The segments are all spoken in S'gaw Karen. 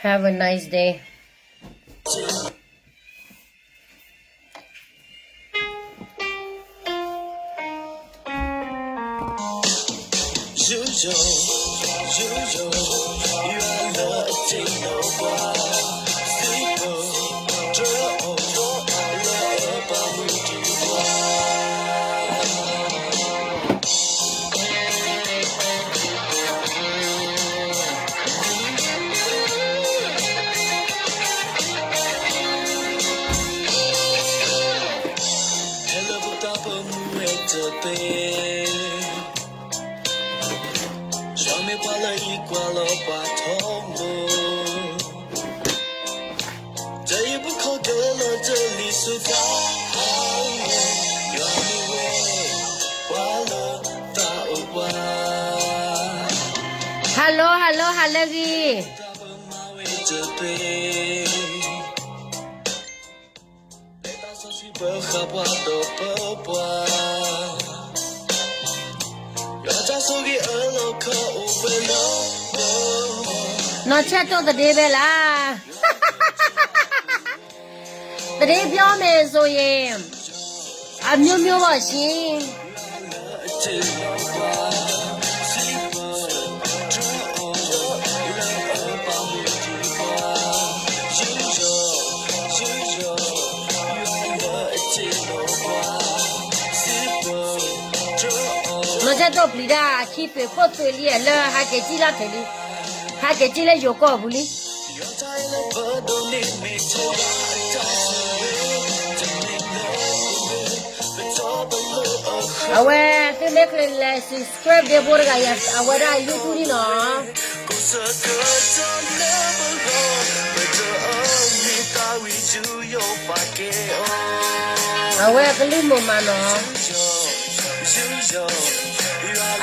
Have a nice day. ဟဲလၢပတၢ်ပမူဝဲတသ့, ယွၤမ့ၢ်ပှၤလၢအံးကွၢ်လီၤပှၤထီဘိ, တယံာ်ပခီကလီၤတလံၤဆူသး, ယွၤမ့ၢ်ဝဲပှၤလၢသးအိၣ်ပှၤ. Hello, hello, ဟါလၢအဂ့ၤ. နီၢ်ဆဲၣ်တိၢ်သဒ့ဖဲလဲၣ်, သဒ့ပြောမယ်ဆိုရင် အမျိုးမျိုးပေါ့ရှင်. နီၢ်ဆဲၣ်တိၢ်ပျံၤတၢ်ခံသွဲးခိၣ်သွဲးလံလၢဟဲက့ၤကံၣ်လၢထံးလံ, ဟဲက့ၤကံၣ်လၢယိၤကီၢ်ပူၤလံ. အဝဲသ့ၣ်မ့ၢ်ချ့လဲၤ subscribe ဒ့ဖိတဂၤအံၤ အဝဲဒၣ် YouTube န့ၣ်နီၤ. အဝဲအကလုၢ်မိၢ်မးနီၤ.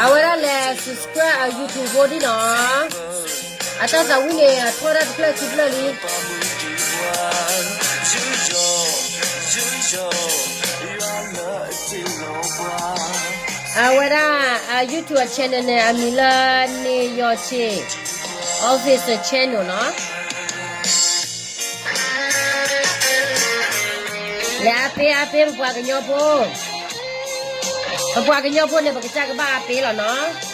အဝဲဒၣ်လဲၤ subscribe အ YouTube ဖိဒံးနီၤ. အတၢ်သးဝံၣ်န့ၣ် အထီၣ်ဒၣ်တဖျၢၣ်ခံဖျၢၣ်လံ. အဝဲဒၣ်အ YouTube channel န့ၣ် အမံၤလၢ န့ၢ်ယီၤဆံး Official Channel နီၤ. လဲၤအါပ့အါပ့ပပှၤကညီဖိ, ပပှၤကညီဖိန့ၣ် ပကစၢ်ကဘၣ်အါပ့လီၤနီၤ.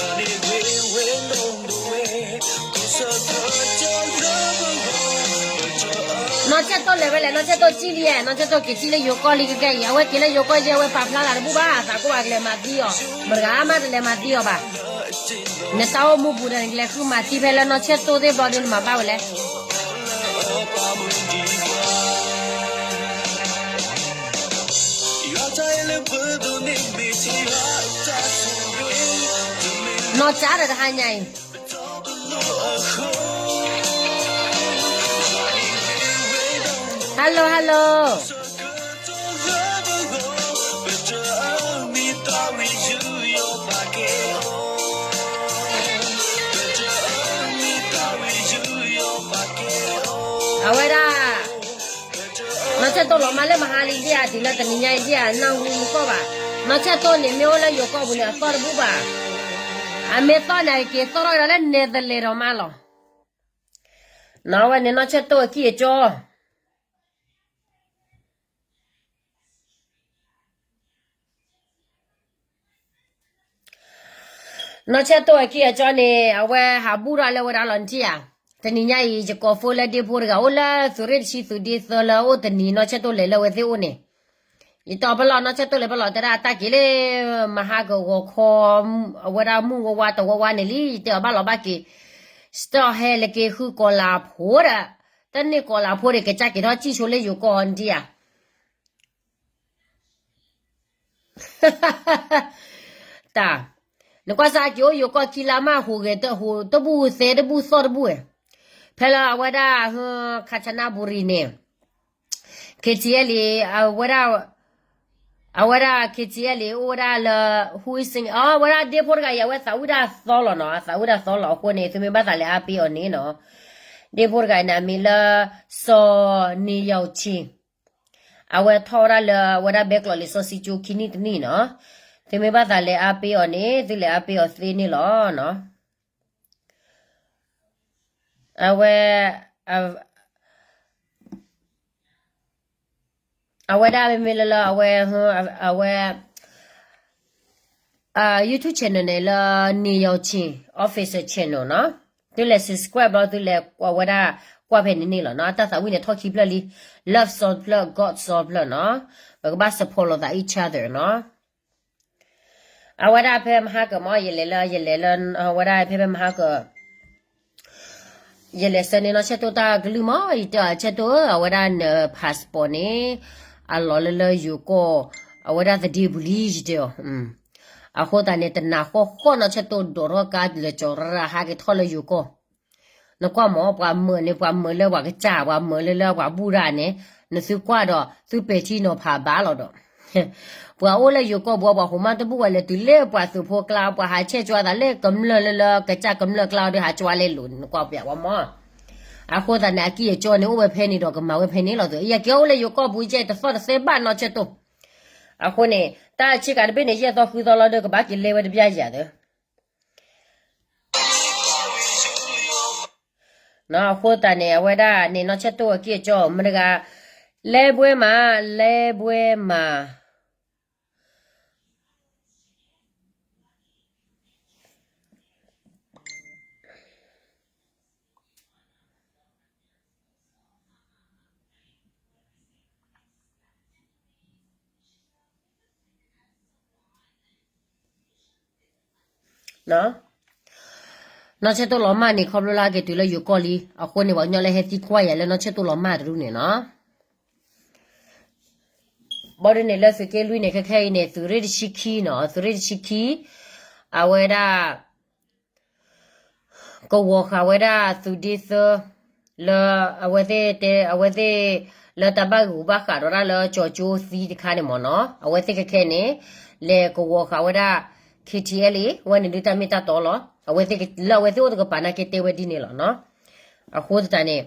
နီၢ်ဆဲၣ်တိၢ်လဲၤဝဲလဲၣ်, နီၢ်ဆဲၣ်တိၢ်ကံၣ်လံဧါ, နီၢ်ဆဲၣ်တိၢ်က့ၤကံၣ်လၢယိၤကီၢ်လံကကဲအံၤ, အဝဲက့ၤလၢယိၤကီၢ်ယဲ အဝဲပာ်ဖျါသးတဘူၣ်ဘၣ်, သးကိးဂၤကလဲၤမၤသံအီၤ, မတဂၤမးတလဲၤမၤသံအီၤဘၣ်. နတၢ်အိၣ်မူပူၤဒီး နကလဲၤဃုမၤသံဖဲလၢနီၢ်ဆဲၣ်တိၢ်သ့ၣ်ဘျီဒီး နမၤဘၣ်ဝဲလဲၣ်. နီၢ်ကၠါဒီးတဟါညါအံၤ Hello, hello. အဝဲဒၣ် နီၢ်ဆဲၣ်တိၢ်လီၤမၢ်လၢမဟါလံဒ်ဧါ, တုၤလၢတနံၤညါအံၤဒ်ဧါ, နၢ်ဟူမူကီၢ်ဘၣ်. နီၢ်ဆဲၣ်တိၢ်န့ၣ် မ့ၢ်အိၣ်လၢယိၤကီၢ်ပူၤန့ၣ် အသီၣ်တဘူၣ်ဘၣ်. အမ့ၢ်သီၣ်န့ၣ် အက့ၤသီၣ်ထီၣ်ကဒီးလၢနဲသလဲးဒီးမးလီၤ. နီၢ်ဝဲန့ၣ် နီၢ်ဆဲၣ်တိၢ်အကံၢ်အကၠီ နီၢ်ဆဲၣ်တိၢ်အကံၢ်အကၠီန့ၣ် အဝဲဟးဘူၣ်ထီၣ်လၢဝဲဒၣ်လီၤနထံၣ်ဧါ. တနံၤညါအံၤ ယကိးဖိလၢဒ့ဖိတဂၤအိၣ်လၢသုးရ့ၣ်တဆံ သုးဒ့သၢလၢအိၣ်တနံၤ နီၢ်ဆဲၣ်တိၢ်လဲၤလၢဝဲသ့ၣ်အိၣ်န့ၣ်, ယတဲအီၤပလီၢ် နီၢ်ဆဲၣ်တိၢ်လဲၤပလီၢ် တဲဒၣ်တၢ်က့ၤလၢ မဟါကဂီၤခီ အဝဲဒၣ်မုၢ်ဝါဝါတဝါဝါန့ၣ်လံ, ယတဲအီၤဘၣ်လီၤဘၣ်က့ၤ စတီၢ်ဟဲလၢက့ၤဃုကီၤလၤဖိဒီး တန့ၢ်ကီၤလၤဖိဒီး ကစၢ်က့ၤထီၣ်စံၣ်ဆိလၢယိၤကီၢ်နထံၣ်ဧါ. တၢ်, နကွၢ်စၢ်က့ၤအိၣ်ယိၤကီၢ်ခံလါမး ဟူးဂဲၤတဟူးတဘူၣ်သဲတဘူၣ်သီၣ်တဘူၣ်ဝဲ, ဖဲလၢအဝဲဒၣ် ခါဆနၣ်ဘူရံၤန့ၣ် KTLA အဝဲဒၣ် အဝဲဒၣ် KTLA အိၣ်ဝဲဒၣ်လၢ ဟူစ့ၣ် အဝဲဒၣ်ဒ့ဖိတဂၤအံၤ အဝဲသးဝံၣ်တၢ်သီလီၤနီၤ, အသးဝံၣ်တၢ်သီလီၤအဃိန့ၣ် သုမ့ၢ်ဘၣ်သးလဲၤအါပ့အီၤန့ၣ်နီၤ, ဒ့ဖိတဂၤအံၤန့ၣ် အမံၤလၢ စီၤနံၤယီၤဆံ အဝဲထီၣ်ဝဲဒၣ်လၢ အဝဲဒၣ်ဘဲကျိးလံာ်စီဆှံကၠိခံနံၣ်တနံၣ်နီၤ, သုမ့ၢ်ဘၣ်သးလဲၤအါပ့အီၤန့ၣ် သုလဲၤအါပ့အီၤသ့န့ၣ်လီၤနီၤ, အဝဲ အဝဲဒၣ်မ့မ့ၢ်လၢလၢအဝဲ အဝဲ YouTube channel န့ၣ်လၢ နံၤယီၤဆံ official channel နီၤ, သုလဲၤ subscribe ဘျီ သုလဲၤအဝဲဒၣ်ကွၢ်ဖဲန့ၣ်န့ၣ်လီၤနီၤ, အတၢ်သးဝံၣ်န့ၣ်ထီၣ်ခံဖျၢၣ်လံ, love song တဖျၢၣ် God song တဖျၢၣ်နီၤ, ပကဘၣ် support လိာ်သး each other နီၤ. အဝဲဒၣ်ဖဲမဟါကမီၤ ယလဲၤလၢ ယလဲၤလၢ အဝဲဒၣ်ဖဲဖဲမဟါက ယလဲၤဆှၢန့ၢ်နီၢ်ဆဲၣ်တိၢ်တၢ်ကလုၢ်မီၤ ယတဲအီၤဆဲၣ်တိၢ်ဧၢ အဝဲဒၣ်န passport န့ၣ် အလီၤလၢလၢယိၤကီၢ် အဝဲဒၣ်သဒ့ပူၤလံ ယတဲအီၤ, အဃိသတးန့ၣ် တနၤဃီဃီနီၢ်ဆဲၣ်တိၢ်ဒိးထီၣ်ကါ လၢကၠီၤရၣ်ရၣ် ဟးက့ၤထီၣ်လၢယိၤကီၢ်, နကွၢ်မီၤ ပှၤမၢန့ၣ် ပှၤမၢလၢပှၤကစၢ် ပှၤမၢလၢလၢပှၤဘူၣ်ဒၣ်န့ၣ်, နသုကွၢ်ဒီး သုပဲာ်ထံနီၤဖးဘၣ်လီၤဒီး ပှၤအိၣ်လၢယိၤကီၢ်ပူၤ ပှၤဟိးမးတဘူၣ်ဝဲလဲၤတုၤလၢပှၤသုးဖိကျါ ပှၤဟးဆဲးကၠွသးလၢကမျၢၢ်လၢလၢကစၢ်ကမျၢၢ်ကျါဒီး ဟးကၠွလဲလိာ်န့ၣ် နကွၢ်ပျးဝဲမီၤ, အဃိသတးန့ၣ် အကံၢ်အကီန့ၣ် အိၣ်ဝဲဖဲန့ၣ်ဒီး ကမၤဝဲဖဲန့ၣ်လီၤသု, ယကဲအိၣ်လၢယိၤကီၢ်ပူၤ ယဲတသီၣ်တသဲဘၣ်နီၢ်ဆဲၣ်တိၢ်, အဃိန့ၣ် တၢ်ဆ့ကၤတဘ့ၣ်န့ၣ် ယဲၢ်သီဃုသီလီၤဒီး ကဘၣ်က့ၤလဲၤဝဲတဘျီယၤသု အဃိသတးန့ၣ် အဝဲဒၣ်န့ၣ် နီၢ်ဆဲၣ်တိၢ်အကံၢ်အကီ မတၤတဂၤ လဲၤဘှဲမး လဲၤဘှဲမး နီၢ်ဆဲၣ်တိၢ်လီၤမၢ်န့ၣ် ခီဖျိလၢအက့ၤတုၤလၢယိၤကီၢ်လံ, အဃိန့ၣ် ပှၤကညီလၢဟဲသံကွၢ်ယၤလၢနီၢ်ဆဲၣ်တိၢ်လီၤမၢ်တရူးန့ၣ်နီၤ. ဘၣ်ဒ်န့ၣ်လၢသုးက့လွံၢ်န့ၣ် ခဲခဲအံၤန့ၣ် သုးရ့ၣ်တဆံခံနီၤ, သုးရ့ၣ်တဆံခံ အဝဲဒၣ် ကဝီၤဃာ်ဝဲဒၣ်သုးဒ့သၢ လၢအဝဲသ့ၣ်တဲ အဝဲသ့ၣ် လၢတၢ်ဘၣ်ဂုာ်ဘၣ်ဃးဒီးဒၣ်လၢကၠီၤကၠိသံတခါန့ၣ်မ့ၢ်နီၤ, အဝဲသ့ၣ်ခဲခဲန့ၣ် လဲၤကဝီၤဃာ်ဝဲဒၣ် KTLA ဝဲန့ၣ်ဒုးတၢ်မ့ၢ်တၢ်တီလီၤ. အဝဲသ့ၣ်လၢအဝဲသ့ၣ်အိၣ်တကပၤနာ်က့တဲဝဲဒ်န့ၣ်လီၤနီၤ. အဃိသတးန့ၣ်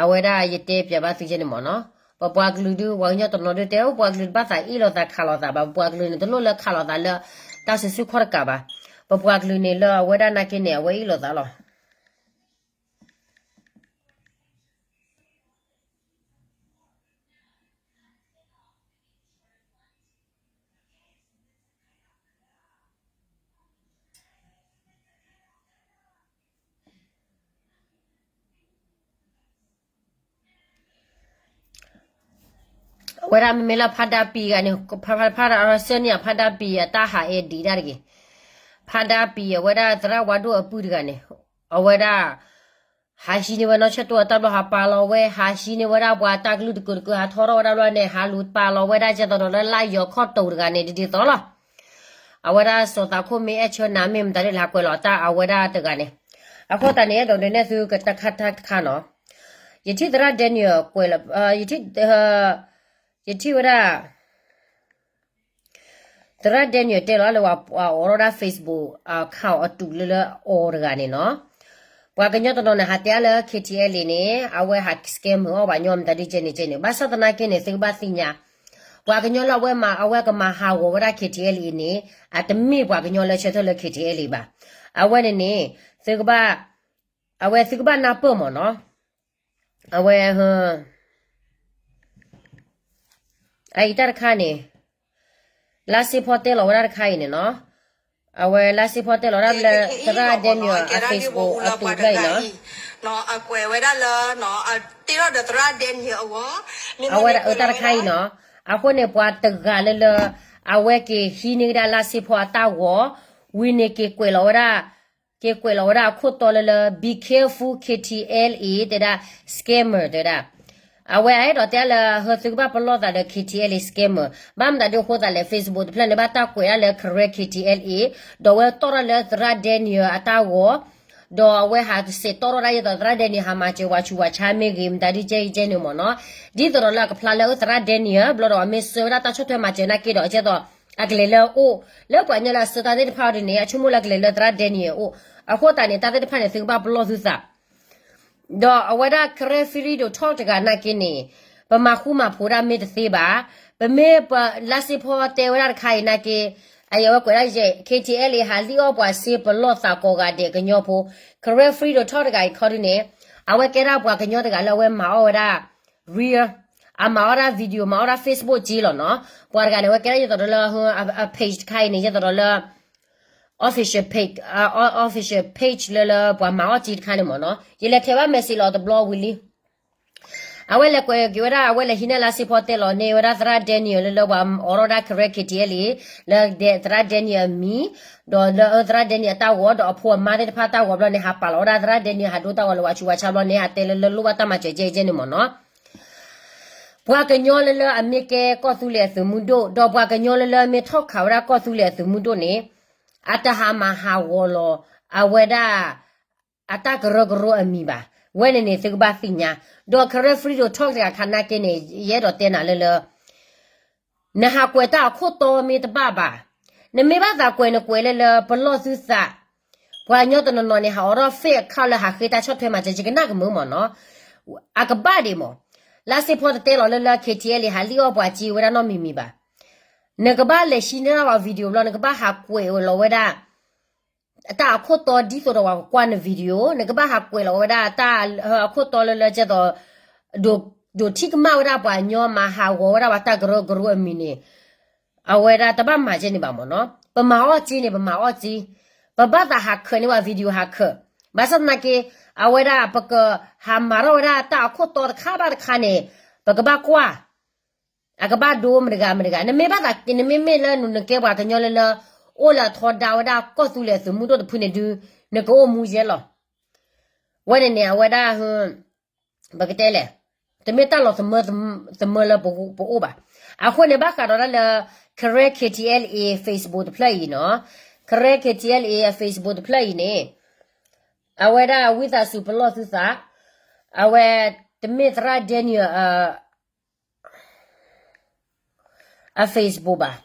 အဝဲဒၣ်ယတဲပျးဘၣ်သုယဲန့ၣ်မ့ၢ်နီၤ, ပပှၤကလုာ်ဒုး ပှၤကညီတနီၤဒုးတဲအိၣ် ပှၤကလုာ်တဘၣ်သးအ့ၣ်လိာ်သးခးလိာ်သးဘၣ်, ပပှၤကလုာ်န့ၣ် တလိၣ်လၢခးလိာ်သးလၢ တၢ်စုဆူၣ်ခီၣ်တကးဘၣ်. ပပှၤကလုာ်န့ၣ်လၢအဝဲဒၣ်နာ်က့န့ၣ် အဝဲအ့ၣ်လိာ်သးလီၤ. အဝဲဒၣ်မ့မ့ၢ်လၢဖးဒါပံၤဂၤန့ၣ် ဖးဖးဖးဒါအဆၢန့ၣ် ဖးဒါပံၤအတၢ်ဟးအဲၣ်ဒံးဒၣ်တဂ့ၤ. ဖးဒါပံၤအဝဲဒၣ်သရၣ်ဝါဒိၣ်အပုၢ်တဂၤန့ၣ် အဝဲဒၣ် ဟးဟံးန့ၢ်ဝဲနီၢ်ဆဲၣ်တိၢ်အတၢ်ဘျီ ဟးပာ်လီၤဝဲ ဟးဟံးန့ၢ်ဝဲဒၣ်ပှၤတၢ်ကလုၢ်တကုာ်တကုာ် ဟးထီထီၣ်ဝဲဒၣ်ဘျီန့ၣ် ဟးလူၤပာ်လီၤဝဲဒၣ်ကဲသိးဒီးလၢလၢယီၤခီၣ်တိာ်တဂၤန့ၣ် ဒ်သိးလီၤ. အဝဲဒၣ်စီၤသးခိၣ်မ့ၢ်အဲၣ်ဆၢနၤမ့ၢ်မတၤဒ်လဲၣ် ဟးကွဲးလီၤတၢ်အဝဲဒၣ်တဂၤန့ၣ်. အဃိသတးန့ၣ် အဲၣ်ဒိးဒုးနဲၣ်သုကတၢ်ခါတခါနီၤ. ယထံၣ်သရၣ် Daniel ကွဲးလီၤ ယထံၣ် ယထံၣ်ဝဲဒၣ် သရၣ် Daniel တဲလီၤလၢပှၤအိးထီၣ်ဒၣ် Facebook account အတုၤလၢလၢအီၤတဂၤန့ၣ်နီၤ. ပှၤကညီတနီၤန့ၣ် ဟးတဲအါလၢ KTLA န့ၣ် အဝဲဟး scam အီၣ်ပှၤကညီမတၤဒ်ကဲန့ၣ်ကဲန့ၣ် ဘၣ်ဆၣ်သနာ်က့န့ၣ် သုကဘၣ်သ့ၣ်ညါ ပှၤကညီလၢအဝဲမၤ အဝဲကမၤဟးဂီၤဝဲဒၣ် KTLA န့ၣ် အတမ့ၢ်ပှၤကညီလၢဆၢထၢၣ်လၢ KTLA ဘၣ်. အဝဲန့ၣ်န့ၣ် သုကဘၣ် အဝဲသုကဘၣ်နၢ်ပၢၢ်မ့ၢ်နီၤ. အဝဲ အအံၤတၢ်တခါန့ၣ် လါစ့ဖီတဲလီၤဝဲဒၣ်တခါအံၤန့ၣ်နီၤ. အဝဲလါစ့ဖီတဲလီၤဝဲဒၣ်လၢ သရၣ် Daniel အ Facebook အတုၤဖျၢၣ်အံၤနီၤ. အကွဲးဝဲဒၣ်လၢ တ့ထီၣ်ဒီးသရၣ် Daniel အဂီၢ် အဝဲဒၣ်အတၢ်တခါအံၤနီၤ. အဃိန့ၣ် ပှၤတဂၤလၢလၢ အဝဲက့ၤဟံးန့ၢ်ကဒါလါစ့ဖီအတၢ်ဂီၤ ဝံၤန့ၣ်က့ၤကွဲးလီၤဝဲဒၣ် က့ၤကွဲးလီၤဝဲဒၣ်အခိၣ်တီလၢလၢ be careful KTLA တဲဒၣ် scammer တဲဒၣ်. အဝဲအဲၣ်ဒိးတဲလၢ ဟၢသုကဘၣ်ပလီၢ်သးဒီး K T L A scammer ဘၣ်မတၤဒ်အဃိသးလဲၣ် Facebook တဖျၢၣ်န့ၣ် ဘၣ်တၢ်ကွဲးဒၣ်လၢ Karen K T L A ဒီးအဝဲတီၣ်ထီၣ်လၢသရၣ် Daniel အတၢ်ဂီၤ ဒီးအဝဲဟးစံးတီၣ်ထီၣ်ဒၣ်ယဲသိးသရၣ် Daniel ဟးမၤစၢၤဝဲဆူးဝဲဆါမ့ၢ်ဂ့ၤ မတၤဒ်ကဲကဲန့ၣ်မ့ၢ်နီၤ, ဒ်သိးဒီးလၢအကဖျါလၢအသရၣ် Daniel ဘျီဒီးအမ့ၢ်ဆှၢဝဲဒၣ်တၢ်ဆီၣ်ထွဲမၤစၢၤနာ်က့ဒီး ကဲသိး အကလဲၤလၢအအိၣ် လၢပှၤကညီလၢအဆှၢတၢ်သ့ၣ်တဖၣ်အီၤဒ်န့ၣ် အဆိကမိၣ်လၢအကလဲၤလၢသရၣ် Daniel အအိၣ်, အဃိသတးန့ၣ် တၢ်သ့ၣ်တဖၣ်န့ၣ် သုကဘၣ်ပလီၢ်သုသး ဒီးအဝဲဒၣ် Karen Freedom Talk တဂၤနာ်က့န့ၣ် ပမၤဃူမၤဖိးဒၣ်မ့ၢ်တသ့ဘၣ်, ပမ့ၢ်ပလါစ့ဖီတဲဝဲဒၣ်တခါအံၤနာ်က့ အယဝဲကွဲးဒၣ်ယဲ K T L A ဟးလံၣ်အီၣ်ပှၤစ့ ပလီၢ်သးကိးဂၤဒဲးကညီဖိ, Karen Freedom Talk တဂၤအံၤခီဒုန့ၣ် အဝဲကဲဒၣ်ပှၤကညီတဂၤလၢအဝဲမၤအီၣ်ဝဲဒၣ် real အမၤအီၣ်ဒၣ် video မၤအီၣ်ဒၣ် Facebook က့လီၤနီၤ, ပှၤတဂၤန့ၣ် အဝဲကဲဒၣ်ယဲသိးဒီးလၢအ page တခါအံၤန့ၣ် ယဲသိးဒီးလၢ official page, official page လၢလၢပှၤမၤအီၣ်က့တခါန့ၣ်မ့ၢ်နီၤ, ယလဲၤထဲးဘၣ် message လီၤတဘျီဝံၤလံ အဝဲလဲၤကွဲးက့ၤဝဲဒၣ် အဝဲလဲၤဟံးန့ၢ်လါစ့ဖီတဲလီၤန့ၢ်ဝဲဒၣ်သရၣ် Daniel လၢလၢပှၤအိးထီၣ်ဒၣ် Karen K T L လၢသရၣ် Daniel အမံၤ, ဒီးလၢအသရၣ် Daniel အတၢ်ဂီၤ ဒီးအဖိအမါသ့ၣ်တဖၣ်တၢ်ဂီၤဘျီန့ၣ် ဟးပာ်လီၤဝဲဒၣ်သရၣ် Daniel ဟးဒိတၢ်ဂီၤလၢဝဲဆူးဝဲဆါဘျီန့ၣ် ဟးတဲလၢလၢလိၣ်ဘၣ်တၢ်မၤစၢၤကဲကဲန့ၣ်မ့ၢ်နီၤ, ပှၤကညီလၢလၢအမ့ၢ်ကဲကီၢ်သူလ့ၤအသုးမုၢ်ဒိၣ် ဒီးပှၤကညီလၢလၢအမ့ၢ်ထီၣ်ခးဝဲဒၣ်ကီၢ်သူလ့ၤအသုးမုၢ်ဒိၣ်န့ၣ် အတဟးမၤဟးဂီၤလီၤ အဝဲဒၣ် အတၢ်ကရၢကရိအမံၤဘၣ်, ဝဲန့ၣ်န့ၣ် သုကဘၣ်သ့ၣ်ညါ, ဒီး Karen Freedom Talk တဂၤခါနာ်က့န့ၣ် ယအဲၣ်ဒိးတဲနၤလၢလၢ နဟးကွဲးတၢ်အခိၣ်တီမ့ၢ်တဘၣ်ဘၣ်, နမ့ၢ်ဘၣ်သးကွဲးနကွဲးလၢလၢပလီၢ်သုသး, ပှၤကညီတနီၤနီၤန့ၣ် ဟးအိးထီၣ် fake account လၢဟးဃ့တၢ်ဆီၣ်ထွဲမၤစၢၤ ယကနၣ်ကမုာ်မ့ၢ်နီၤ, အကဘၣ်ဒံးမ့ၢ်, လါစ့ဖီတတဲလီၤလၢလၢ K T L A ဟးလံၣ်အီၣ်ပှၤက့ဝဲဒၣ်နီတမံၤမံၤဘၣ်, နကဘၣ်လဲၤဟံးန့ၢ်ဒၣ်ပှၤ video ဘျီ နကဘၣ်ဟးကွဲးလီၤဝဲဒၣ် တၢ်အခိၣ်တီဒ်သိးဒီးပှၤကကွၢ်န video, နကဘၣ်ဟးကွဲးလီၤဝဲဒၣ်တၢ်အခိၣ်တီလၢလၢကဲသိး ဒိးထံၣ်ကမၣ်ဝဲဒၣ်ပှၤကညီ မၤဟးဂီၤဝဲဒၣ်ပှၤတၢ်ကရၢကရိအမံၤန့ၣ်, အဝဲဒၣ်တဘၣ်မၤကဲန့ၣ်ဘၣ်မ့ၢ်နီၤ, ပမၤအီၣ်က့န့ၣ် ပမၤအီၣ်က့, ပဘၣ်သးဟးခၢးန့ၢ်ပှၤ video ဟးခၢး, ဘၣ်ဆၣ်သနာ်က့ အဝဲဒၣ်ပကဟးမၤထီၣ်ဝဲဒၣ်တၢ်အခိၣ်တီတခါဘၣ်တခါန့ၣ်, ပကဘၣ်ကွၢ် အကဘၣ်ဒိမတဂၤမတဂၤ, နမ့ၢ်ဘၣ်သးက့ နမ့မ့ၢ်လၢနကဲပှၤကညီလၢလၢ အိၣ်လၢအထီဒါဝဲဒၣ်ကီၢ်သူလ့ၤအသုးမုၢ်ဒိၣ်တဖုန့ၣ်ဒုး နကအိၣ်မူယဲလီၤ. ဝဲန့ၣ်န့ၣ် အဝဲဒၣ် ပကတဲလဲၣ်, တမ့ၢ်တၢ်လီၤသမၢလၢပအိၣ်ဘၣ်. အဃိန့ၣ် ဘၣ်ဃးဒီးဒၣ်လၢ Karen K T L A Facebook တဖျၢၣ်အံၤနီၤ, Karen K T L A Facebook တဖျၢၣ်အံၤန့ၣ် အဝဲဒၣ်ဝံသးစူၤပလီၢ်သုသး, အဝဲတမ့ၢ်သရၣ် Daniel အ Facebook ဘၣ်,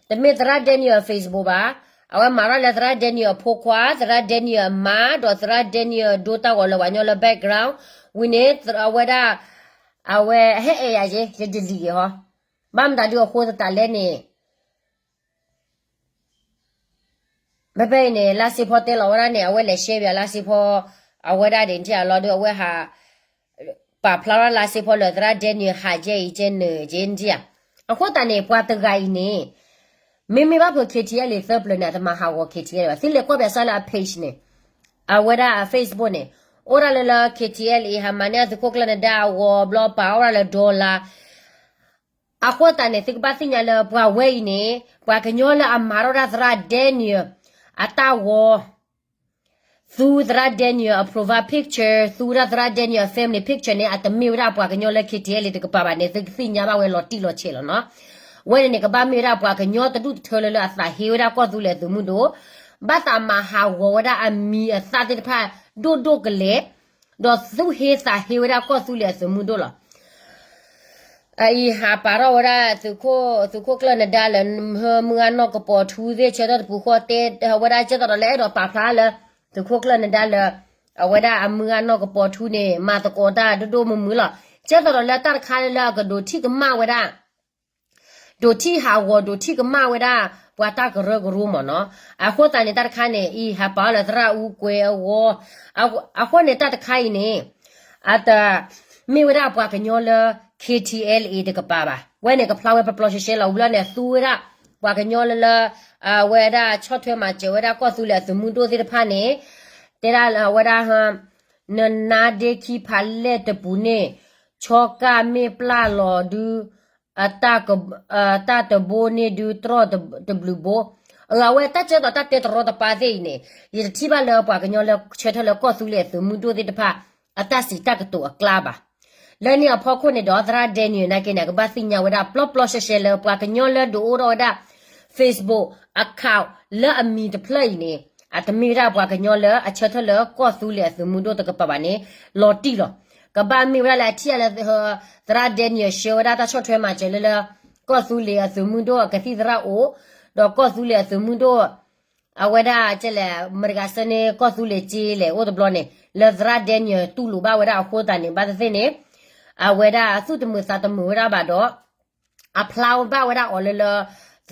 တမ့ၢ်သရၣ် Daniel အ Facebook ဘၣ်. အဝဲမၤထီၣ်လၢသရၣ် Daniel အဖိခွါ, သရၣ် Daniel အမါ, ဒီးသရၣ် Daniel ဒိတၢ်ဂီၤလၢပှၤကညီလၢ background ဝံၤန့ၣ် အဝဲဒၣ် အဝဲဟဲအဲၣ်ယၤယဲ ယ delete က့ၤဟီ, ဘၣ်မတၤဒုးအဃိသတးလဲၣ်န့ၣ် ဖဲဖဲအံၤန့ၣ် လါစ့ဖီတဲလီၤဝဲဒၣ်န့ၣ် အဝဲလဲၤရှဲဘၣ်လါစ့ဖီ အဝဲဒၣ်ဒ်န့ၣ်လီၤဒီး အဝဲဟး ပာ်ဖျါထီၣ်လါစ့ဖီလၢသရၣ် Daniel ဟးယဲအံၤကဲနၢၤကဲနၢၤ, အဃိသတးန့ၣ် ပှၤတဂၤအံၤန့ၣ် မ့မ့ၢ်ဘၣ်ဖုး K T L A သၢပျၢၤန့ၣ် အတမၤဟးဂီၤ K T L A ဘၣ်. သုလဲၤကွၢ်ဘၣ်ဆၣ်လၢအ page န့ၣ် အဝဲဒၣ်အ Facebook န့ၣ် အိၣ်ဒၣ်လၢလၢ K T L A ဟးမၤန့ၢ်အသုးခိၣ်ကျၢၢ်နဒါအဂီၤ ဘျီပာ်အီၣ်ဝဲဒၣ်လၢ dollar အဃိသတးန့ၣ် သုကဘၣ်သ့ၣ်ညါလၢပှၤဝဲအံၤန့ၣ် ပှၤကညီလၢအမၤထီၣ်ဝဲဒၣ်သရၣ် Daniel အတၢ်ဂီၤ, သူသရၣ် Daniel အ profile picture, သူဝဲဒၣ်သရၣ် Daniel အ family picture န့ၣ် အတမ့ၢ်ဝဲဒၣ်ပှၤကညီလၢ K T L A တကပၤဘၣ်န့ၣ် သုကသ့ၣ်ညါဘၣ်ဝဲလီၤတံၢ်လီၤဆဲးလီၤနီၤ. ဝဲန့ၣ်န့ၣ် ကဘၣ်မ့ၢ်ဝဲဒၣ်ပှၤကညီတဒူၣ်တထၢလၢလၢအသးဟ့ဝဲဒၣ်ကီၢ်သူလ့ၤအသုးမုၢ်ဒိၣ်, ဘၣ်သးမၤဟးဂီၤဝဲဒၣ်အမံၤအသၣ်သ့ၣ်တဖၣ်ဒိၣ်ဒိၣ်ကလဲာ်, ဒီးသူၣ်ဟ့သးဟ့ဝဲဒၣ်ကီၢ်သူလ့ၤအသုးမုၢ်ဒိၣ်လီၤ. အအံၤဟးပာ်ထီၣ်ဝဲဒၣ် သုးခိၣ်ကျၢၢ်နဒါလၢ မုၢ်ဂၤနီၢ်ကပီၤထူသ့ၣ် ဆၢထၢၣ်တပူၤဃီတဲဝဲဒၣ် ကဲသိးဒီးလၢအဲၣ်ဒိးပာ်ဖျါလၢ သုးခိၣ်ကျၢၢ်နဒါလၢ အဝဲဒၣ်အမုၢ်ဂၤနီၢ်ကပီၤထူန့ၣ် မၤသကိးတၢ်ဒိၣ်ဒိၣ်မုၢ်မုၢ်လီၤ. ကဲသိးဒီးလၢတၢ်တခါလၢအကဒိးထံၣ်ကမၣ်ဝဲဒၣ် ဒိးထံၣ်ဟးဂီၤ ဒိးထံၣ်ကမၣ်ဝဲဒၣ် ပှၤတၢ်ကရၢကရိမ့ၢ်နီၤ. အဃိသတးန့ၣ် တၢ်တခါန့ၣ် အံၤဟးပာ်အီၤလၢသရၣ်အူကွဲအဂီၢ်, အဃိန့ၣ် တၢ်တခါအံၤန့ၣ် အတမ့ၢ်ဝဲဒၣ်ပှၤကညီလၢ K T L A တကပၤဘၣ်. ဝဲန့ၣ်ကဖျါဝဲပျီပျီရှဲရှဲလီၤ. ဝံၤလီၤန့ၣ် အသူဝဲဒၣ် ပှၤကညီလၢလၢ အဝဲဒၣ်ဆီၣ်ထွဲမၤစၢၤဝဲဒၣ်ကီၢ်သူလ့ၤအသုးမုၢ်ဒိၣ်သ့ၣ်တဖၣ်န့ၣ် တဲဒၣ်လၢအဝဲဒၣ် နနါဒ့ခံဖးလဲၢ်တပူၤန့ၣ် ဆီကၢ်မ့ၢ်ပျၢ်လီၤဒုး အတၢ်တဘိန့ၣ်ဒုးတြီၢ်တဘျုးဘိ. အဝဲတၢ်ကဲသိးတၢ်တဲတရီတပါသ့ၣ်အံၤန့ၣ် ယတထံၣ်ဘၣ်လၢပှၤကညီလၢဆၢထၢၣ်လၢကီၢ်သူလ့ၤအသုးမုၢ်ဒိၣ်သ့ၣ်တဖၣ် အတၢ်စံးတၢ်ကတိၤအကျါဘၣ်. လၢန့ၣ်အဖီခိၣ်န့ၣ်ဒီး သရၣ် Daniel နာ်က့န့ၣ် အကဘၣ်သ့ၣ်ညါဝဲဒၣ်ပျီပျီရှဲရှဲလၢပှၤကညီလၢဒုးအိၣ်ထီၣ်ဝဲဒၣ် Facebook account လၢအမံၤတဖျၢၣ်အံၤန့ၣ် အတမ့ၢ်ဝဲဒၣ်ပှၤကညီလၢအဆၢထၢၣ်လၢကီၢ်သူလ့ၤအသုးမုၢ်ဒိၣ်တကပၤဘၣ်န့ၣ် လီၤတံၢ်လီၤ. ကဘၣ်မ့ၢ်ဝဲဒၣ်လၢအထံၣ်လၢ သရၣ် Daniel ဆှၢဝဲဒၣ်တၢ်ဆီၣ်ထွဲမၤစၢၤလၢလၢ ကီၢ်သူလ့ၤအသုးမုၢ်ဒိၣ်အကသံၣ်သရၣ်အိၣ်, ဒီးကီၢ်သူလ့ၤအသုးမုၢ်ဒိၣ် အဝဲဒၣ်ကဲလဲၣ် မတၤတဂၤဆှၢန့ၢ်ကီၢ်သူလ့ၤစ့လဲၣ်အိၣ်တဘျီန့ၣ် လၢသရၣ် Daniel တူၢ်လိာ်ဘၣ်ဝဲဒၣ်အဃိသတးန့ၣ် ဘၣ်သ့ၣ်သ့ၣ်န့ၣ် အဝဲဒၣ်သူၣ်တမုာ်သးတမုာ်ဝဲဒၣ်ဘၣ်ဒီး အဖျါဘၣ်ဝဲဒၣ်အီၤလၢလၢ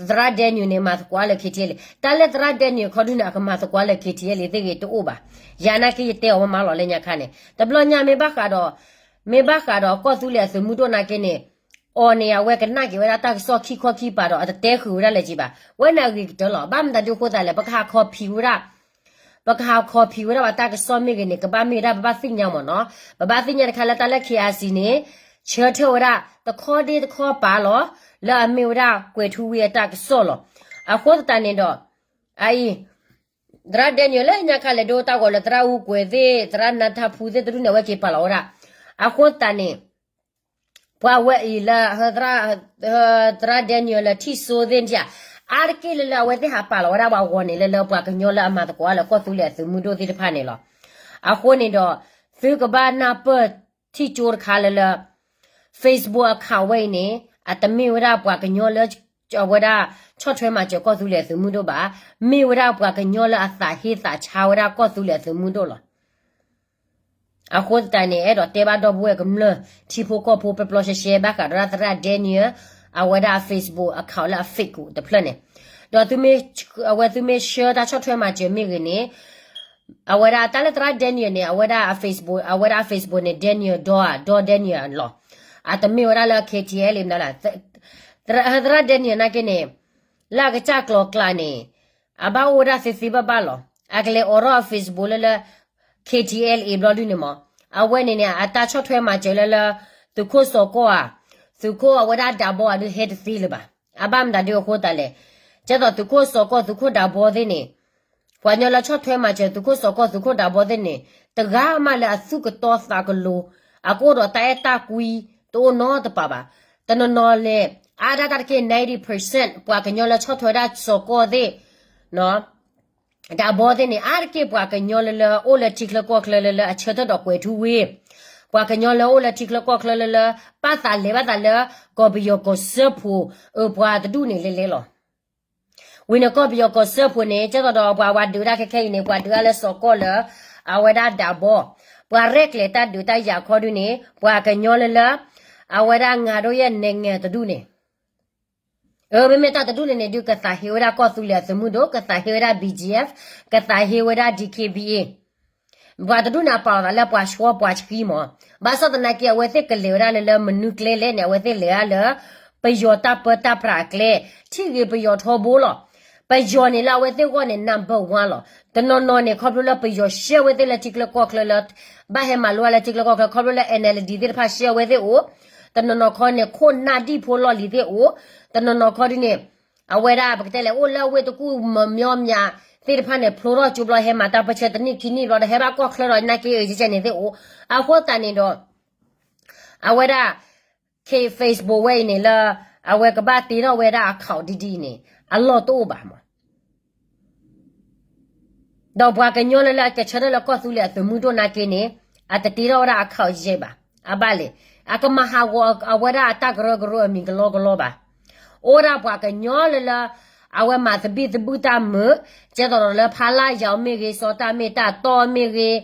သရၣ် Daniel န့ၣ် မၤသကိးလၢ K T L A တၢ်လၢသရၣ် Daniel ခီဒုန့ၣ် အကမၤသကိးလၢ K T L A သ့ၣ်ဂ့ၤတအိၣ်ဘၣ်. ယၤနာ်က့ယတဲအီၤဝဲမးလီၤလၢညါခါန့ၣ် တဘျီညါမ့ၢ်ဘၣ်ဃးဒီး မ့ၢ်ဘၣ်ဃးဒီးကီၢ်သူလ့ၤအသုးမုၢ်ဒိၣ်နာ်က့န့ၣ် အီၤန့ၣ်အဝဲကနၣ်က့ၤဝဲဒၣ်တၢ်ကစီၣ်ခံခီခံပၤဒီးအတတဲဃုာ်ဝဲဒၣ်လၢၤက့ဘၣ်. ဝဲန့ၣ်အဂ့ၤကတၢၢ်လီၤ. ဘၣ်မတၤဒုအဃိသတးလဲၣ် ပကဟးခီဖံးဝဲဒၣ် ပကဟးခီဖံးဝဲဒၣ်ဘၣ်တၢ်ကစီၣ်မ့ၢ်ဂ့ၤန့ၣ် ကဘၣ်မ့ၢ်ဝဲဒၣ်ပဘၣ်သ့ၣ်ညါမ့ၢ်နီၤ. ပဘၣ်သ့ၣ်ညါတခါလၢတၢ်လၢ K I C န့ၣ် ဆၢထၢၣ်ဝဲဒၣ်တခီဒ့တခီပၤလီၤ. လၢအမ့ၢ်ဝဲဒၣ်ကွဲၤထူဝ့အတၢ်ကစီၣ်လီၤ. အဃိသတးန့ၣ်ဒီး အအံၤ သရၣ် Daniel လၢညါခါလဲၤဒိတၢ်ဂီၤလၢသရၣ်အူကွဲၤသ့ၣ် သရၣ်နါထၢဖူသ့ၣ်တဒူၣ်န့ၣ် အဝဲက့ၤပာ်လီၤဝဲဒၣ်. အဃိသတးန့ၣ် ပှၤဝဲအံၤလၢ သရၣ် Daniel လၢထံၣ်စိသ့ၣ်န့ၣ် အါတက့ၢ်လၢလၢအဝဲသ့ၣ်ဟးပာ်လီၤဝဲဒၣ်ပှၤဂီၤန့ၣ် လၢလၢပှၤကညီလၢအမၤသကိးလၢကီၢ်သူလ့ၤအသုးမုၢ်ဒိၣ်သ့ၣ်တဖၣ်န့ၣ်လီၤ. အဃိန့ၣ်ဒီး သုကဘၣ်နၢ်ပၢၢ်ထံၣ်ကၠိတခါလၢလၢ Facebook account ဝဲအံၤန့ၣ် အတမ့ၢ်ဝဲဒၣ်ပှၤကညီလၢ အဝဲဒၣ်ဆီၣ်ထွဲမၤစၢၤကီၢ်သူလ့ၤအသုးမုၢ်ဒိၣ်ဘၣ်. မ့ၢ်ဝဲဒၣ်ပှၤကညီလၢအသးဟ့သးဆါဝဲဒၣ်ကီၢ်သူလ့ၤအသုးမုၢ်ဒိၣ်လီၤ. အဃိသတးန့ၣ် အဲၣ်ဒိးတဲဘၣ်ဒီပုၢ်ဝဲၢ်ကမျၢၢ်ထံဖိကီၢ်ဖိပျီပျီရှဲရှဲ ဘၣ်ဃးဒီးသရၣ် Daniel အဝဲဒၣ် Facebook account လၢအ fake တဖျၢၣ်န့ၣ်, ဒီးအဝဲသုမ့ၢ်ဆှၢတၢ်ဆီၣ်ထွဲမၤစၢၤမ့ၢ်ဂ့ၤန့ၣ် အဝဲဒၣ်တၢ်လၢသရၣ် Daniel န့ၣ် အဝဲဒၣ်အ Facebook အဝဲဒၣ်အ Facebook န့ၣ် Daniel ဒီဧါ ဒီ Daniel လီၤ. အတမ့ၢ်ဝဲဒၣ်လၢ K T L A မနုၤလဲၣ်. သရၣ် Daniel နာ်က့န့ၣ် လၢအကစၢ်ကျိၤကျါန့ၣ် အဘၣ်အိၣ်ဝဲဒၣ်သ့သ့ဘၣ်ဘၣ်လီၤ. အကလဲၤအိးထီၣ်အ Facebook လၢလၢ K T L A ဘျီဒုန့ၣ်မး, အဝဲန့ၣ်န့ၣ် အတၢ်ဆီၣ်ထွဲမၤစၢၤလၢလၢ သုးခိၣ်စီၤကီၢ်ဧါ, သုးခိၣ်အဝဲဒၣ်ဒးဘီဧါဒုးဟဲတသ့လၢၤဘၣ်. အဘၣ်မတၤဒုးအဃိသတးလဲၣ်, ကဲသိးသုးခိၣ်စီၤကီၢ် သုးခိၣ်ဒးဘီသ့ၣ်န့ၣ် ပှၤကညီလၢဆီၣ်ထွဲမၤစၢၤသုးခိၣ်စီၤကီၢ် သုးခိၣ်ဒးဘီသ့ၣ်န့ၣ် တဂၤမးလၢအသူၣ်ကတီၤသးကလိၤ, အကအိၣ်ဒီးတၢ်အဲၣ်တၢ်ကွံ တအိၣ်နီတပၤဘၣ်. တနီၤနီၤလဲၣ် အါဒၣ်တၢ်တက့ၢ် ninety percent ပှၤကညီလၢဆီၣ်ထွဲဒၣ်စီၤကီၢ်သ့ၣ် ဒးဘီသ့ၣ်န့ၣ် အါတက့ၢ်ပှၤကညီလၢလၢအိၣ်လၢထံချၢကီၢ်ချၢလၢလၢအဆၢထၢၣ်ဒီးကွဲၤထူဝ့ၢ်, ပှၤကညီလၢအိၣ်လၢထံချၢကီၢ်ချၢလၢလၢ ဘၣ်သးလဲၤဘၣ်သးလၢ ကီၢ်ပယီၤကီၢ်စၢဖှိၣ် အပှၤတဒူၣ်န့ၣ်လဲၤလဲၤလီၤ. ဝံၤန့ၣ်ကီၢ်ပယီၤကီၢ်စၢဖှိၣ်န့ၣ် ကဲသိးဒီးပှၤဝဲဒုးဒၣ်ခဲခဲအံၤန့ၣ် ပှၤဒုးဒၣ်လၢစီၤကီၢ်လၢ အဝဲဒၣ်ဒးဘီ, ပှၤရဲၣ်ကျဲၤတၢ်ဒုးတၢ်ယၤခီဒုန့ၣ် ပှၤကညီလၢလၢ အဝဲဒၣ်ငါဒိၣ်ယဲၢ်နဲငဲၤတဒူၣ်န့ၣ် အမ့မ့ၢ်တၢ်တဒူၣ်န့ၣ်န့ၣ် ဒုးကသးဟ့ဝဲဒၣ်ကီၢ်သူလ့ၤအသုးမုၢ်ဒိၣ်, ကသးဟ့ဝဲဒၣ် B G F, ကသးဟ့ဝဲဒၣ် D K B A. ပှၤတဒူၣ်န့ၣ် အပာ်လီၤသးလၢပှၤဆှီပှၤဆှံမး, ဘၣ်ဆၣ်သနာ်က့ အဝဲသ့ၣ်ကလဲၤဝဲဒၣ်လၢလၢမနုၤကျဲလဲၣ်န့ၣ် အဝဲသ့ၣ်လဲၤဒၣ်လၢ ပယီၤတၢ်ပၢတၢ်ပြးအကျဲ, ထံၣ်ဂ့ၤပယီၤထီဘိလီၤ. ပယီၤန့ၣ်လၢအဝဲသ့ၣ်ဂီၢ်န့ၣ် number one လီၤ. တနီၤနီၤန့ၣ် ခီဖျိလၢပယီၤရှဲဝဲသ့ၣ်လၢထံချၢကီၢ်ချၢလၢ ဘၣ်ဟဲမၤလိလၢထံချၢကီၢ်ချၢ ခီဖျိလၢ N L D သ့ၣ်တဖၣ်ရှဲဝဲသ့ၣ်အိၣ်, တနီၤနီၤခီန့ၣ် ခိၣ်နၢ်ဒံၣ်ဖိလီၢ်လံၤသ့ၣ်အိၣ်, တနီၤနီၤခီဒုန့ၣ် အဝဲဒၣ်ပကတဲလဲၣ် အိၣ်လၢဝ့ၢ်တကူၣ်မီမၠါသ့ၣ်တဖၣ်န့ၣ် ဖျိထီၣ်ကၠိဘျီ ဟဲမၤတၢ်ပၢဆှၢတနံၣ်ခံနံၣ်ဘျီဒီး ဟဲဘၣ်ကီၢ်ချၢဒီးနာ်က့အံၤကဲန့ၣ်သ့ၣ်အိၣ်, အဃိသတးန့ၣ်ဒီး အဝဲဒၣ် K Facebook ဝဲအံၤန့ၣ်လၢ အဝဲကဘၣ်တ့ထီၣ်ဝဲဒၣ် account ဒ်ဒ်အံၤန့ၣ် အလီၢ်တအိၣ်ဘၣ်မး. ဒီးပှၤကညီလၢလၢအကဆၢထၢၣ်လၢကီၢ်သူလ့ၤအသုးမုၢ်ဒိၣ်နာ်က့န့ၣ် အတတ့ထီၣ်ဝဲဒၣ် account ယဲၢ်ဘၣ်. အဘၣ်လဲၣ်, အကမၤဟးဂီၤအဝဲဒၣ်အတၢ်ကရၢကရိအမံၤကလီကလီဘၣ်. အိၣ်ဒၣ်ပှၤကညီလၢလၢ အဝဲမၤသဘံၣ်သဘုၣ်တၢ်မုာ်, ကဲသိးဒီးလၢဖါလၢ်ယီၤမ့ၢ်ဂ့ၤ, စီၤတၢ်မ့ၢ်တၢ်တီမ့ၢ်ဂ့ၤ,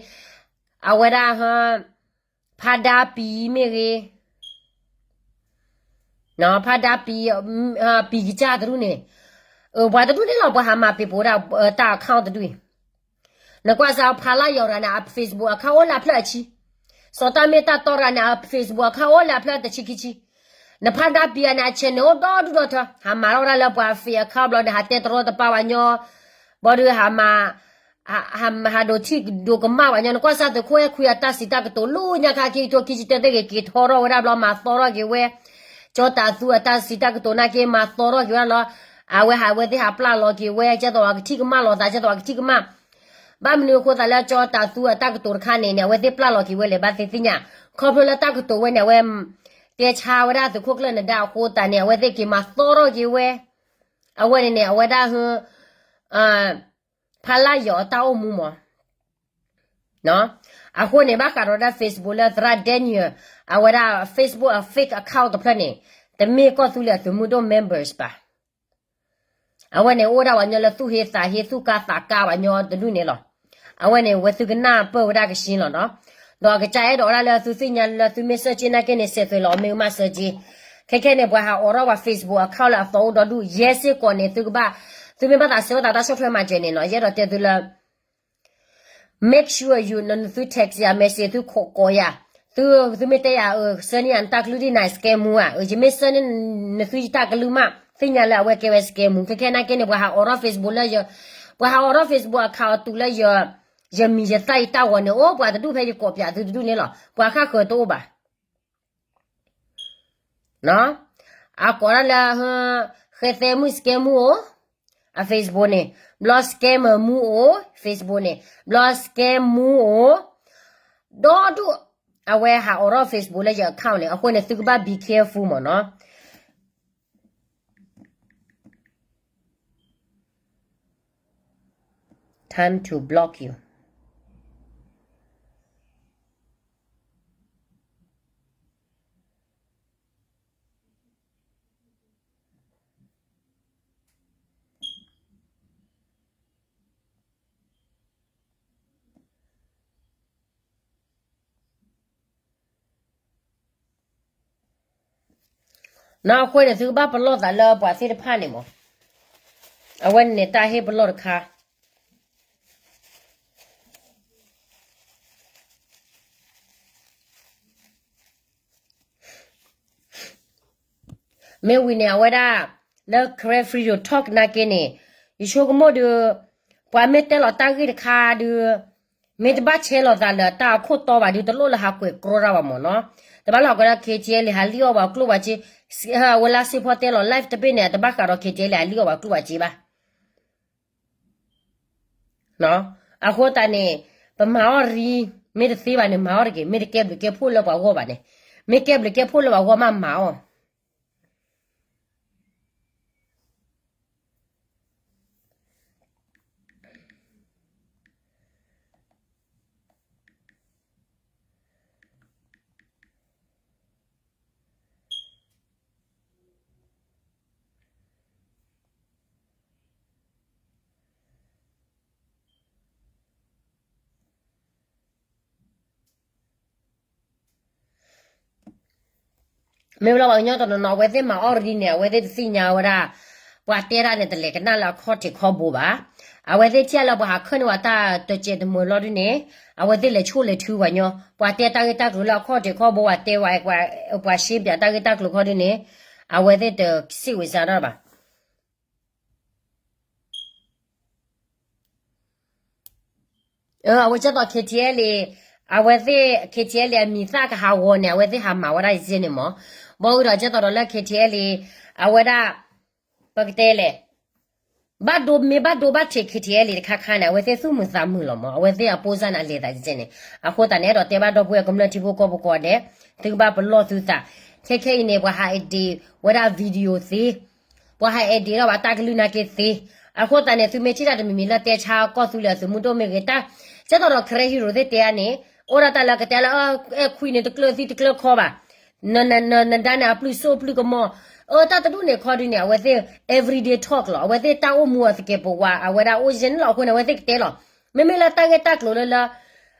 အဝဲဒၣ် ဖါဒါပံၤမ့ၢ်ဂ့ၤ, ဖါဒါပံၤ, ပံၤကစၢ်တဒူၣ်န့ၣ်, ပှၤတဒူၣ်န့ၣ်လီၤ ပှၤဟးမၤပ့ၤပိာ်ဒၣ်တၢ် account တဒူၣ်အံၤ. နကွၢ်စၢ်ဖါလၢ်ယီၤရၤန့ၣ် အ Facebook account အိၣ်လၢအဖျၢၣ်အဆံ, စီၤတၢ်မ့ၢ်တၢ်တီရၤန့ၣ် အ Facebook account အိၣ်လၢအဖျၢၣ်တဆံခံဆံ, နဖါဒါပံၤဂၤန့ၣ် အ channel အိၣ်ဒီဒူၣ်ဒီထၢ, ဟးမၤထီၣ်ဝဲဒၣ်လၢပှၤ fake account ဘျီန့ၣ် ဟးတဲတရီတပါပှၤညီ, ဘျီဒုးဟးမၤ ဟးဒိးထံၣ်ဒိးကမၣ်ပှၤညီ, နကွၢ်စၢ်သုးခိၣ်အဲၣ်ခွံအတၢ်စံးတၢ်ကတိၤ လၢညါခါခံကထိခံဆံတၢသ့ၣ်ဂ့ၤ က့ၤထီထီၣ်ဝဲဒၣ်ဘျီ မၤသီထီၣ်က့ၤဝဲ, ကၠီတၤသူအတၢ်စံးတၢ်ကတိၤနာ်က့ မၤသီထီၣ်က့ၤဝဲဒၣ်လီၤ. အဝဲဟးဝဲသ့ၣ်ဟးပျၢ်လီၤက့ၤဝဲ ကဲသိးအကထံၣ်ကမၣ်လီၤသး ကဲသိးအကထံၣ်ကမၣ် ဘၣ်မနုၤအဃိသးလၢကၠီတၤသူအတၢ်ကတိၤတခါန့ၣ်န့ၣ် အဝဲသ့ၣ်ပျၢ်လီၤက့ၤဝဲလဲၣ် ဘၣ်သ့ၣ်သ့ၣ်ညါ, ခီဖျိလၢတၢ်ကတိၤဝဲန့ၣ် အဝဲ တဲဆါဝဲဒၣ်သုးခိၣ်ကျၢၢ်နဒါအဃိသတးန့ၣ် အဝဲသ့ၣ်က့ၤမၤသီထီၣ်က့ၤဝဲ, အဝဲန့ၣ်န့ၣ် အဝဲဒၣ် ဖးလၢ်ယီၤအတၢ်အိၣ်မူမး, အဃိန့ၣ် ဘၣ်ဃးဒီးဒၣ် Facebook လၢသရၣ် Daniel အဝဲဒၣ် Facebook အ fake account တဖျၢၣ်န့ၣ် တမ့ၢ်ကီၢ်သူလ့ၤအသုးမုၢ်ဒိၣ် members ဘၣ်. အဝဲန့ၣ်အိၣ်ဒၣ်ပှၤညီလၢသူၣ်ဟ့သးဟ့ သူၣ်ကါသးကါ ပှၤညီတဒူၣ်န့ၣ်လီၤ. အဝဲန့ၣ် ဝဲသုကနၢ်ပၢၢ်ဝဲဒၣ်ကဆှီလီၤနီၤ. ဒီးကစၢ်အဲၣ်ဒိးဝဲဒၣ်လၢသုသ့ၣ်ညါလၢသုမ့ၢ် search နာ်က့န့ၣ် စဲးသွဲးလီၤ မ့ၢ်ကမၣ် search. ခဲခဲန့ၣ် ပှၤဟးအိးထီၣ်ပှၤ Facebook account လၢအသီအိၣ်ဒီဒူၣ် ယဲစ့ၢ်ကီးန့ၣ် သုကဘၣ်, သုမ့ၢ်ဘၣ်သးဆၢဝဲသးတၢ်ဆီၣ်ထွဲမၤစၢၤန့ၣ်နီၤ ယအဲၣ်ဒိးတဲသုလၢ make sure you နသု text ယၤ message သုကိးယၤ, သု, သုမ့ၢ်တဲယၤ ဆှၢန့ၢ်ယၤနတၢ်ကလုၢ်ဒ်နၤ scam မူဧါ, ယမ့ၢ်ဆှၢန့ၢ်နသုယတၢ်ကလုၢ်မး သ့ၣ်ညါလၢအဝဲကဲဝဲ scam မူ. ခဲခဲနာ်က့န့ၣ် ပှၤဟးအိးထီၣ် Facebook လၢယ, ပှၤဟးအိးထီၣ် Facebook account အတုၤလၢယ, ယမံၤယသၣ်ယတၢ်ဂီၤန့ၣ် အိၣ်ပှၤတဒူၣ်ဖဲယကိးပၠးသုတဒူၣ်န့ၣ်လီၤ. ပှၤဃၣ်ဃၢၤတအိၣ်ဘၣ် အကိးဒၣ်လၢ ဃဲသဲမုၣ် scam မူအိၣ်, အ Facebook န့ၣ်, ဘျီ scammer မူအိၣ် Facebook န့ၣ်, ဘျီ scam မူအိၣ်, ဒီဒူၣ်, အဝဲဟးအိးထီၣ် Facebook လၢယ account န့ၣ် အဃိန့ၣ် သုကဘၣ် be careful မ့ၢ်နီၤ. Time to block you. နီၢ်အဃိန့ၣ် သုကဘၣ်ပလီၢ်သးလၢပှၤသ့ၣ်တဖၣ်န့ၣ်မး, အဝဲန့ၣ်တၢ်ဟ့ၣ်ပလီၢ်တခါ မ့ၢ်ဝံၤန့ၣ် အဝဲဒၣ် လၢ Karen Freedom Talk နာ်က့န့ၣ် ယဆိကမိၣ်ဒုး ပှၤမ့ၢ်တဲလီၤတၢ်ဂ့ၢ်တခါဒုး မ့ၢ်တဘၣ်ဆဲးလီၤသးလၢတၢ်အခိၣ်တီဘၣ်ဒုး တလိၣ်လၢဟးကွဲးကြီတၢ်ဘၣ်မ့ၢ်နီၤ. တဘၣ်လၢဟးကွဲးဒီး KTLA ဟးလံၣ်အီၣ်ပှၤကျိၣ်ပှၤစ့, ဝဲလၢစ့ဖီတဲလီၤ live တဘ့ၣ်န့ၣ် တဘၣ်ဃးဒီး KTLA ဟးလံၣ်အီၣ်ပှၤကျိၣ်ပှၤစ့ဘၣ်. အဃိသတးန့ၣ် ပမၤအီၣ်ရံ, မ့ၢ်တသ့ဘၣ်န့ၣ် မၤအီၣ်တက့ၢ်, မ့ၢ်တကဲဘျုးကဲဖှိၣ်လၢပှၤဂီၢ်ဘၣ်န့ၣ်, မ့ၢ်ကဲဘျုးကဲဖှိၣ်လၢပှၤဂီၢ်မးမၤအီၣ်. မ့ၢ်ဝဲလၢပှၤကညီတနီၤနီၤ အဝဲသ့ၣ်မၤအီၣ်ရံန့ၣ် အဝဲသ့ၣ်တသ့ၣ်ညါဝဲဒၣ်, ပှၤတဲတၢ်န့ၣ် တလဲၤကနၣ်လၢအခီၣ်ထံးခီၣ်ဘိဘၣ်. အဝဲသ့ၣ်ထံၣ်လၢပှၤဟးခၢၣ်န့ၢ်ဝဲတၢ်တစဲးတမုာ်လီၤဒ်န့ၣ်, အဝဲသ့ၣ်လဲၤဆိၣ်လဲၤထုပှၤညီ, ပှၤတဲတၢ်ဂ့ၢ်တၢ်ကျိၤလၢအခီၣ်ထံးခီၣ်ဘိ ပှၤတဲဝဲ, ပှၤရှင်းပြတၢ်ဂ့ၢ်တၢ်ကျိၤခီဒ်န့ၣ်, အဝဲသ့ၣ်တစံးဝံၤစါထီၣ်ဘၣ်. အဝဲကၠဲသိး KTLA, အဝဲသ့ၣ် KTLA အမံၤသၣ်ကဟးဂီၤန့ၣ် အဝဲသ့ၣ်ဟးမၤဝဲဒၣ်ယဲန့ၣ်မး. ဘၣ်ဝံၤဒီးကၠဲသိးဒီးလၢ KTLA အဝဲဒၣ်, ပကတဲလဲၣ်, ဘၣ်ဒိမ့ၢ်ဘၣ်ဒိဘၣ်ထံး KTLA တခါခါန့ၣ် အဝဲသ့ၣ်သူၣ်မုာ်သးမုာ်လီၤမး. အဝဲသ့ၣ်အပိၢ်စၢ်န့ၣ် အလဲၤသးယဲန့ၣ်. အဃိသတးန့ၣ် အဲၣ်ဒိးတဲဘၣ်ဒီပုၢ်ဝဲၢ်ကမျၢၢ်ထံဖိကီၢ်ဖိကိးဂၤဒဲး, သုကဘၣ်ပလီၢ်သုသး. ခဲခဲအံၤန့ၣ် ပှၤဟး edit ဝဲဒၣ် video သ့ ပှၤဟး edit ထီၣ်ဘၣ်တၢ်ကလုၢ်နာ်က့သ့. အဃိသတးန့ၣ် သုမ့ၢ်ထံၣ်တၢ်တမံၤမံၤလၢတဲဆါကီၢ်သူလ့ၤအသုးမုၢ်ဒိၣ်မ့ၢ်ဂ့ၤ, တၢ်ကၠဲသိးဒီး Karen Hero သ့ၣ်တဲဧါန့ၣ်, အိၣ်ဒၣ်တၢ်လၢကတဲလၢ အဲၣ်ခွံန့ၣ် တကျၢၢ်သံတကျၢၢ်ခီဘၣ်, နဒါန့ၣ် အပျုၢ်စိပျုၢ်ကမီၤ, အတၢ်တဒူၣ်န့ၣ်ခီဒုးန့ၣ် အဝဲသ့ၣ် everyday talk လီၤ. အဝဲသ့ၣ်တၢ်အိၣ်မူအသကဲးပဝး အဝဲဒၣ်အိၣ်ယဲန့ၣ်လီၤ. အဃိန့ၣ် အဝဲသ့ၣ်ကတဲလီၤ. မ့မ့ၢ်လၢတၢ်ဂ့ၢ်တၢ်ကျိၤလၢလၢ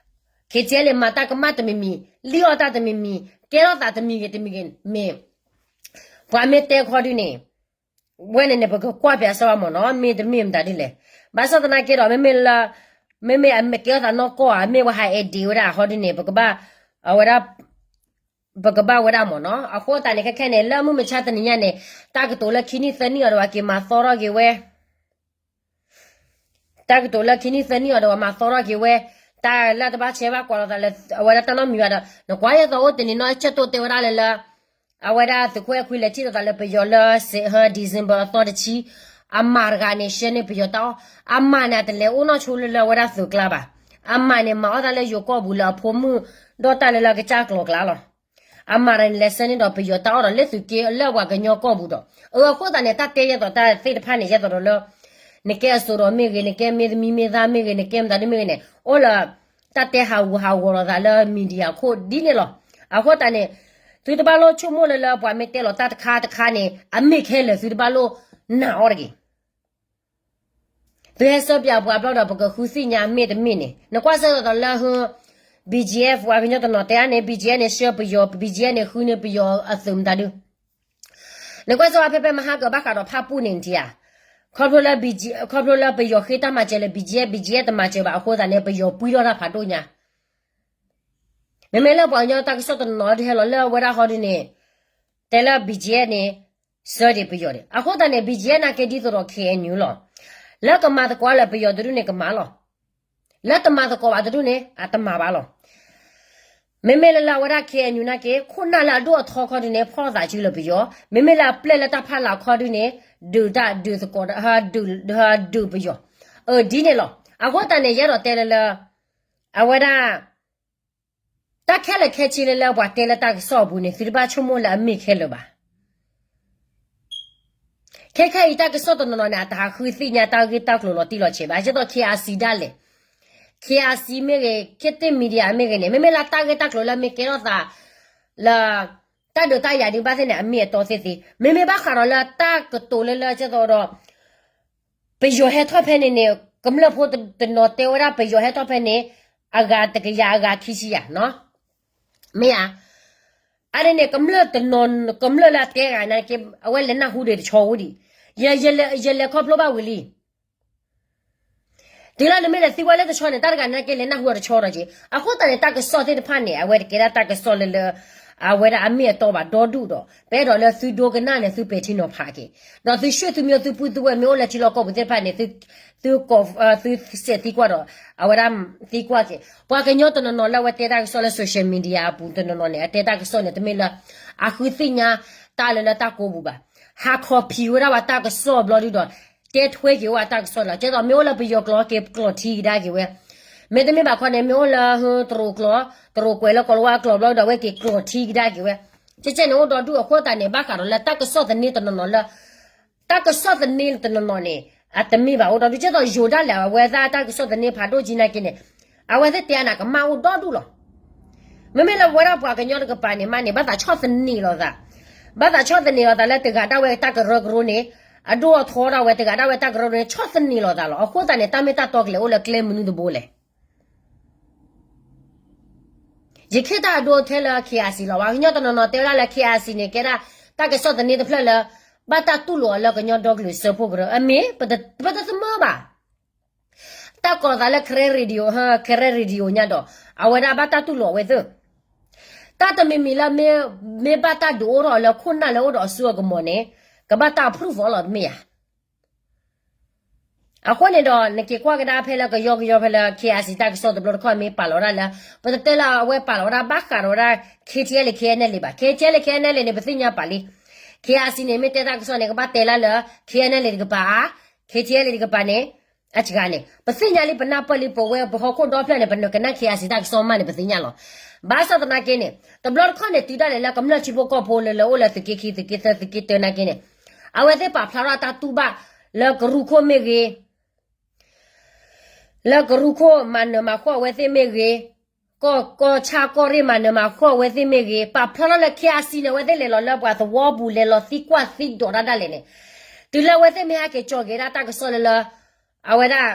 KTLA မၤတၢ်ကမၣ်တမံၤမံၤ, လံၣ်အီၣ်တၢ်တမံၤမံၤ, ကဲထီၣ်သးတမံၤဂ့ၤတမံၤဂ့ၤမ့ၢ်, ပှၤမ့ၢ်တဲခီဒုးန့ၣ်, ဝဲန့ၣ်န့ၣ် ပကကွၢ်ပၠးစၢၤဘၣ်မ့ၢ်နီၤ, မ့ၢ်တမ့ၢ်မတၤဒ်လဲၣ်. ဘၣ်ဆၣ်သနာ်က့ဒီး မ့မ့ၢ်လၢ, မ့မ့ၢ်အမ့ၢ်ကဲထီၣ်သးနီၢ်ကီၢ်ဧါ, မ့ၢ်ပှၤဟး edit ဝဲဒၣ်ခီဒုးန့ၣ် ပကဘၣ်, အဝဲဒၣ် ပကဘၣ်ဝဲဒၣ်မ့ၢ်နီၤ. အဃိသတးန့ၣ် ခဲခဲန့ၣ် လၢမုၢ်မဆါတနံၤညါန့ၣ် တၢ်ကတိၤလၢခံနံၣ်သၢနံၣ်အံၤဒီး ပှၤက့ၤမၤသီထီၣ်က့ၤဝဲ တၢ်ကတိၤလၢခံနံၣ်သၢနံၣ်အံၤဒီး ပှၤမၤသီထီၣ်က့ၤဝဲ, တၢ်လၢတဘၣ်ဆဲးဘၣ်ကွၢ်လိာ်သးလၢ အဝဲဒၣ်တၢ်နီတမံၤဘၣ်ဒီး နကွၢ်ယဲသိးအိၣ်တနံၤနီၢ် ကၠဲသိးတဲဝဲဒၣ်လၢလၢ အဝဲဒၣ်သုးခိၣ်အဲၣ်ခွံလဲၤထံၣ်လိာ်သးလၢပယီၤလၢ December အသီတဆံ, အမၤတဂၤန့ၣ် ဆှၢန့ၢ်ပယီၤတၢ်အီၣ်, အမၤန့ၣ် အတလဲၤအိၣ်နီၢ်ဆိလၢလၢအဝဲဒၣ်သုးကျါဘၣ်. အမၤန့ၣ် မၤအီၣ်တၢ်လၢယိၤကီၢ်ပူၤလၢအဖိမုၣ်ဒီးတၢ်လၢလၢအကစၢ်ကျိၤကျါလီၤ. အမၤတဂၤန့ၣ် လဲၤဆှၢန့ၢ်ဒီးပယီၤတၢ်အီၣ်ဒီးလၢသုးက့လၢပှၤကညီကီၢ်ပူၤဒီး အဃိသတးန့ၣ် တၢ်တဲယဲသိးတၢ်သ့ၣ်တဖၣ်န့ၣ် ယဲသိးဒီးလၢ နကဲအစိဒီးမ့ၢ်ဂ့ၤ, နကဲမ့ၢ်သမံမ့ၢ်သၣ်မ့ၢ်ဂ့ၤ, နကဲမတၤဒ်မ့ၢ်ဂ့ၤန့ၣ် အိၣ်လၢ တၢ်တဲဟးဂူာ်ဟးဂီၤလိာ်သးလၢ media ခိၣ်ဒ်န့ၣ်လီၤ. အဃိသတးန့ၣ် သုတဘၣ်လိၣ်ဆိကမိၣ်လၢလၢပှၤမ့ၢ်တဲလီၤတၢ်တခါတခါန့ၣ် အမ့ၢ်ခဲလၢာ် သုတဘၣ်လိၣ်နာ်အီၤတဂ့ၤ. သုဟဲဆှၢပၠးပှၤဘျီဒီး ပကဃုသ့ၣ်ညါမ့ၢ်တမ့ၢ်န့ၣ် နကွၢ်စၢၤသိးလၢ ဟ BGF ပှၤကညီတနီၤတဲအါန့ၣ် BGF န့ၣ် ဆှၢပယီၤ, BGF န့ၣ် ဃုန့ၢ်ပယီၤအသုးမတၤဒု နကွၢ်စၢၤဝဲဖဲဖဲမဟါကဘၣ်ဃးဒီးဖၣ်ပူၣ်န့ၣ်နထံၣ်ဧါ, ခီဖျိလၢ ခီဖျိလၢပယီၤဃ့တၢ်မၤစၢၤလၢ BGF, BGF တမၤစၢၤဘၣ်အဃိသတးန့ၣ် ပယီၤပှံထီၣ်တၢ်ဖးဒိၣ်ညါ. မ့မ့ၢ်လၢပှၤကညီတၢ်ကစီၣ်တနီၤနီၤဒုးဟဲလီၤလၢအဝဲဒၣ်ဃီဒုန့ၣ် တဲလၢ BGF န့ၣ် ဆှၢဒံးပယီၤဒံး. အဃိသတးန့ၣ် BGF နာ်က့ဒ်သိးဒီး KNU လီၤ. လၢကမၤသကိးလၢပယီၤတဒူၣ်န့ၣ်ကမၤလီၤ. လၢတမၤသကိးဘၣ်တဒူၣ်န့ၣ် အတမၤဘၣ်လီၤ. မ့မ့ၢ်လၢလၢအဝဲဒၣ် KNU နာ်က့ ခိၣ်နၢ်လၢအဒိၣ်အထီခီဒုန့ၣ် ဖီၣ်သးစုလၢပယီၤ, မ့မ့ၢ်လၢအပျဲၢ်လၢတၢ်ဖးလၢ်ခီဒုန့ၣ် ဒုးတၢ်ဒုးသကိး ဒုးပယီၤ. အဒ်န့ၣ်လီၤ. အဃိသတးန့ၣ် ယအဲၣ်ဒိးတဲလၢလၢ အဝဲဒၣ် တၢ်ခဲလၢာ်ခဲဆ့လၢလၢပှၤတဲလၢတၢ်ကစီၣ်အပူၤန့ၣ် သုတဘၣ်ဆိကမိၣ်လၢအမ့ၢ်ခဲလၢာ်ဘၣ်. ခဲခဲအံၤတၢ်ကစီၣ်တနီၤနီၤန့ၣ် အတဟးဃုသ့ၣ်ညါတၢ်ဂ့ၢ်တၢ်ကျိၤလီၤတံၢ်လီၤဆဲးဘၣ်. ဒ်သိး KIC ဒၣ်လဲာ်, KIC မ့ၢ်ဂ့ၤ, ခေတ်သစ် Media မ့ၢ်ဂ့ၤန့ၣ် မ့မ့ၢ်လၢတၢ်ဂ့ၢ်တၢ်ကျိၤလၢမ့ၢ်ကဲထီၣ်သး လၢ တၢ်ဒုးတၢ်ယၤဒုးဘၣ်သ့ၣ်န့ၣ် အမ့ၢ်အတီသ့သ့. မ့မ့ၢ်ဘၣ်ဃးဒီးလၢတၢ်ကတိၤလၢလၢကဲသိးဒီး ပယီၤဟဲထီၣ်ဖဲန့ၣ်န့ၣ် ကမျၢၢ်ဖိတနီၤတဲဝဲဒၣ်ပယီၤဟဲထီၣ်ဖဲန့ၣ် အဂၤတကယၤအဂၤခံဆံယၤနီၤ. မ့ၢ်ဧါ. အန့ၣ်န့ၣ် ကမျၢၢ်တနီၤ ကမျၢၢ်လၢအတဲဂၤနာ်က့ အဝဲလဲၤနၢ်ဟူဒံးတဆီဝံၤဒံး. ယလဲၤခီဖျိဘၣ်ဝံၤလံ. တုၤလၢနမ့ၢ်လဲၤသံကွၢ်လၢတဆီန့ၣ် တၢ်တဂၤနာ်က့လဲၤနၢ်ဟူအီၤတဆီဒီးက့ၤ. အဃိသတးန့ၣ် တၢ်ကစီၣ်သ့ၣ်တဖၣ်န့ၣ် အဝဲတကဲဒၣ်တၢ်ကစီၣ်လၢလၢ အဝဲဒၣ်အမ့ၢ်အတီဘၣ်ဒီဒူၣ်ဒီး ပအဲၣ်ဒိးလၢသုဒိကနၣ်န့ၣ် သုပဲာ်ထံနီၤဖးက့ၤ ဒီးသုဆှၢသုမံၤသုပုၢ်သုဝဲၢ်မ့ၢ်အိၣ်လၢထံလီၢ်ကီၢ်ပူၤသ့ၣ်တဖၣ်န့ၣ် သု သုစဲးသံကွၢ်ဒီး အဝဲဒၣ်သံကွၢ်က့ၤ. ပှၤကညီတနီၤနီၤလၢအဝဲတဲတၢ်ကစီၣ်လၢ social media အပူၤတနီၤနီၤန့ၣ် အတဲတၢ်ကစီၣ်န့ၣ် တမ့ၢ်လၢ အဃုသ့ၣ်ညါတၢ်လၢလၢတၢ်ကိးပူၤဘၣ်. ဟးခီၣ်ဖံးဝဲဒၣ်ပှၤတၢ်ကစီၣ်ဘျီဒုဒီး တဲထွဲက့ၤဝဲတၢ်ကစီၣ်လီၤ. ကဲသိးမ့ၢ်အိၣ်လၢပယီၤကျိာ်က့ၤကျိာ်ထံကဒါက့ၤဝဲ, မ့တမ့ၢ်ဘၣ်ခီန့ၣ် မ့ၢ်အိၣ်လၢတရူးကျိာ်, တရူးကွဲးလၢကိၤလၤဝါကျိာ်ဘျီဒီး အဝဲက့ၤကျိာ်ထံကဒါက့ၤဝဲ. ကဲကဲန့ၣ်အိၣ်ဒီဒူၣ်အဃိသတးန့ၣ် ဘၣ်ဃးဒီးလၢတၢ်ကစီၣ်သန့တနီၤနီၤလၢ တၢ်ကစီၣ်သန့တနီၤနီၤန့ၣ် အတမ့ၢ်ဘၣ်အိၣ်ဒီဒူၣ် ကဲသိးယိၤဒၣ်လဲာ် အဝဲဒၣ်တၢ်ကစီၣ်သန့ဖးဒိၣ်ကံနာ်က့န့ၣ် အဝဲသ့ၣ်တဲအနၤကမၣ်အိၣ်ဒီဒူၣ်လီၤ. မ့မ့ၢ်လၢပဝဲဒၣ်ပှၤကညီတကပၤန့ၣ်မးန့ၣ် ဘၣ်သးဆီၣ်သနံးလိာ်သး, ဘၣ်သးဆီၣ်သနံးလိာ်သးလၢတဂၤဒၣ်ဝဲတၢ်ကရၢကရိန့ၣ် အဒိၣ်အထီဒၣ်ဝဲတဂၤဒၣ်ဝဲတၢ်ကရၢကရိန့ၣ် ဆီၣ်သနံးလိာ်သးလီၤ. အဃိသတးန့ၣ် တၢ်မ့ၢ်တၢ်တီကလဲၤအိၣ်လၢကျဲမနုၤတဘိလဲၣ်. ယခ့ၣ်တၢ်အဒိထဲလၢ KIC လီၤ. ပှၤကညီတနီၤနီၤတဲဝဲဒၣ်လၢ KIC န့ၣ် ကဲဒၣ်တၢ်ကစီၣ်သန့တဖျၢၣ်လၢ ဘၣ်တၢ်တူၢ်လိာ်အီၤလၢကညီဒီကလုာ်စၢဖှိၣ်ကရၢ, အမ့ၢ် ပတသမၢဘၣ်. တၢ်ကိးသးလၢ Karen Radio, Karen Radio ညါဒီး အဝဲဒၣ်ဘၣ်တၢ်တူၢ်လိာ်အဝဲသ့ၣ်. တၢ်တမံၤမံၤလၢ မ့ၢ်ဘၣ်တၢ်ဒုးအိၣ်ထီၣ်လၢခိၣ်နၢ်လၢအိၣ်ဒီးအစိအကမီၤန့ၣ် ကဘၣ်တၢ် approve အီၤလီၤ တမ့ၢ်ဧါ. အဃိန့ၣ်ဒီး နက့ၤကွၢ်ကဒါဖဲလၢကယီကယီဖဲလၢ KIC တၢ်ကစီၣ်တဘျီတခီၣ်မ့ၢ်ပာ်လီၤဝဲဒၣ်လၢ ပတတဲလၢအဝဲပာ်လီၤဝဲဒၣ်ဘၣ်ဃးဒီးဝဲဒၣ် KTLA KNLA ဘၣ်. KTLA KNLA န့ၣ် ပသ့ၣ်ညါပာ်လံ. KIC န့ၣ် မ့ၢ်တဲတၢ်ကစီၣ်န့ၣ် ကဘၣ်တဲလၢလၢ KNLA တကပၤဧါ, KTLA တကပၤန့ၣ် အစှၤန့ၣ် ပသ့ၣ်ညါလံ ပနၢ်ပၢၢ်လံ ပဝဲပဟီၣ်ခိၣ်ဒီဖျၢၣ်န့ၣ် ပနကနၣ် KIC တၢ်ကစီၣ်မးန့ၣ် ပသ့ၣ်ညါလီၤ. ဘၣ်ဆၣ်သနာ်က့န့ၣ် တဘျီတခီၣ်န့ၣ် တုၤဒၣ်လဲာ်လၢကမျၢၢ်ထံဖိကီၢ်ဖိလၢလၢအိၣ်လၢသုးက့ခံ သုးက့သၢ သုးက့တၢနာ်က့န့ၣ် အဝဲသ့ၣ်ပာ်ဖျါထီၣ်တၢ်တူၢ်ဘၣ်လၢကရူၢ်ခိၣ်မ့ၢ်ဂ့ၤ လၢကရူၢ်ခိၣ်မၤနၢၤမၤဃီၣ်အဝဲသ့ၣ်မ့ၢ်ဂ့ၤ, ကီၢ်ကီၢ်ဆၣ်ကီၢ်ရ့ၣ်မၤနၢၤမၤဃီၣ်အဝဲသ့ၣ်မ့ၢ်ဂ့ၤ, ပာ်ဖျါထီၣ်လၢ KIC န့ၣ် အဝဲသ့ၣ်လဲၤလီၤလၢပှၤသဝီပူၤ လဲၤလီၤသံကွၢ်သံဒိးတၢ်ဒၣ်လဲာ်န့ၣ်, တုၤလၢအဝဲသ့ၣ်မ့ၢ်ဟဲက့ၤကၠီၤက့ၤဒၣ်တၢ်ကစီၣ်လၢလၢ အဝဲဒၣ်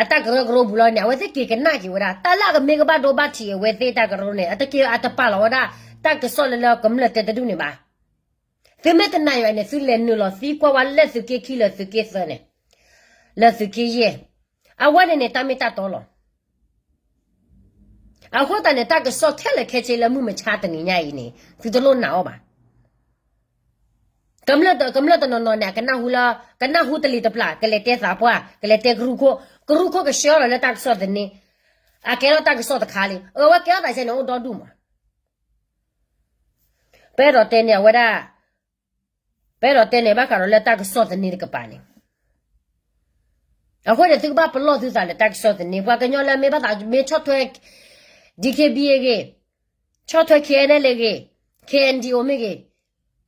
အတၢ်ကရၢကရိပူၤလီၤန့ၣ် အဝဲသ့ၣ်က့ၤကနၣ်က့ၤဝဲဒၣ် တၢ်လၢအကမ့ၢ်ကဘၣ်ဒိဘၣ်ထံးအဝဲသ့ၣ်တၢ်ကရၢကရိန့ၣ် အတက့ၤအတပာ်လီၤဝဲဒၣ် တၢ်ကစီၣ်လၢလၢကမျၢၢ်တဲတဒူၣ်န့ၣ်ဘၣ်. သုမ့ၢ်တနာ်ယွၤန့ၣ် သုလဲၤနုာ်လီၤသံကွၢ်ဝဲလၢသုးက့ခံ လၢသုးက့သၢန့ၣ်, လၢသုးက့ယဲၢ်, အဝဲန့ၣ်န့ၣ် တၢ်မ့ၢ်တၢ်တီလီၤ. အဃိသတးန့ၣ် တၢ်ကစီၣ်ခဲလၢာ်ခဲဆ့လၢမုၢ်မဆါတနံၤညါအံၤန့ၣ် သုတလိၣ်နာ်အီၤဘၣ်. ကမျၢၢ်တ ကမျၢၢ်တနီၤနီၤန့ၣ် အကနၢ်ဟူလၢ ကနၢ်ဟူတလံၤတပျၢ် ကလဲၤတဲသးပှၢ် ကလဲၤတဲကရူၢ်ခိၣ် ကရူၢ်ခိၣ်ကဆှၢလီၤလၢတၢ်ကစီၣ်သန့, အကဲထီၣ်တၢ်ကစီၣ်တခါလံ အဝဲကဲထီၣ်သးဆဲန့ၣ်အိၣ်ဒီဒူၣ်မး. ပအဲၣ်ဒိးတဲန့ၣ် အဝဲဒၣ် ပ ပအဲၣ်ဒိးတဲန့ၣ် ဘၣ်ဃးဒီးလၢတၢ်ကစီၣ်သန့တကပၤန့ၣ်, အဃိန့ၣ် သုကဘၣ်ပလီၢ်သုသးလၢတၢ်ကစီၣ်သန့, ပှၤကညီလၢမ့ၢ်ဘၣ်သးမ့ၢ်ဆီၣ်ထွဲ D K B A ဂ့ၤ, ဆီၣ်ထွဲ K N L A ဂ့ၤ, K N D O မ့ၢ်ဂ့ၤ,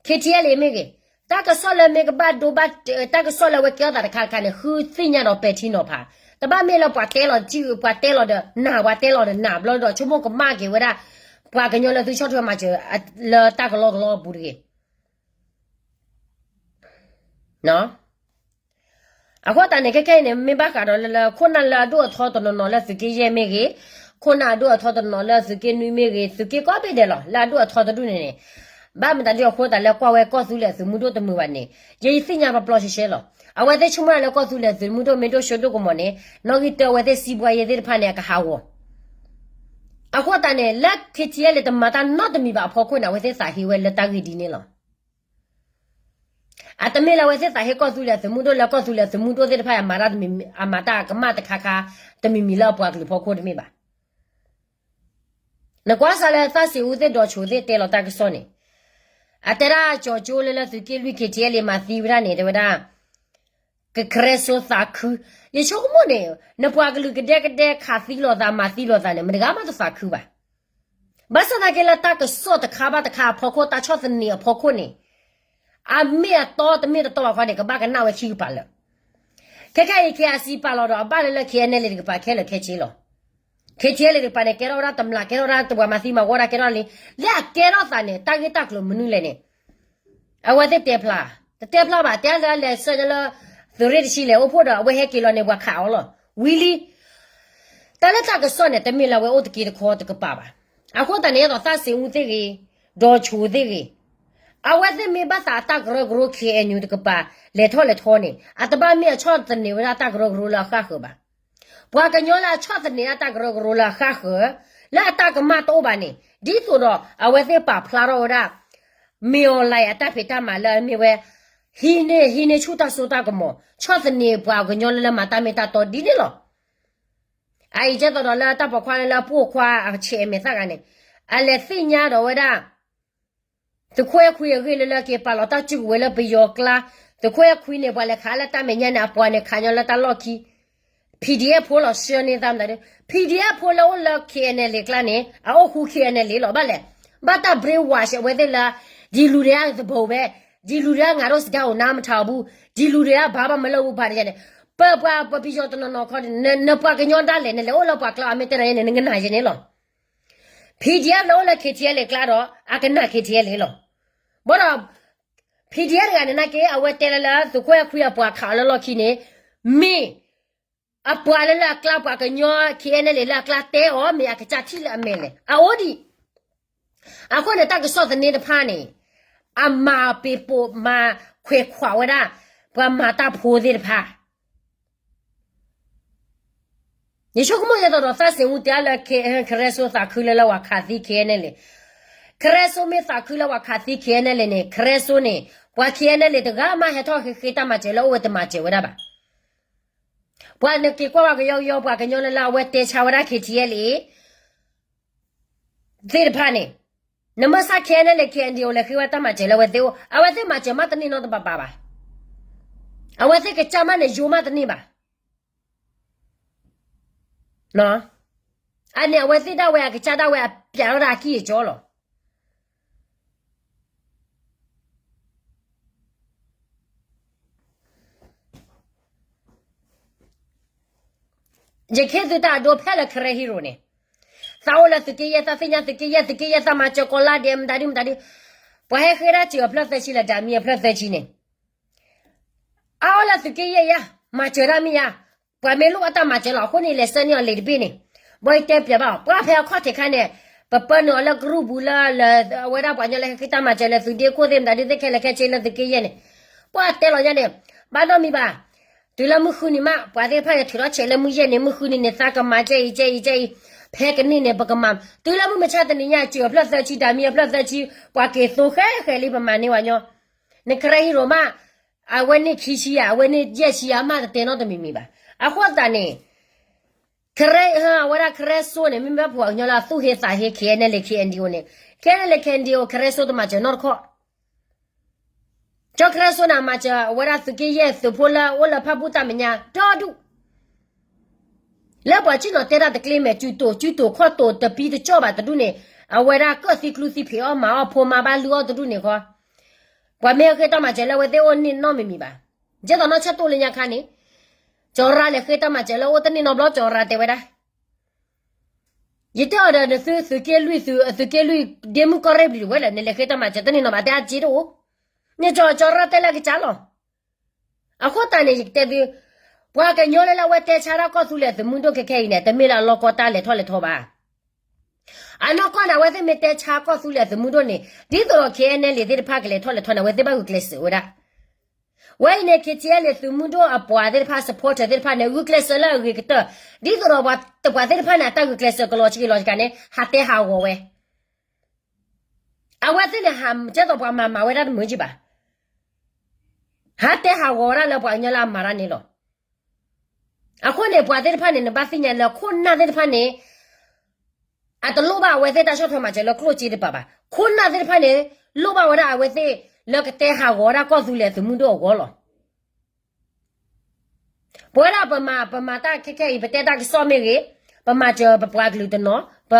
K T L A မ့ၢ်ဂ့ၤ, တၢ်ကစီၣ်လၢမ့ၢ်ကဘၣ်ဒိဘၣ်, တၢ်ကစီၣ်လၢအဝဲကဲထီၣ်သးတခါတခါန့ၣ် ဃုသ့ၣ်ညါဒီးပဲာ်ထံနီၤဖး, တဘၣ်မ့ၢ်လၢပှၤတဲလီၤ, ပှၤတဲလီၤဒီးနၢ်, ပှၤတဲလီၤဒီးနၢ်ဘျီဒီး ဆိကမိၣ်ကမၣ်က့ၤဝဲဒၣ် ပှၤကညီလၢသုဆီၣ်ထွဲမၤစၢၤ လၢတၢ်ကလီကလီအပူၤတဂ့ၤ. အဃိသတးန့ၣ် ခဲခဲအံၤန့ၣ် မ့ၢ်ဘၣ်ဃးဒီးလၢ လၢခိၣ်နၢ်လၢအဒိၣ်အထီတနီၤနီၤလၢသုးက့ယဲၢ်မ့ၢ်ဂ့ၤ, ခိၣ်နၢ်အဒိၣ်အထီတနီၤနီၤလၢသုးက့နွံမ့ၢ်ဂ့ၤ, သုးက့ကိးဘ့ၣ်ဒဲးလီၤ လၢအဒိၣ်အထီတဒူၣ်န့ၣ်န့ၣ်, ဘၣ်မတၤဒုအဃိသတးလၢကွၢ်ဝဲကီၢ်သူလ့ၤသုးမုၢ်ဒိၣ်တမုာ်ဘၣ်န့ၣ်, ယသ့ၣ်ညါပျီပျီရှဲရှဲလီၤ. အဝဲသ့ၣ်ဆိကမိၣ်လၢကီၢ်သူလ့ၤသုးမုၢ်ဒိၣ်မ့ၢ်ဒိၣ်ဆှၢဒိၣ်ကမီၤန့ၣ်, နီၣ်ဂံၢ်တၢဝဲသ့ၣ်စံးဘှါယဲသ့ၣ်တဖၣ်န့ၣ် အကဟးဂီၤ အဃိသတးန့ၣ် လၢ K T L A တမၤတၢ်နီတမံၤဘၣ်အဖီခိၣ်န့ၣ် အဝဲသ့ၣ်သးဟ့ဝဲလၢတၢ်ဂ့ၢ်ဒ်န့ၣ်လီၤ. အတမ့ၢ်လၢအဝဲသ့ၣ်သးဟ့ကီၢ်သူလ့ၤအသုးမုၢ်ဒိၣ်လၢကီၢ်သူလ့ၤအသုးမုၢ်ဒိၣ်သ့ၣ်တဖၣ်အမၤတၢ်, အမၤတၢ်ကမၣ်တခါခါ တမံၤမံၤလၢအပှၤကလုာ်ဖီခိၣ်တမ့ၢ်ဘၣ်. နကွၢ်စးလၢသးစ့ၣ်အူသ့ၣ်ဒီးဆိသ့ၣ်တဲလီၤတၢ်ကစီၣ်န့ၣ်, အတဲဒၣ်ကၠီကၠိလၢလၢသုးက့လွံၢ် K T L A မၤသံဝဲဒၣ်န့ၣ် တဲဝဲဒၣ် ကကရဲစိသးခု, ယဆိကမိၣ်န့ၣ် နပှၤကလုာ်ကဒဲကဒဲခးသံလိာ်သးမၤသံလိာ်သးန့ၣ် မတဂၤမးတသးခုဘၣ်. ဘၣ်ဆၣ်သနာ်က့လၢတၢ်ကစီၣ်တခါဘၣ်တခါအဖီခိၣ် တၢ်ဆီၣ်သနံးအဖီခိၣ်န့ၣ်, အမ့ၢ်အတီတမ့ၢ်တတီဘၣ်ခီန့ၣ် ကဘၣ်ကနၣ်ဝဲခံကပၤလၢာ်. ခဲခဲအံၤ K I C ပာ်လီၤဒီးအဘၣ်လၢလၢ K N L A တကပၤခဲလၢာ်ခဲဆ့လီၤ. K T L A တကပၤန့ၣ် ကဲထီၣ်ဝဲဒၣ်တမျး ကဲထီၣ်ဝဲဒၣ်တပှၤမၤသံမၤဝီတၢ်ကဲထီၣ်လံ, လၢအကဲထီၣ်သးန့ၣ် တၢ်ဂ့ၢ်တၢ်ကျိၤမနုၤလဲၣ်န့ၣ် အဝဲသ့ၣ်တဲဖျါ, တတဲဖျါဘၣ်, တဲလၢလဲၤဆၢလၢ သုးရ့ၣ်တဆံလဲၣ် အိၣ်ဖှိၣ်ဒီးအဝဲဟဲက့ၤလီၤန့ၣ် ပှၤခးအီၤလီၤ. ဝံၤလံ, တၢ်လၢတၢ်ကစီၣ်န့ၣ် တမ့ၢ်လၢအဝဲအိၣ်တက့တခီတကပၤဘၣ်. အဃိသတးန့ၣ် ဒ်သိးသးစ့ၣ်အူသ့ၣ်ဂ့ၤ, ဒီးဆိသ့ၣ်ဂ့ၤ, အဝဲသ့ၣ်မ့ၢ်ဘၣ်သးအတၢ်ကရၢကရိ K N U တကပၤ လဲၤထီၣ်လဲၤထီန့ၣ် အတဘၣ်မ့ၢ်အဆီၣ်သနံးဝဲဒၣ်တၢ်ကရၢကရိလၢအဃၣ်ဃၢၤဘၣ်. ပှၤကညီလၢအဆီၣ်သနံးဒၣ်တၢ်ကရၢကရိလၢအဃၣ်ဃၢၤ, လၢအတၢ်ကမၣ်တအိၣ်ဘၣ်န့ၣ် ဒ်သိးဒီးအဝဲသ့ၣ်ပာ်ဖျါထီၣ်ဝဲဒၣ် မ့ၢ်အီၤလၢအတၢ်ဖံးတၢ်မၤလၢအမ့ၢ်ဝဲ ဟံးန့ၢ် ဟံးန့ၢ်ဆူၣ်တၢ်စိတၢ်ကမီၤ ဆီၣ်သနံးပှၤကညီလၢလၢမၤတၢ်မ့ၢ်တၢ်တီဒ်န့ၣ်လီၤ. အအံၤကဲသိးဒီးလၢတၢ်ပိာ်ခွါလၢလၢအပိာ်ခွါအဆဲးအမဲာ်သၣ်ဂၤန့ၣ် အလဲၤသ့ၣ်ညါဒီးဝဲဒၣ် သုးခိၣ်အဲၣ်ခွံအဂ့ၢ်လၢလၢက့ၤပာ်လီၤတၢ်စုကဝဲၤလၢပယီၤကျါ, သုးခိၣ်အဲၣ်ခွံန့ၣ် ပှၤလဲၤခးလၢတၢ်မဲာ်ညါန့ၣ် အပှၤန့ၣ်ခးညီလၢတၢ်လီၢ်ခံ P D F ဖိလီၤဆှၢန့ၢ်သးမတၤဒု P D F ဖိလၢအိၣ်လၢ K N L A ကျါန့ၣ် အအိၣ်ဃူ K N L A လီၤဘၣ်လဲၣ်. ဘၣ်တၢ် brainwash အဝဲသ့ၣ်လၢ ဒ်လူၤဒံးအသဘိးဝဲ, ဒ်လူၤဒံးအငါတို့စကားကိုနားမထောင်ဘူး, ဒ်လူၤဒံးအဘာမှမလုပ်ဘူး ဘာညာန့ၣ် ပပှၤပပယီၤတနီၤနီၤခီ နပှၤကညီဒၣ်လဲာ် နလဲၤအိၣ်လၢပှၤကျါအမ့ၢ်တဲနၤယဲန့ၣ် နကနၣ်ယဲန့ၣ်လီၤ. P D F လၢအိၣ်လၢ K T L A ကျါဒီး အကနၣ် K T L A လီၤ. ဘၣ်ဒီး P D F တဂၤန့ၣ်နာ်က့ အဝဲတဲလၢလၢသုးခိၣ်အဲၣ်ခွံအပှၤခးအီၤလၢလီၢ်ခံန့ၣ် မ့ၢ် အပှၤလၢလၢအကျါ ပှၤကညီ K N L A လၢအကျါတဲအီၤ မ့ၢ်အကစၢ်ထံၣ်လၢအမဲာ်လဲၣ် အအိၣ်ဒံး. အဃိန့ၣ် တၢ်ကစီၣ်သန့တဖၣ်န့ၣ် အမၤပ့ၤပိာ်မၤခွဲးခွးဝဲဒၣ် ပှၤမၤတၢ်ဖိသ့ၣ်တဖၣ် ယဆိကမိၣ်ယဲသိးဒီးသးစ့ၣ်မူတဲလၢ ကရဲစိသးခုလၢလၢပှၤခးသံ K N L A, ကရဲစိမ့ၢ်သးခုလၢပှၤခးသံ K N L A န့ၣ် ကရဲစိန့ၣ် ပှၤ K N L A တဂၤမးဟဲထီၣ်ဃ့ဃ့တၢ်မၤစၢၤလၢအိၣ်ဝဲတမၤစၢၤဝဲဒၣ်ဘၣ်. ပှၤနက့ၤကွၢ်ဝဲကယီကယီ ပှၤကညီလၢလၢအဝဲတဲဆါဝဲဒၣ် K T L A သ့ၣ်တဖၣ်န့ၣ် နမ့ၢ်စး K N L A K N D O လဲၤဃ့ဝဲတၢ်မၤစၢၤလၢအဝဲသ့ၣ်အိၣ် အဝဲသ့ၣ်မၤစၢၤမးတန့ၢ်နီတဘျီဘၣ်ဘၣ်. အဝဲသ့ၣ်ကစၢ်မးန့ၣ် ယိၤမးတန့ၢ်ဘၣ်. အန့ၣ်အဝဲသ့ၣ်ဒၣ်ဝဲအကစၢ်ဒၣ်ဝဲအပျးထီၣ်ဒၣ်အကံၢ်အကီလီၤ. ယကဟ့ၣ်သုတၢ်အဒိဖဲလၢ Karen Hero န့ၣ်, သးအိၣ်လၢသုးက့ယဲၢ် သးသ့ၣ်ညါသုးက့ယဲၢ် သုးက့ယဲၢ် သးမၤစၢၤကိးလါဒဲး မတၤဒုမတၤဒု, ပှၤဟဲဃ့ဒၣ်စၢၤအဖျၢၣ်သၢဆံလၢ ဓာတ်မီး အဖျၢၣ်သၢဆံန့ၣ် အအိၣ်လၢသုးက့ယဲၢ်ယါ, မၤစၢၤတၢ်မ့ၢ်ယါ, ပှၤမ့ၢ်လိၣ်ဘၣ်တၢ်မၤစၢၤလီၤ. အဃိန့ၣ် လဲၤဆှၢန့ၢ်အီၤလံာ်တဘ့ၣ်န့ၣ်, ဘၣ်ယတဲပျးဘၣ် ပှၤဖဲအခီၣ်ထံးခါန့ၣ်, ပပၢနုာ်အီၤလၢကရူၢ်ပူၤလၢ အဝဲဒၣ်ပှၤကညီလၢဟဲဃ့တၢ်မၤစၢၤလၢသုးဒ့ခိၣ်သ့ၣ်မတၤဒုသ့ၣ် ခဲလၢာ်ခဲဆ့လၢသုးက့ယဲၢ်န့ၣ်, ပှၤတဲလီၤညါန့ၣ်, ဘၣ်နီတမံၤဘၣ်. တုၤလၢမုၢ်ဃုနံၤမး ပှၤသ့ၣ်တဖၣ်န့ၣ် ထုးထီၣ်ဆဲးလၢမုၢ်ယဲၢ်န့ၣ်, မုၢ်ဃုနံၤန့ၣ် သးကမၤကဲအံၤကဲအံၤကဲအံၤ, ဖဲကနံၣ်န့ၣ် ပကမၤ, တုၤလၢမုၢ်မဆါတနံၤညါ စၢၤအဖျၢၣ်သၢဆံ ဓာတ်မီး အဖျၢၣ်သၢဆံ, ပှၤက့ၤသိဃဲဃဲလံ ပမၤန့ၢ်ဝဲညီ န Karen Hero မး, အဝဲန့ၢ်ခံဆံယါ, အဝဲန့ၢ်ယဲၢ်ဆံယါမး တတဲနီတမံၤမံၤဘၣ်. အဃိသတးန့ၣ်, အဝဲဒၣ် ကရဲစိန့ၣ် မ့မ့ၢ်ပှၤကညီလၢအသူၣ်ဟ့သးဟ့ KNLA KNDO န့ၣ်, KNLA KNDO ကရဲစိတမၤစၢၤနီတခီၣ်. ကၠီကရၢစိန့ၣ် မၤစၢၤအဝဲဒၣ်သုးက့ယဲၢ်သုးဖိလၢအိၣ်လၢဖၣ်ပူၣ်တၢ်မဲာ်ညါဒီဒူၣ် လၢပှၤဆ့ၣ်နီၤတဲတၢ်တကျ့မဲာ် စုတိာ်စုတိာ်ခီၣ်တိာ် တပံတကၠီၣ်ဘၣ်တဒူၣ်န့ၣ် အဝဲဒၣ်ကၢၣ်သံကျူသံဖံးအီၣ်မၤအီၣ် ဖိမါဘၣ်လုၢ်အီၣ်တဒူၣ်န့ၣ်ဃီ, ပှၤမ့ၢ်ဃ့တၢ်မၤစၢၤလၢအဝဲသ့ၣ်အိၣ်န့ၣ်နီတမံၤမံၤဘၣ်. ဒ်သိးနီၢ်ဆၢၣ်တိၢ်လၢညါခါန့ၣ် ကၠီရၢလဲၤဃ့တၢ်မၤစၢၤလၢအိၣ်တန့ၢ်နီတဘျီ ကၠီရၢတဲဝဲဒၣ် ယတဲအီၤဒီးနသုသုးက့လွံၢ်သုး သုးက့လွံၢ်ဒ့မုၣ်ကီၢ်ရ့ၣ်ဘျုးဝဲဒီး နလဲၤဃ့တၢ်မၤစၢၤတန့ၢ်နီၤဘၣ် တဲအက့တအိၣ်, န့ၣ်ကၠီကၠီရၢတဲလၢကစၢ်လီၤ. အဃိသတးန့ၣ် ယကတဲသု, ပှၤကညီလၢလၢအဝဲတဲဆါတၢ်ကီၢ်သူလ့ၤသုးမုၢ်ဒိၣ်ခဲခဲအံၤန့ၣ် တမ့ၢ်လၢအလီၢ်ကီၢ်တၢ်လဲၤထီၣ်လဲၤထီဘၣ်. အနီၢ်ကီၢ်န့ၣ် အဝဲသ့ၣ်မ့ၢ်တဲဆါကီၢ်သူလ့ၤသုးမုၢ်ဒိၣ်န့ၣ် ဒ်သိးဒီး K N L A သ့ၣ်တဖၣ်ကလဲၤထီၣ်လဲၤထီန့ၣ် အဝဲသ့ၣ်ဘၣ်ဂုာ်ကျဲးစၢးဝဲဒၣ် ဝဲအံၤန့ၣ် K T L A သုးမုၢ်ဒိၣ်အပှၤသ့ၣ်တဖၣ် supporter သ့ၣ်တဖၣ်န့ၣ် ဂုာ်ကျဲးစၢးလၢအဂ့ၤကတၢၢ်, ဒ်သိးဒီးပှၤသ့ၣ်တဖၣ်န့ၣ် အတၢ်ဂုာ်ကျဲးစၢးကလီၤစှၤကလီၤစှၤန့ၣ် ဟးတဲဟးဂီၤဝဲ. အဝဲသ့ၣ်န့ၣ် ဟးကဲသိးပှၤမၤမၤဝဲဒၣ်တမုာ်ကံဘၣ်, ဟးတဲဟးဂီၤဝဲဒၣ်လၢပှၤကညီလၢအမၤတၢ်န့ၣ်လီၤ. အဃိန့ၣ် ပှၤသ့ၣ်တဖၣ်န့ၣ် နဘၣ်သ့ၣ်ညါလၢခိၣ်နၢ်သ့ၣ်တဖၣ်န့ၣ် အတလိၣ်ဘၣ်အဝဲသ့ၣ်တၢ်ဆီၣ်ထွဲမၤစၢၤလၢကျိၣ်စ့တပၤဘၣ်. ခိၣ်နၢ်သ့ၣ်တဖၣ်န့ၣ် လိၣ်ဘၣ်ဝဲဒၣ်အဝဲသ့ၣ်လၢကတဲဟးဂီၤဝဲဒၣ်ကီၢ်သူလ့ၤသုးမုၢ်ဒိၣ်အဂီၢ်လီၤ. ပဝဲဒၣ်ပမၤ ပမၤတၢ်ခဲခဲအံၤ ပတဲတၢ်ကစီၣ်မ့ၢ်ဂ့ၤ, ပမၤစၢၤပပှၤကလုာ်တနီၤ, ပ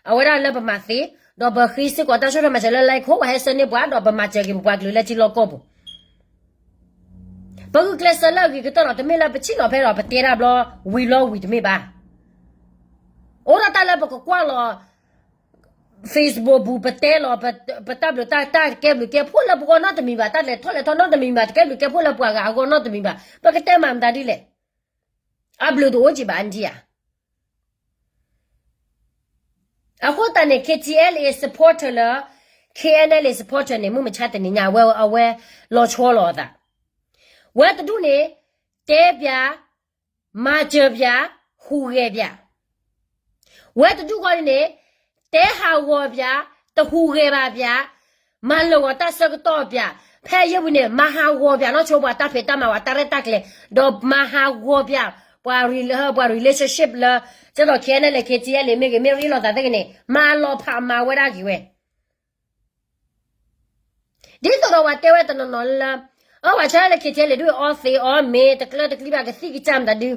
အဝဲဒၣ်လၢပမၤသ့, ဒီးပဃ့စ့ၢ်ကီးတၢ်ဆီၣ်ထွဲမၤစၢၤလၢ လဲခိၣ် ပှၤဟဲဆှၢန့ၢ်ပှၤ ဒီးပမၤစၢၤက့ၤပပှၤကလုာ်လၢထံလီၢ်ကီၢ်ပူၤ ပဂုာ်ကျဲးစၢးလၢအဂ့ၤကတၢၢ်ဒီး တမ့ၢ်လၢပထံၣ်လီၤဖဲဒီးပတဲတၢ်ဘျီ ဝံၤလီၤဝံၤတမ့ၢ်ဘၣ်. အိၣ်ဒၣ်တၢ်လၢပကကွၢ်လီၤ Facebook ပူၤ ပတဲလီၤ ပတၢ်ဘျုးတၢ် တၢ်တကဲဘျုးကဲဖှိၣ်လၢပဂီၢ်နီတမံၤဘၣ်, တၢ်လဲၤထီၣ်လဲၤထီနီတမံၤဘၣ်, တကဲဘျုးကဲဖှိၣ်လၢပှၤဂၤအဂီၢ်နီတမံၤဘၣ်, ပကတဲမၤမတၤဒ်လဲၣ်. အဘျုးတအိၣ်ကံဘၣ် အါနထံဧါ. အဃိသတးန့ၣ် K T L A supporter လၢ K N L A supporter န့ၣ် မုၢ်မဆါတနံၤညါ အဝဲ အဝဲလီၤဆီလီၤအသး, ဝဲတဒူၣ်န့ၣ် တဲပၠး, မၤစၢၤပၠး, ဟူးဂဲၤပၠး, ဝဲတဒူၣ်ဃီန့ၣ် တဲဟးဂီၤပၠး, တဟူးဂဲၤဘၣ်ပၠး, မၤလၢာ်ဂီၤတၢ်ဆၢကတီၢ်ပၠး, ဖဲအယဲၢ်ပူၤန့ၣ် မၤဟးဂီၤပၠးနီၢ်ဆိပှၤတၢ်ဖံးတၢ်မၤ ပှၤတၢ်ရဲၣ်တၢ်ကျဲၤ, ဒီးမၤဟးဂီၤပၠး ပှၤ ပှၤ relationship လၢ ကဲသိး K N L A K T L A မ့ၢ်ဂ့ၤ မ့ၢ်ရ့လိာ်သးသ့ၣ်ဂ့ၤန့ၣ် မၤလီၤဖးမၤဝဲဒၣ်က့ၤဝဲ ဒ်သိးဒီးပှၤတဲဝဲတနီၤနီၤလၢ အဝဲဆၢလၢ K T L A ဒုးအီသံးအီမ့ၤ တကျၢတကျံဘၣ် ကသံၣ်ကစၢ်မတၤဒု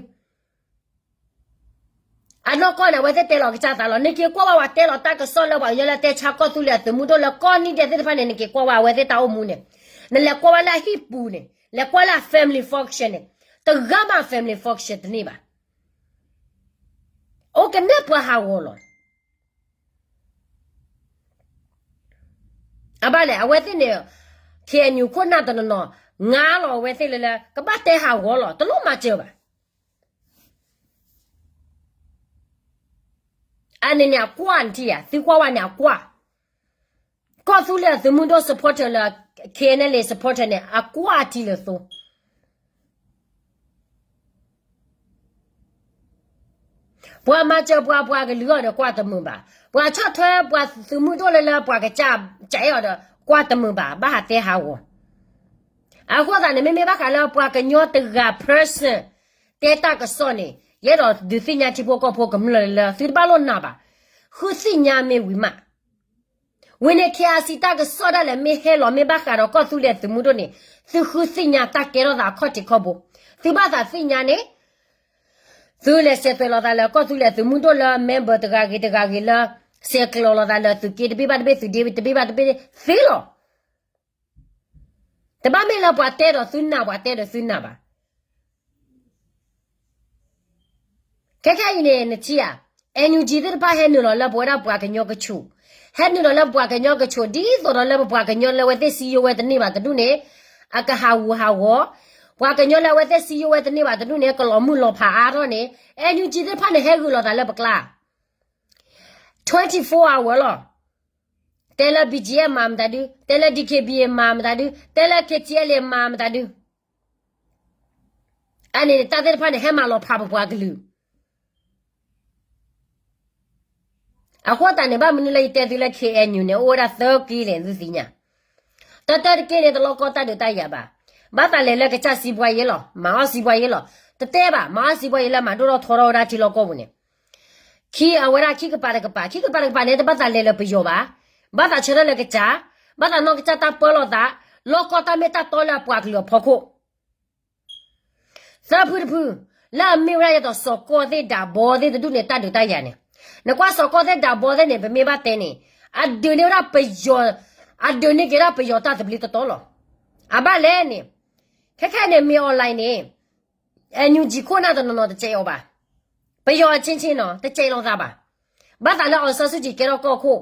အနီၢ်ကီၢ်န့ၣ် အဝဲသ့ၣ်တဲလီၤကစၢ်သးလီၤ. နက့ၤကွၢ်ဝဲပှၤတဲလီၤတၢ်ကစီၣ်လၢပှၤကညီလၢတဲဆါကီၢ်သူလ့ၤအသုးမုၢ်ဒိၣ်လၢကီၢ်နံၣ်ဒဲးသ့ၣ်တဖၣ်န့ၣ် နက့ၤကွၢ်ဝဲအဝဲသ့ၣ်တၢ်အိၣ်မူန့ၣ်, နလဲၤကွၢ်ဝဲလၢအဟံၣ်ပူၤန့ၣ် လဲၤကွၢ်လၢအ family function န့ၣ် တဂၤမး family function တန့ၢ်ဘၣ်. အိၣ်ကနဲၣ်ပှၤဟးဂီၤလီၤ. အဘၣ်လဲၣ် အဝဲသ့ၣ်န့ၣ် K N U ခိၣ်နၢ်တနီၤနီၤ ငါလီၤအဝဲသ့ၣ်လၢလၢ ကဘၣ်တဲဟးဂီၤလီၤ တလိၣ်မၤစၢၤဘၣ်. အန့ၣ်န့ၣ်အကွၢ်နထံၣ်ဧါ သုကွၢ်ဝဲန့ၣ်အကွၢ်, ကီၢ်သူလ့ၤအသုးမုၢ်ဒိၣ် supporter လၢ K N L A supporter န့ၣ် အကွၢ်ထံလၢသိ ပှၤမၤစၢၤပှၤ ပှၤကလုာ်အီၤဒီးကွၢ်တမုာ်ဘၣ်, ပှၤဆီၣ်ထွဲပှၤသုးမုၢ်ဒိၣ်လၢလၢပှၤကစၢ် ကအဲၣ်အီၤဒီးကွၢ်တမုာ်ဘၣ် ဘၣ်ဟးတဲဟးဂီၤ. အဃိသတးန့ၣ် မ့မ့ၢ်ဘၣ်ဃးလၢပှၤကညီတဂၤ person တဲတၢ်ကစီၣ်န့ၣ် ယအဲၣ်ဒိးဒုးသ့ၣ်ညါထံဖိကီၢ်ဖိကမျၢၢ်လၢ သုတဘၣ်လိၣ်နာ်ဘၣ်, ဃုသ့ၣ်ညါမ့ၢ်ဝံၤမး ဝံၤန့ၣ် K R C တၢ်ကစီၣ်ဒၣ်လဲာ်မ့ၢ်ဟဲလီၤ မ့ၢ်ဘၣ်ဃးဒီးကီၢ်သူလ့ၤသုးမုၢ်ဒိၣ်န့ၣ် သုဃုသ့ၣ်ညါတၢ်ကဲထီၣ်သးအခီၣ်ထံးခီၣ်ဘိ, သုဘၣ်သးသ့ၣ်ညါန့ၣ် သုလဲၤဆဲးသွဲးလိာ်သးလၢကီၢ်သူလ့ၤသုးမုၢ်ဒိၣ်လၢ member တဂၤဂ့ၤတဂၤဂ့ၤလၢ ဆဲးကျိးလိာ်သးလၢသုးက့တဘ့ၣ်ဘၣ်တဘ့ၣ် သုးဒ့တဘ့ၣ်ဘၣ်တဘ့ၣ်သ့လီၤ. တဘၣ်မ့ၢ်လၢပှၤတဲဒီးသုနာ် ပှၤတဲဒီးသုနာ်ဘၣ်. ခဲခဲအံၤန့ၣ် နထံၣ်ဧါ, N U G သ့ၣ်တဖၣ်ဟဲနုာ်လီၤလၢပဝဲဒၣ်ပှၤကညီက ဟဲနုာ်လီၤလၢပပှၤကညီကဆိး ဒ်သိးဒီးလၢပပှၤကညီလၢအဝဲသ့ၣ်စံယိဝဲတန့ၢ်ဘၣ်တဒူၣ်န့ၣ် အကဟးဂူာ်ဟးဂီၤ, ပှၤကညီလၢအဝဲသ့ၣ်စံယိဝဲတန့ၢ်ဘၣ်တဒူၣ်န့ၣ် ကလီၤမုၢ်လီၤဖးအါထီၣ်န့ၣ် N U G သ့ၣ်တဖၣ်န့ၣ် ဟဲဂုာ်လိာ်သးလၢပကျါ twenty-four hour လီၤ. တဲလၢ B G F မၤမတၤဒု, တဲလၢ D K B A မၤမတၤဒု, တဲလၢ K T L A မၤမတၤဒု, အန့ၣ်တၢ်သ့ၣ်တဖၣ်န့ၣ် ဟဲမၤလီၤဖးပပှၤကလုာ် အဃိသတးန့ၣ် ဘၣ်မနုၤလၢယတဲသုလၢ K N U န့ၣ် အိၣ်ဝဲဒၣ်သၢက့လဲၣ် သုသ့ၣ်ညါ, တၢတၢတက့န့ၣ် တလီၢ်ကီတၢ်ဒုးတၢ်ယၤဘၣ်, ဘၣ်သးလဲၤလၢကစၢ်စံးပှၤယ့လီၤ, မၤအီၣ်စံးပှၤယ့လီၤ, တတဲဘၣ် မၤအီၣ်စံးပှၤယ့လၢမၤဒိၣ်ထီၣ်ထီထီၣ်ဝဲဒၣ်ထံလီၢ်ကီၢ်ပူၤန့ၣ် ခံအဝဲဒၣ်ခံကပၤတကပၤ, ခံကပၤတကပၤန့ၣ် တဘၣ်သးလဲၤလၢပယီၤဘၣ်, ဘၣ်သးဆၢထၢၣ်လၢကစၢ်, ဘၣ်သးနီၢ်ကစၢ်တၢ်ပၢလီၤသး, လီၢ်ကီၢ်တၢ်မ့ၢ်တၢ်တီလၢအပှၤကလုာ်အဖီခိၣ် သၢဖုတဖု, လၢအမ့ၢ်ဝဲဒၣ်ယဲသိးစီၤကီၢ်သ့ၣ်ဒးဘီသ့ၣ်တဒူၣ်န့ၣ် တၢ်ဒုးတၢ်ယၤန့ၣ်, နကွၢ်စီၤကီၢ်သ့ၣ်ဒးဘီသ့ၣ်န့ၣ် ပမ့ၢ်ဘၣ်တဲန့ၣ် အဒုးန့ၢ်ဝဲဒၣ်ပယီၤ, အဒုးန့ၢ်က့ၤဒၣ်ပယီၤတၢ်သဘျ့တတီလီၤ. အဘၣ်လဲၣ်န့ၣ်, ခဲခဲန့ၣ် မ့ၢ် online န့ၣ် NUG ခိၣ်နၢ်တနီၤနီၤတစဲးအီၤဘၣ်. ပယီၤအချင်းချင်းနီၤ တစဲးလီၤသးဘၣ်. ဘၣ်သးလၢ အောင်ဆန်းစုကြည် ကဲထီၣ်ကီၢ်ခိၣ်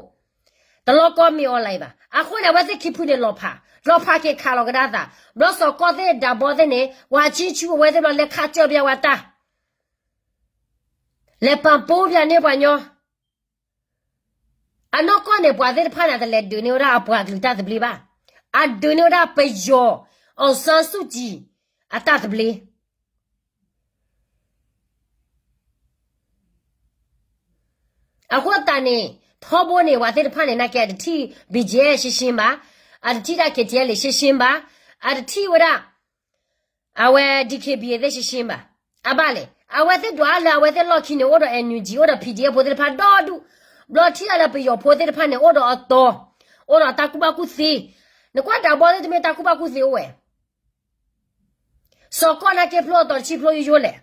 တလီၢ်ကီၢ်မ့ၢ် online ဘၣ်. အဃိန့ၣ် အဝဲသ့ၣ်ခံဖုန့ၣ်လီၤဖး, လီၤဖးက့ၤခးလီၤကဒါသး, ဘျီစီၤကီၢ်သ့ၣ်ဒးဘီသ့ၣ်န့ၣ် ဝၤဆံဆူအဝဲသ့ၣ်ဘျီလဲၤခးကၢၢ်ပျဲဝဲတၢ်, လဲၤပာ်ပိပျဲန့ၢ်ပှၤညီ အနီၢ်ကီၢ်န့ၣ် ပှၤသ့ၣ်တဖၣ်န့ၣ် တလဲၤဒုးန့ၢ်ဝဲဒၣ်အပှၤကလုာ်တၢ်သဘျ့ဘၣ်. အဒုးန့ၢ်ဝဲဒၣ်ပယီၤ အောင်ဆန်းစုကြည် အတၢ်သဘျ့. အဃိသတးန့ၣ် ထီဘိန့ၣ် ပှၤသ့ၣ်တဖၣ်န့ၣ် နာ်က့အတထံၣ် BGF ရှင်းရှင်းဘၣ်, အတထံၣ်ဒၣ် KTLA ရှင်းရှင်းဘၣ်, အတထံၣ်ဝဲဒၣ် အဝဲ DKBA သ့ၣ်ရှင်းရှင်းဘၣ်. အဘၣ်လဲၣ် အဝဲသ့ၣ်ဒွးလၢအဝဲသ့ၣ်လီၢ်ခံန့ၣ် အိၣ်ဒီး NUG အိၣ်ဒီး PDF ဖိသ့ၣ်တဖၣ်ဒီဒူၣ်, ဘျီထံၣ်ဒၣ်လၢပယီၤဖိသ့ၣ်တဖၣ်န့ၣ် အိၣ်ဒီးအတီၤ, အိၣ်ဒီးတၢ်ကူၣ်ဘၣ်ကူၣ်သ့, နကွၢ်ဒးဘီသ့ၣ်တမ့ၢ်တၢ်ကူၣ်ဘၣ်ကူၣ်သ့အိၣ်ဝဲ စီၤကီၢ်နာ်က့ဖျိအတီၤတဆံဖျိယိယိလဲၣ်.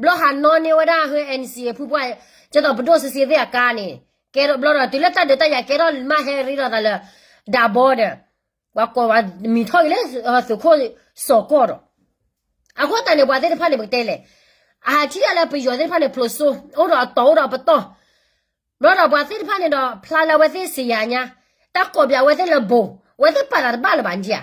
ဘျီဟးနီၣ်န့ၢ်ဝဲဒၣ်ဟၢ NCA အဖုပှၢ်, ကဲသိးပဒိၣ်စ့စ့သ့ၣ်အကါန့ၣ်, ကဲထီၣ်ဘျီဒီးတုၤလၢတၢ်ဒုးတၢ်ယၤကဲထီၣ်မးဟဲရ့ဒီးသးလၢ ဒးဘီဒီး, ပှၤကိးဝဲမံၤထီၣ်က့ၤလၢသုးခိၣ်စီၤကီၢ်ဒီး, အဃိသတးန့ၣ် ပှၤသ့ၣ်တဖၣ်န့ၣ် ပကတဲလဲၣ်, အဟးထံၣ်ဒၣ်လၢပယီၤသ့ၣ်တဖၣ်န့ၣ် ဖျိးစိ, အိၣ်ဒီးအတီၤအိၣ်ဒီးပတီၢ်, ဘျီဒီးပှၤသ့ၣ်တဖၣ်န့ၣ်ဒီး ဖျါလၢအဝဲသ့ၣ်စံးယၤညါ, တၢ်ကိးပၠးအဝဲသ့ၣ်လၢဘိ, အဝဲသ့ၣ်ပာ်သးတဘၣ်လၢၤဘၣ်နဧါ.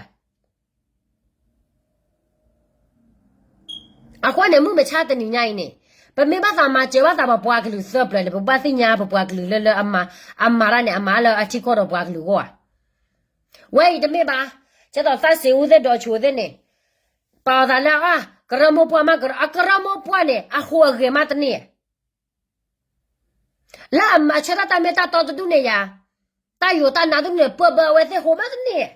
အဃိန့ၣ် မုၢ်မဆါတနံၤညါအံၤန့ၣ်, ပမ့ၢ်ဘၣ်သးမၤစၢၤဘၣ်သးပပှၤကလုာ်သၢပျၢၤန့ၣ် ပဘၣ်သ့ၣ်ညါပပှၤကလုာ်လၢလၢအမၤ, အမၤတၢ်န့ၣ် အမၤလၢအထံကီၢ်ဒီးပှၤကလုာ်အဂီၢ်ဧါ. ဝဲအံၤတမ့ၢ်ဘၣ်, ကဲသိးသးစ့အူသ့ၣ်ဒီးဆိသ့ၣ်န့ၣ်, ပာ်အသးလၢအကရၢမိၢ်ပှၢ်မး, အကရၢမိၢ်ပှၢ်န့ၣ် အဟူးအဂဲၤမးတန့ၢ် လၢအမၤဆၢတၢ်တၢ်မ့ၢ်တၢ်တီတဒူၣ်န့ၣ်ယၤ, တၢ်ယိၤတၢ်နါတဒူၣ်န့ၣ် ပၢဘၢအဝဲသ့ၣ်ဟူးမးတန့ၢ်.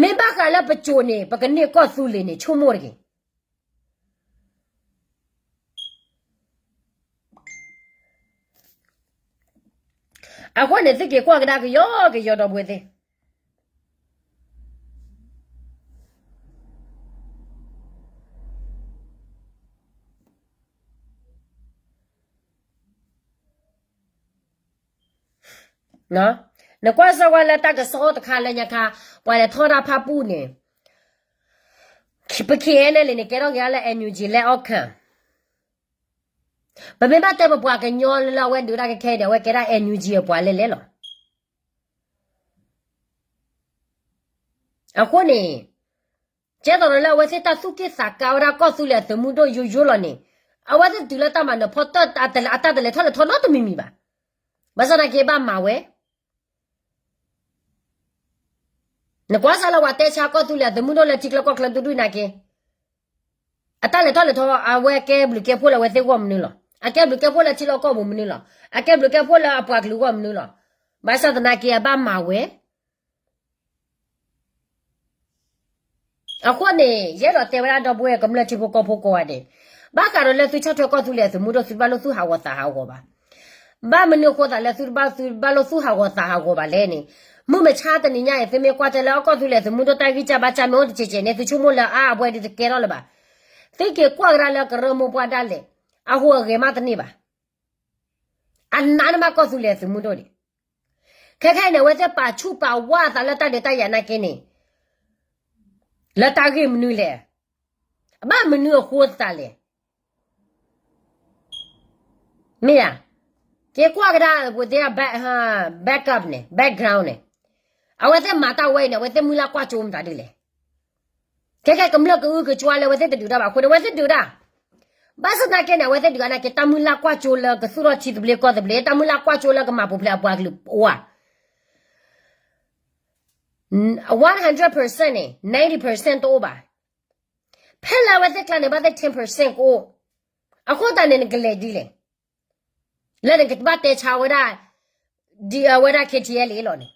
မ့ၢ်ဘၣ်ဃးလၢပစိၤန့ၣ် ပကန့ၢ်ကီၢ်သူလ့ၤန့ၣ် ဆိကမိၣ်တဂ့ၤ. အဃိန့ၣ် သုက့ၤကွၢ်ကဒါကယီကယီဒီပုၢ်ဝဲၢ်သ့ၣ် နကွၢ်စၢၤဝဲလၢတၢ်ကစီၣ်တခါလၢညါခါ, ပှၤလဲၤထီၣ်တၢ်ဖၣ်ပူၣ်န့ၣ်, ပ K N L A န့ၣ် ကဲထီၣ်က့ၤဒၣ်လၢ N U G လၢအီၣ်ခၢၣ်, ပမ့ၢ်ဘၣ်တဲပပှၤကညီလၢအဝဲဒုးတၢ်ခဲခဲဒီး အဝဲကဲဒၣ် N U G အပှၤလဲၣ်လဲၣ်လီၤ. အဃိန့ၣ်, ကဲသိးဒီးလၢအဝဲသ့ၣ်တၢ်သူၣ်က့ၣ်သးကါဝဲဒၣ်ကီၢ်သူလ့ၤအသုးမုၢ်ဒိၣ်ယိယိလီၤန့ၣ်, အဝဲသ့ၣ်တုၤလၢတၢ်မၤနၢၤဖီတၢၣ် အတၢ်တလဲၤထီၣ်လဲၤထီနီတမံၤမံၤဘၣ်. ဘၣ်ဆၣ်သနာ်က့ဘၣ်မၤဝဲ နကွၢ်စၢ်လၢပှၤတဲဆါကီၢ်သူလ့ၤအသုးမုၢ်ဒိၣ်လၢထံကျါကီၢ်ချၢတဒူၣ်နာ်က့, အတၢ်လဲၤထီၣ်လဲၤထီ အဝဲကဲဘျုးကဲဖှိၣ်လၢအဝဲသ့ၣ်ဂီၢ်မနုၤလီၤ. အကဲဘျုးကဲဖှိၣ်လၢထံလီၢ်ကီၢ်ပူၤမနုၤလီၤ. အကဲဘျုးကဲဖှိၣ်လၢအပှၤကလုာ်ဂီၢ်မနုၤလီၤ. ဘၣ်ဆၣ်သနာ်က့အဘၣ်မၤဝဲ အဃိန့ၣ် ယအဲၣ်ဒိးတဲဝဲဒၣ်ဒီပုၢ်ဝဲၢ်ကမျၢၢ်ထံဖိကီၢ်ဖိကိးဂၤဒဲး, ဘၣ်ဃးဒီးလၢသုဆီၣ်ထွဲကီၢ်သူလ့ၤအသုးမုၢ်ဒိၣ် သုတဘၣ်လိာ်သူၣ်ဟးဂီၤသးဟးဂီၤဘၣ်. ဘၣ်မနုၤအဃိသးလၢသုတဘၣ် သုတဘၣ်လိာ်သူၣ်ဟးဂီၤသးဟးဂီၤဘၣ်လဲၣ်န့ၣ်, မုၢ်မဆါတနံၤညါအံၤ သုမ့ၢ်ကွၢ်တဲလၢအကီၢ်သူလ့ၤအသုးမုၢ်ဒိၣ်တၢ်ဂံၢ်စၢ်ဘါစၢ်မ့ၢ်အိၣ်တစဲးစဲးန့ၣ် သုဆိကမိၣ်လၢအါအဘှဲဒုးတကဲထီၣ်လၢၤဘၣ်. သုက့ၤကွၢ်ကဒါလၢကရၢမိၢ်ပှၢ်ဒၣ်လဲာ်, အဟူးအဂဲၤမးတန့ၢ်ဘၣ်. အနးန့ၢ်မးကီၢ်သူလ့ၤအသုးမုၢ်ဒိၣ်န့ၣ် ခဲခဲအံၤန့ၣ် အဝဲသ့ၣ်ပာ်ဆူၣ်ပာ်ဝးအသးလၢတၢ်ဒုးတၢ်ယၤနာ်က့န့ၣ်, လၢတၢ်ဂ့ၢ်မနုၤလဲၣ်. ဘၣ်မနုၤအဃိသးလဲၣ်. မ့ၢ်ဧါ, က့ၤကွၢ်ကဒါပှၤသ့ၣ် back, backup န့ၣ် background န့ၣ်, အဝဲသ့ၣ်မၤတၢ်ဝဲအံၤန့ၣ် အဝဲသ့ၣ်မုၢ်လၢ်ကွၢ်ကၠိမတၤဒ်လဲၣ်. ခဲခဲကမျၢၢ်ကအုကစွါလၢအဝဲသ့ၣ်တဒုးတၢ်ဘၣ်အဃိန့ၣ် အဝဲသ့ၣ်ဒုးတၢ်. ဘၣ်ဆၣ်သနာ်က့န့ၣ် အဝဲသ့ၣ်ဒုးတၢ်နာ်က့ တၢ်မုၢ်လၢ်ကွၢ်ကၠိလၢကသူၣ်ထီၣ်ထံသဘျ့ကီၢ်သဘျ့, တၢ်မုၢ်လၢ်ကွၢ်ကၠိလၢကမၤပူၤဖျဲးအပှၤကလုာ်အိၣ်ဧါ. One hundred percent န့ၣ် ninety percent တအိၣ်ဘၣ်. ဖဲလၢအဝဲသ့ၣ်ကျါန့ၣ် ဘၣ်သ့ၣ် ten percent ကအိၣ်. အဃိသတးန့ၣ် နကလဲၤဒ်လဲၣ်. လၢနကဘၣ်တဲဆါဝဲဒၣ်, ဒ်အဝဲဒၣ် K T L A လီၤန့ၣ်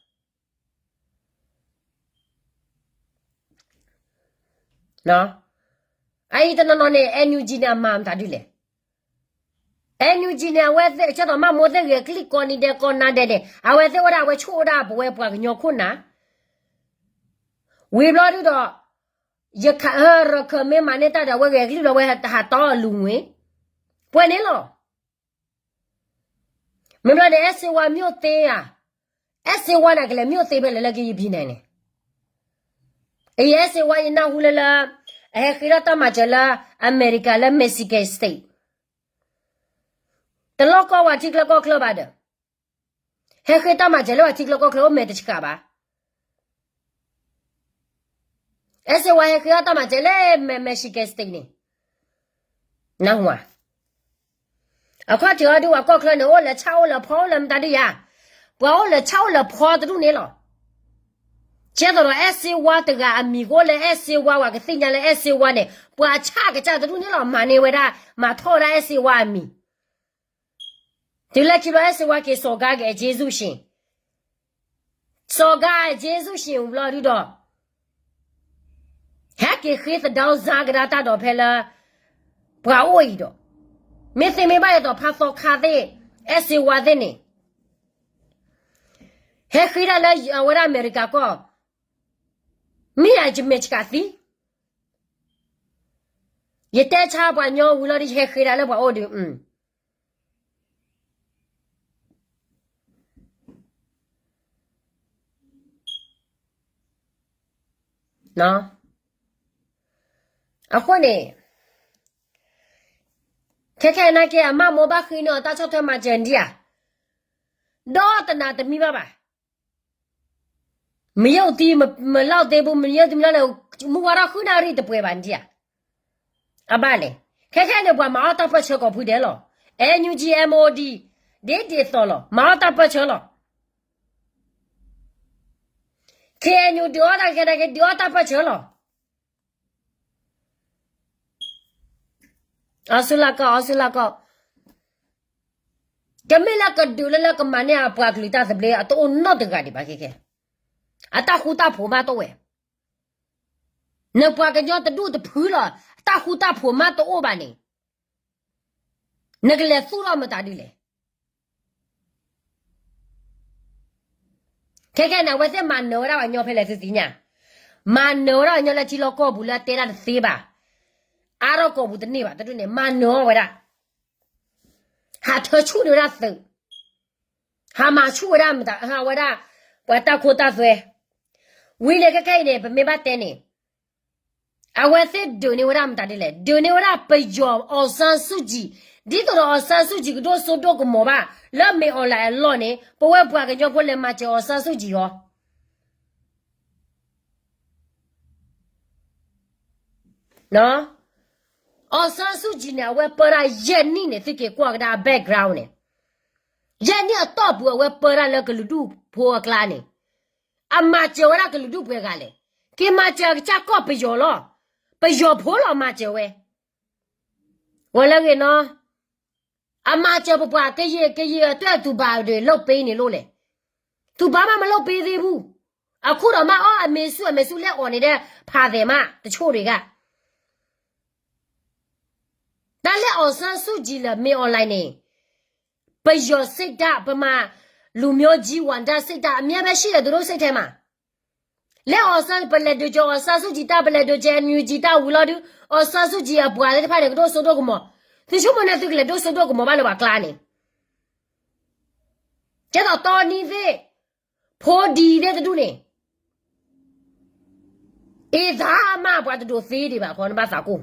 အအံၤတနီၤနီၤန့ၣ် N U G န့ၣ် အမၤမတၤဒ်လဲၣ်. အဲနယူၣ်ကၠံန့ၣ် အဝဲသ့ၣ်ကဲသိးမၤမိၢ်သ့ၣ်ဂဲၤကလံၣ်ကိးနံၤဒဲးကိးနၤဒဲးန့ၣ် အဝဲသ့ၣ်အိၣ်ဒၣ်အဝဲဆိၣ်အိၣ်ဒၣ်ပဝဲပှၤကညီခိၣ်နၢ်, ဝံၤဘျီဒုဒီး ယခး ရခၢၣ်မ့ၢ်မၤန့ၢ်တၢ်ဒီး အဝဲဂဲၤကလံၣ်ဘျီ အဝဲဟးတီအလူၤဝဲ, ပှဲၤန့ၣ်လီၤ. မ့ၢ်ဘျီန့ၣ် အဲၣ်စ့ဝါ မ့ၢ်အိၣ်သ့ဧါ, အဲၣ်စ့ဝါန့ၣ် ကလဲၤမ့ၢ်အိၣ်သ့ဖဲလဲၣ်လၢကယံၤဘံၣ်န့ၣ်န့ၣ်, အံၤ အဲၣ်စ့ဝါ ယနၢ်ဟူလၢလၢ အဟဲဃ့ထီၣ်တၢ်မၤစၢၤလၢ အမဲရကၤလၢ Michigan State တလီၢ်ကီၢ်ဝဲထံချၢကီၢ်ချၢဘၣ်ဒီး ဟဲဃ့တၢ်မၤစၢၤလၢပှၤထံချၢကီၢ်ချၢအိၣ်မဲာ်တဆှးဘၣ်. အဲၣ်စ့ဝါဟဲဃ့အီၣ်တၢ်မၤစၢၤလၢ Michigan State န့ၣ်, နၢ်ဟူဧါ, အခီၣ်ထံးအီၤဒုး ပှၤကီၢ်ချၢန့ၣ် အိၣ်လၢဆၣ်အိၣ်လၢဖီအိၣ်လၢမတၤဒုယၤ, ပှၤအိၣ်လၢဆၣ်အိၣ်လၢဖီတဒူၣ်န့ၣ်လီၤ. ကဲသိးဒီးအဲၣ်စ့ဝါတဂၤအမံၤကအိၣ်လၢအဲၣ်စ့ဝါ ပှၤကသ့ၣ်ညါလၢအဲၣ်စ့ဝါန့ၣ် ပှၤဆၣ်ကစၢ်တဒူၣ်န့ၣ်လီၤ မၤန့ၢ်ဝဲဒၣ် မၤထီၣ်ဝဲဒၣ်အဲၣ်စ့ဝါအမံၤ တုၤလၢခံဘျီအဲၣ်စ့ဝါက့ၤစိာ်ကါက့ၤအက့ဆူၣ်ရှ့ၣ်, စိာ်ကါအက့ဆူၣ်ရှ့ၣ်ဘျီဒုဒီး ဟဲက့ၤဃ့သဒၢစါကဒါတၢ်ဒီးဖဲလၢ ပှၤအိၣ်အံၤဒီး မ့ၢ်သ့မ့ၢ်ဘၣ်ဒ်သိးဖးသီခါသ့ၣ် အဲၣ်စ့ဝါသ့ၣ်န့ၣ် ဟဲဃ့ဒၣ်လၢအဝဲဒၣ်အမဲရကၤကီၢ်, မ့ၢ်ယမဲာ်ဆှးသံ, ယတဲဆါပှၤညီဝံၤလီၤဒီး ယဟဲဃ့ဒၣ်လၢပှၤအိၣ်ဒီး အဃိန့ၣ် ခဲခဲနာ်က့ အမါမိၢ်ဘၣ်ဃ့န့ၢ်အီၤတၢ်ဆီၣ်ထွဲမၤစၢၤဒံးဧါ, ဒီးတနၤတမံဘၣ်ဘၣ်. မယုၢ်သံမလီၤသ့ဘူး မယုၢ်သံမလီၤန့ၣ် မုၢ်ဝါထီၣ်ဃုနၣ်ရံၣ်တပှဲၤဘၣ်ဒံးဧါ. အဘၣ်လဲၣ်, ခဲခဲန့ၣ် ပှၤမၤအီၣ်တၢ်ပၢၢ်ဆၢကိးဖုဒဲးလီၤ. အဲၣ်ယူၣ်ကၠံ အဲၣ်မအိၣ်ဒံး ဒ်ဒ်သိးလီၤ မၤအီၣ်တၢ်ပၢၢ်ဆၢလီၤ. ခဲအံၤ ဒုးအီၣ်တၢ်ခဲဒၣ်က့ ဒုးအီၣ်တၢ်ပၢၢ်ဆၢလီၤ. အီစူလၢကီၢ် အီစူလၢကီၢ်, တမ့ၢ်လၢကဒုးလၢလၢကမၤန့ၢ်အပှၤကလုာ်တၢ်သဘျ့ အတအိၣ်နီတဂၤဒံးဘၣ်ခဲခဲ, အတၢ်ဃူတၢ်ဖိးမးတအိၣ်ဝဲ, နပှၤကညီတဒူၣ်တဖုလီၤ တၢ်ဃူတၢ်ဖိးမးတအိၣ်ဘၣ်န့ၣ် နကလဲၤသူၣ်ထီၣ်မတၤဒ်လဲၣ်. ခဲခဲန့ၣ် အဝဲသ့ၣ်မၤနၢၤဝဲဒၣ်ပှၤကညီဖဲလဲၣ်သုသ့ၣ်ညါ, မၤနၢၤဝဲဒၣ်ပှၤကညီလၢထံလီၢ်ကီၢ်ပူၤလၢတဲဒၣ်တသ့ဘၣ်, အါထီၣ်ကိာ်ပူၤတန့ၢ်ဘၣ်တဒူၣ်န့ၣ် မၤနၢၤအီၤဝဲဒၣ်, ဟးထၢဆူၣ်န့ၢ်ဝဲဒၣ်သုး, ဟးမၤဆူၣ်ဝဲဒၣ်မတၤ ဟးဝဲဒၣ် ပှၤတၢ်ခိတၢ်သွဲ, ဝံၤန့ၣ်ခဲခဲအံၤန့ၣ် ပမ့ၢ်ဘၣ်တဲန့ၣ် အဝဲသ့ၣ်ဒုးန့ၢ်ဝဲဒၣ်မတၤဒ်လဲၣ်, ဒုးန့ၢ်ဝဲဒၣ်ပယီၤ အောင်ဆန်းစုကြည်, ဒ်သိးဒီး အောင်ဆန်းစုကြည် ကဒိၣ်စိဒိၣ်ကမီၤဘၣ် လၢမင်းအောင်လှိုင်အလီၢ်န့ၣ် ပဝဲပှၤကညီဖိလဲၤမၤစၢၤ အောင်ဆန်းစုကြည် အီၤ အောင်ဆန်းစုကြည်န့ၣ် အဝဲပၢတၢ်ယဲၢ်နံၣ်န့ၣ် သုက့ၤကွၢ်ကဒါအ background န့ၣ်, ယဲၢ်နံၣ်အတီၢ်ပူၤ အဝဲပၢတၢ်လၢကလုာ်ဒူၣ်ဖိအကျါန့ၣ်, အမၤစၢၤဝဲဒၣ်ကလုာ်ဒူၣ်ပှဲၤဂၤလဲၣ်, က့ၤမၤစၢၤအကစၢ်ကီၢ်ပယီၤလီၤ, ပယီၤဖိလီၤမၤစၢၤဝဲ, ဂီၤလၢဂ့ၤနီၤ, အမၤစၢၤပပှၤကယံာ်ကယံာ်အတၢ်သူၣ်ဘၣ်ဒီး လုပ်ပေးနေလို့လဲၣ်, သူၣ်ဘၣ်မး မလုပ်ပေးသေးဘူး, အခုတောင်မှ အီၣ်အမေစု အမေစု လက်အော်နေတဲ့ ဖာသည်မ တချို့တွေက တၢ်လၢ အောင်ဆန်းစုကြည် လၢ မင်းအောင်လှိုင် န့ၣ် ပယီၤစိတ်ဓာတ် ဗမာလူမျိုးကြီး ဝံၤဒၣ်စိတ်ဓာတ် အမြဲပဲရှိတယ် သူတို့စိတ်ထဲမှာ, လၢ အောင်ဆန်း ပလဲၤဒုးကၠီ အောင်ဆန်းစုကြည် တၢ် ပလဲၤဒုးကၠီ NUG တၢ်ဝံၤလီၤဒုး အောင်ဆန်းစုကြည် အပှၤသ့ၣ်တဖၣ်န့ၣ် ကဒိၣ်စိဒိၣ်ကမီၤ, သုဆိကမိၣ်န့ၣ် သုကလဲၤဒိၣ်စိဒိၣ်ကမီၤဘၣ်လၢပှၤကျါန့ၣ် ကဲသိးတီနံသ့ၣ်, ဖိဒံသ့ၣ်တဒူၣ်န့ၣ်, အ့သးမး ပှၤတဒိးသ့ဒံးဘၣ်ခီ နဘၣ်သးကိၢ်,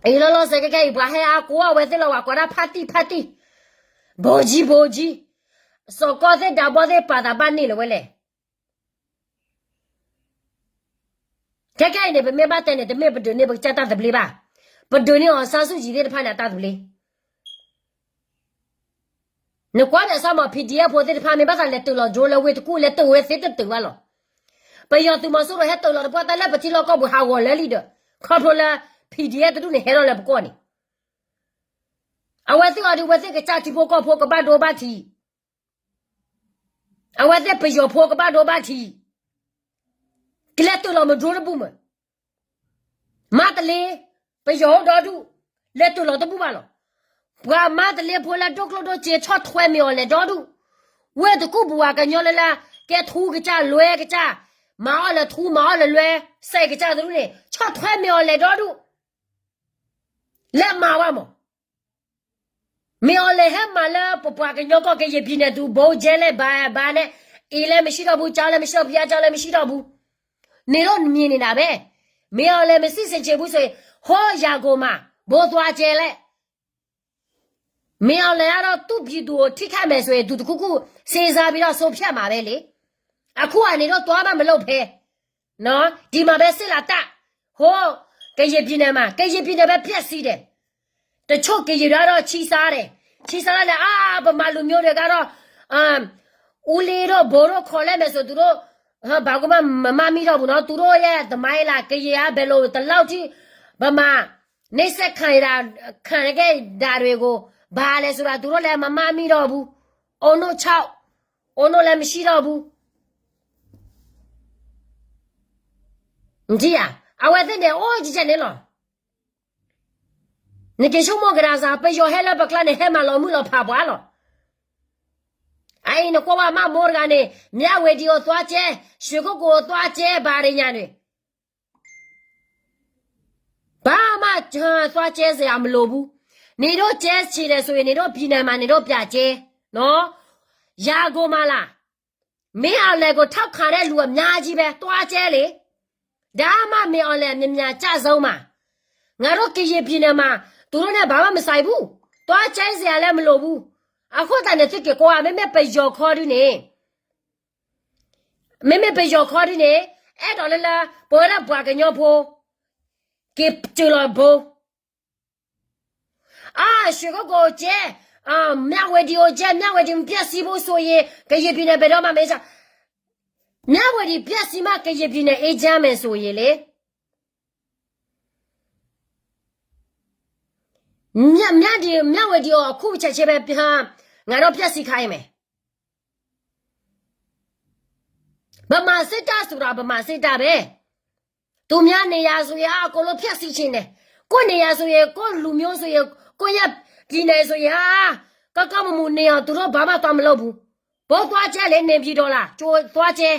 အံၤလီၤလီၤဆဲးခဲခဲအံၤ ပှၤဟဲအါကိးအဝဲသ့ၣ်လီၤ ပှၤကိးဒၣ်ဖါတံၢ်ဖါတံၢ်, ဘိကၠံဘိကၠံ, စီၤကီၢ်သ့ၣ်ဒးဘီသ့ၣ်ပာ်သးဘၣ်န့ၣ်လၢၤဝဲလဲၣ် ခဲခဲအံၤန့ၣ် ပမ့ၢ်ဘၣ်တဲန့ၣ် တမ့ၢ်ပဒုးန့ၢ်ပကစၢ်တၢ်သဘျ့ဘၣ်, ပဒုးန့ၢ် အောင်ဆန်းစုကြည် သ့ၣ်တဖၣ်န့ၣ် အတၢ်သဘျ့, နကွၢ်ဒီးစၢ်မး PDF ဖိသ့ၣ်တဖၣ် မ့ၢ်ဘၣ်သးလဲၤတုၤလီၤ drone လၢဝ့ၢ်တကူၣ် လဲၤတုၤဝဲသ့တတုၤဘၣ်လီၤ, ပယီၤသုးမီၤစိရိၤဟဲတုၤလီၤတပှၢ်တၢ်လၢပထံလီၢ်ကီၢ်ပူၤ ဟးဂီၤလၢာ်လံဒီး ခီဖျိလၢ PDF တဒူၣ်န့ၣ် ဟဲထီၣ်လၢပကီၢ်န့ၣ် အဝဲသ့ၣ်အီၤဒုး အဝဲသ့ၣ်ကစၢ်ထံဖိကီၢ်ဖိကဘၣ်ဒိဘၣ်ထံး, အဝဲသ့ၣ်ပယီၤဖိကဘၣ်ဒိဘၣ်ထံး, ကလဲၤတုၤလီၤမး drone တဘူၣ်မး, မၤတလ့, ပယီၤအိၣ်ဒီဒူၣ်, လဲၤတုၤလီၤတဘူၣ်ဘၣ်လီၤ. ပှၤမၤတလ့ဖိလၢဒိၣ်ကျိၣ်ဒိၣ်စ့ဆီၣ်ထွဲမ့ၢ်အီၤလဲၤဒီဒူၣ်, ဝဲတကူၣ်ပဝးကညီလၢလၢ ကဲထူကစၢ် လွဲကစၢ်, မၤအီၣ်လၢထူ မၤအီၣ်လၢလွဲ, စဲးကစၢ်တဒူၣ်န့ၣ် ဆီၣ်ထွဲမ့ၢ်အီၤလဲၤဒီဒူၣ်, လဲၤမၤဝဲမး. မ့ၢ်အီၤလဲၤဟဲမၤလၢပပှၤကညီကီၢ်ကယံာ်ပံၤန့ၢ် သူဘိကဲလဲၣ်ဘၣ်ဘၣ်န့ၣ်, အ့လဲၣ်မ့ၢ်ဆံးထီၣ်ဘူး, ကၠီလဲၣ်မ့ၢ်ဆံးထီၣ်ဘူး, ယကၠီလဲၣ်မ့ၢ်ဆံးထီၣ်ဘူး, န့ၣ်ဒိၣ်နမံၤန့ၣ်ဒၣ်ဝဲ, မ့ၢ်အီၤလဲၤမ့ၢ်စံၣ်စ့ၣ်ဆံးဘူးဆိၣ်ဂ့ၤ, ဟီယၤကိၢ်မး, ဘိသွါကဲလဲၣ်. မ့ၢ်အီၤလဲၤအါထီၣ်သူၣ်ဖံးသူၣ်အိၣ်ထံၣ်ခါမဲာ်ဆိၣ်ဂ့ၤ သူတခူခူၣ် စ့စါဘံဒီးစိဖၠၣ်မးဝဲလံ. အခုအန့ၣ်ဒီးတွၤဘၣ်မလိၣ်ဖဲ ဒံးမးဖဲစ့လးတၢ်, ဟိ ကယံာ်ပံၤန့ၣ်မး ကယံာ်ပံၤန့ၣ်ဖဲဖျဲၣ်စံဒဲး, တဆိၣ်ကယံာ်ဒၣ်ဒီးဆံးစါဒဲး, ဆံးစါဒၣ်လဲာ် အါ ပမၤလူၤမျိုးတဂၤဒီး အူလ့ဒီးဘိးဒီးခီလဲၣ်မဲာ်ဆိၣ် သူတို့ ဘၣ်ကမၣ်မမၤမံထီၣ်ပူၤနီၤ သူတို့ယဲတမၤအ့လး ကယံာ်အါဘဲလိာ်တလီၢ်ထံၣ်, ပမၤ န့ဆ့ၣ်ခၣ်ဒၣ် ခၣ်ကဲဒၣ်ရ့ၣ်ကိၣ် ဘၣ်လဲၤဆိၣ်ဒၣ် သူတို့လဲၤမမၤမံထီၣ်ပူၤ, အိၣ်နိၣ်ဆၣ်, အိၣ်နိၣ်လဲၤမ့ၢ်ဆံးထီၣ်ပူၤ နထံၣ်ဧါ, အဝဲသ့ၣ်န့ၣ် အိၣ်ကဲန့ၣ်လီၤ. နက့ၤဆိကမိၣ်ကဒါစၢ် ပယီၤဟဲလၢပကျါန့ၣ် ဟဲမၤလီၤမုၢ်လီၤဖးပှၤလီၤ. အအံၤနကွၢ်ဝဲမးမိၢ်တဂၤန့ၣ် မၠၣ်ဝ့ၤဒံးအိၣ်သွါကဲ, ရွှေကုက္ကိုအိၣ်သွါကဲ ဘၣ်တညၣ်န့ၣ် ဘၣ်မးသွါကဲစ့ၢ်အမလိာ်ဘူး, န့ၣ်ဒိၣ်ကဲဆံးလဲၣ်ဆိၣ်ဂ့ၤ န့ၣ်ဒိၣ်ပံၤန့ၣ်မး န့ၣ်ဒိၣ်ပၠးကဲ, ယၤကိၢ်မးလၢ် မ့ၢ်အီၤလဲၤကထီၣ်ခးထဲလူၤအမၠါကံဘဲ သွါကဲလံ, ဒါမှမ့ၢ်အီၤလဲၤ မ့ၢ်မၠၣ်ကၠၣ်စၢၤမး, ငါတို့ကယံာ်ပံၤန့ၣ်မး သူတို့န့ၣ်ဘၣ်မးမစၢ်အံၤဘူး, သွါကဲစ့ၢ်အလဲၤမလိာ်ဘူး, အဃိသတးန့ၣ် သုက့ၤကွၢ် မ့မ့ၢ်ပယီၤခီဒုန့ၣ် မ့မ့ၢ်ပယီၤခီဒုန့ၣ် အဲၣ်ဒိးလၢလၢ ပဝဲဒၣ်ပှၤကညီဖိ က့ၤစၢၤလီၤဘိ, အါ ရွှေကုက္ကိုကဲ, မၠၣ်ဝ့ၤဒံးအိၣ်ကဲ, မၠၣ်ဝ့ၤဒံးပျဲၢ်စံးဖိဆိၣ်ဂ့ၤ ကယံာ်ပံၤန့ၣ် ဘဲဒီးမးမ့ၢ်စ့ၢ်, မၠၣ်ဝ့ၤဒံးပျဲၢ်စံးမး ကယံာ်ပံၤန့ၣ် အ့ကၠၢ်မဲာ်ဆိၣ်ဂ့ၤလံ မၠၣ်ဒံး မၠၣ်ဝ့ၤဒံးအီၤ အခိၣ်ဆဲးဆဲးဖဲ ငါဒီးဖျဲၣ်စံခါအံၤမဲာ်, ပမၤစ့ၢ်တၢ်စူၤဒီး ပမၤစ့ၢ်တၢ်ဖဲ, သူများနေရာဆိုရင် အကုန်လုံးဖျက်ဆီးချင်တယ်, ကိုယ့်နေရာဆိုရင် ကိုယ့်လူမျိုးဆိုရင် ကိုယ့်ရဲ့ပြည်နယ်ဆိုရင် ကကမမူနေအောင် သူတို့ဘာမှသွားမလုပ်ဘူး, ဘိုးသွားကျဲလေ နေပြည်တော်လာ ကြိုသွားကျဲ,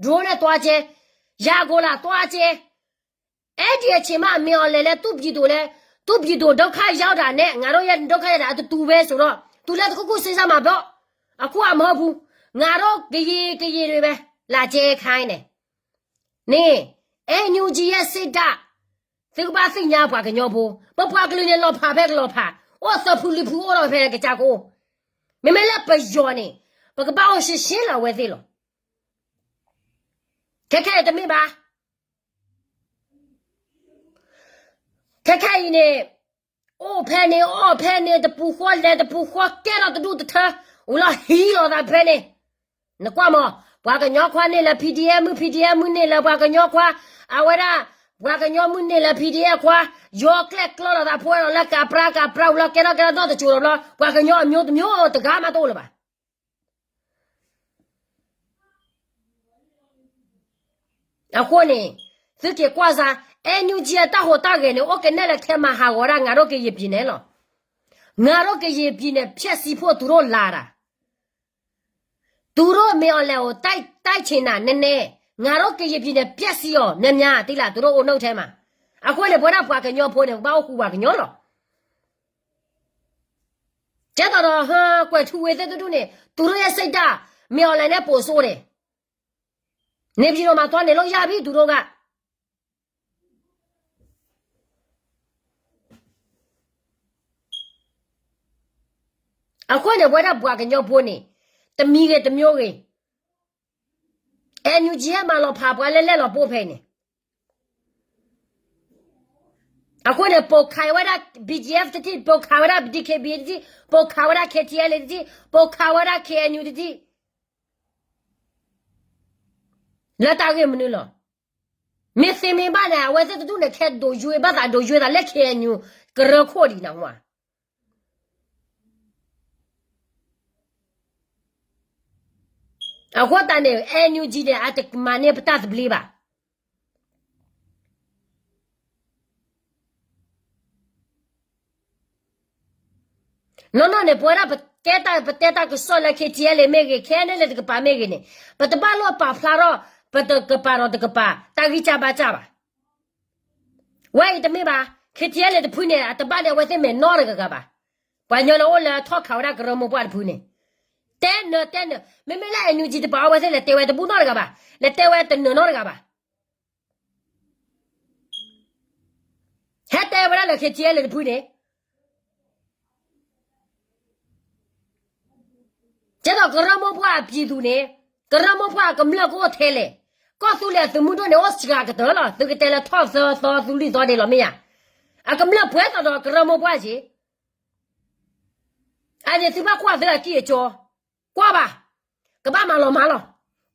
drone နဲ့သွားကျဲ, ရန်ကုန်လာသွားကျဲ, အဲ့ဒီအချိန်မှ မင်းအောင်လှိုင်လည်း သူ့ပြည်သူလည်း သူ့ပြည်သူဒုက္ခရောက်တာနဲ့ ငါတို့ရဲ့ဒုက္ခရောက်တာ အတူတူပဲဆိုတော့ သူလည်းတစ်ခုခုစဉ်းစားမှာပေါ့, အခုကမဟုတ်ဘူး, ငါတို့ကရင်ကရင်တွေပဲ လာကျဲခိုင်းတယ်, န့ၣ် NUG ရဲ့စိတ်ဓာတ်, သုကဘၣ်သ့ၣ်ညါပှၤကညီဖိ, ပပှၤကလုာ်န့ၣ် လီၤဖးဖဲကလီၤဖး, အိၣ်သၢဖုလွံၢ်ဖုအိၣ်ဒီးဖဲကစၢ်ကိ, မ့မ့ၢ်လၢပယီၤန့ၣ် ပကဘၣ်အိၣ်ရှဲရှဲလီၤဝဲသ့ၣ်လီၤ. ခဲခဲအံၤတမ့ၢ်ဘၣ်. ခဲခဲအံၤန့ၣ် အိၣ်ဖဲန့ၣ် အီၣ်ဖဲန့ၣ် တပူၤဃီလဲၤတပူၤဃီ ကဲထီၣ်တဒူၣ်တထၢ, ဝံၤလီၤဟံးလီၤသးဖဲန့ၣ်, နကွၢ်မး, ပှၤကညီခွါန့ၢ်လၢ PDF မုၢ် PDF မုၢ်န့ၢ်လၢပှၤကညီခွါ, အဝဲဒၣ် ပှၤကညီမုၢ်န့ၢ်လၢ PDF ခွါ, ယီၤကျဲၣ်ကျီလီၤသးဖိဒီးလၢကးပြါကးပြါဝံၤလီၤ ကဲထီၣ်ကဲထီၣ်ဒီတစိၤဒီးဘျီ ပှၤကညီအမျိုးတမျိုးတဂၤမးတအိၣ်လၢၤဘၣ်. အဃိန့ၣ် သုက့ၤကွၢ်စၢ်, NUG အတၢ်ဟူးတၢ်ဂဲၤန့ၣ် အိၣ်ကနဲၣ်လၢခဲမၤဟးဂီၤဒၣ် ငါတို့ကရင်ပြည်နယ်လီၤ. ငါတို့ကရင်ပြည်နယ် ဖျက်ဆီးဖို့သူတို့လာတာ. သူတို့မင်းအောင်လှိုင်ကို တိုက်ချင်တာနည်းနည်း, ငါတို့ကရင်ပြည်နယ် ပျက်စီးအောင် များများ သိလား, သူတို့အိုးနုတ်ထဲမှာ. အဃိန့ၣ် ပဝဲဒၣ်ပှၤကညီဖိန့ၣ် ပဘၣ်အိၣ်ဃူပှၤကညီလီၤ. ကဲသိးဒီး ဟါ ကွဲးထူဝ့ၤသ့ၣ်တဒူၣ်န့ၣ် သူတို့ရဲ့စိတ်ဓာတ် မင်းအောင်လှိုင်နဲ့ပိုဆိုးတယ်. နေပြည်တော်မှာ သွားနေလို့ရပြီ သူတို့က. အဃိန့ၣ် ပဝဲဒၣ်ပှၤကညီဖိန့ၣ် တမံၤဂ့ၤတမျိုးဂ့ၤ NUG ဟဲမၤလီၤဖးပှၤလၢလဲၣ်လီၤပိာ်ဖဲန့ၣ်. အဃိန့ၣ် ပိာ်ခးဝဲဒၣ် BGF တထံၣ်, ပိာ်ခးဝဲဒၣ် DKBA တထံၣ်, ပိာ်ခးဝဲဒၣ် KTLA တထံၣ်, ပိာ်ခးဝဲဒၣ် KNU တထံၣ် လၢတၢ်ဂ့ၢ်မနုၤလီၤ. မ့ၢ်သ့မ့ၢ်ဘၣ်န့ၣ် အဝဲသ့ၣ်တဒူၣ်န့ၣ် ခဲဒိးယွဲဘၣ်သးဒိးယွဲသးလၢ KNU ကရၢခိၣ်ဒံးနဟူဧါ. အဃိသတးန့ၣ် NUG န့ၣ် အတမၤန့ၢ်ပတၢ်သဘျ့ဘၣ်. နီၢ်နီၢ်န့ၣ် ပဝဲဒၣ်ပကဲတၢ် ပတဲတၢ်ကစီၣ်လၢ K T L A မ့ၢ်ဂ့ၤ ခဲန့ၣ်လၢတကပၤမ့ၢ်ဂ့ၤန့ၣ် ပတဘၣ်လိၣ်ပာ်ဖျါထီၣ် ပတကပၤဒီးတကပၤ တၢ်ဂံၢ်စၢ်ဘါစၢ်ဘၣ်. ဝဲအံၤတမ့ၢ်ဘၣ် K T L A တဖုန့ၣ် အတဘၣ်န့ၣ် အဝဲသ့ၣ်မဲာ်နီတဂၤဂၤဘၣ်. ပှၤကညီလၢအိၣ်လၢထီၣ်ခးဝဲဒၣ်ကရၢမိၢ်ပှၢ်တဖုန့ၣ် တဲနၢၤတဲနၢၤ မ့မ့ၢ်လၢ N U G တပာ်အီၤဝဲသ့ၣ်လဲၤတဲဝဲတဘူၣ်နီတဂၤဘၣ် လဲၤတဲဝဲတနၢၤနီတဂၤဘၣ်. ဟဲတဲဝဲဒၣ်လၢ K T L A တဖုန့ၣ် ကဲသိးကရၢမိၢ်ပှၢ်အပျံၤသူန့ၣ် ကရၢမိၢ်ပှၢ်အကမျၢၢ်ကအိၣ်ထဲလဲၣ်. ကီၢ်သူလ့ၤအသုးမုၢ်ဒိၣ်န့ၣ် အိၣ်စှၤကတၢၢ်လီၤ. သုကတဲလၢထီၣ်သၢသီသူလံၤသီဒ့လီၤမ့ၢ်ဧါ. အကမျၢၢ်ပှဲၤသိးဒီးကရၢမိၢ်ပှၢ်က့ အန့ၣ်သုဘၣ်ကွၢ်သုအကံၢ်အကီ ကွၢ်ဘၣ်. ကဘၣ်မၤလီၤမၤလီၤ.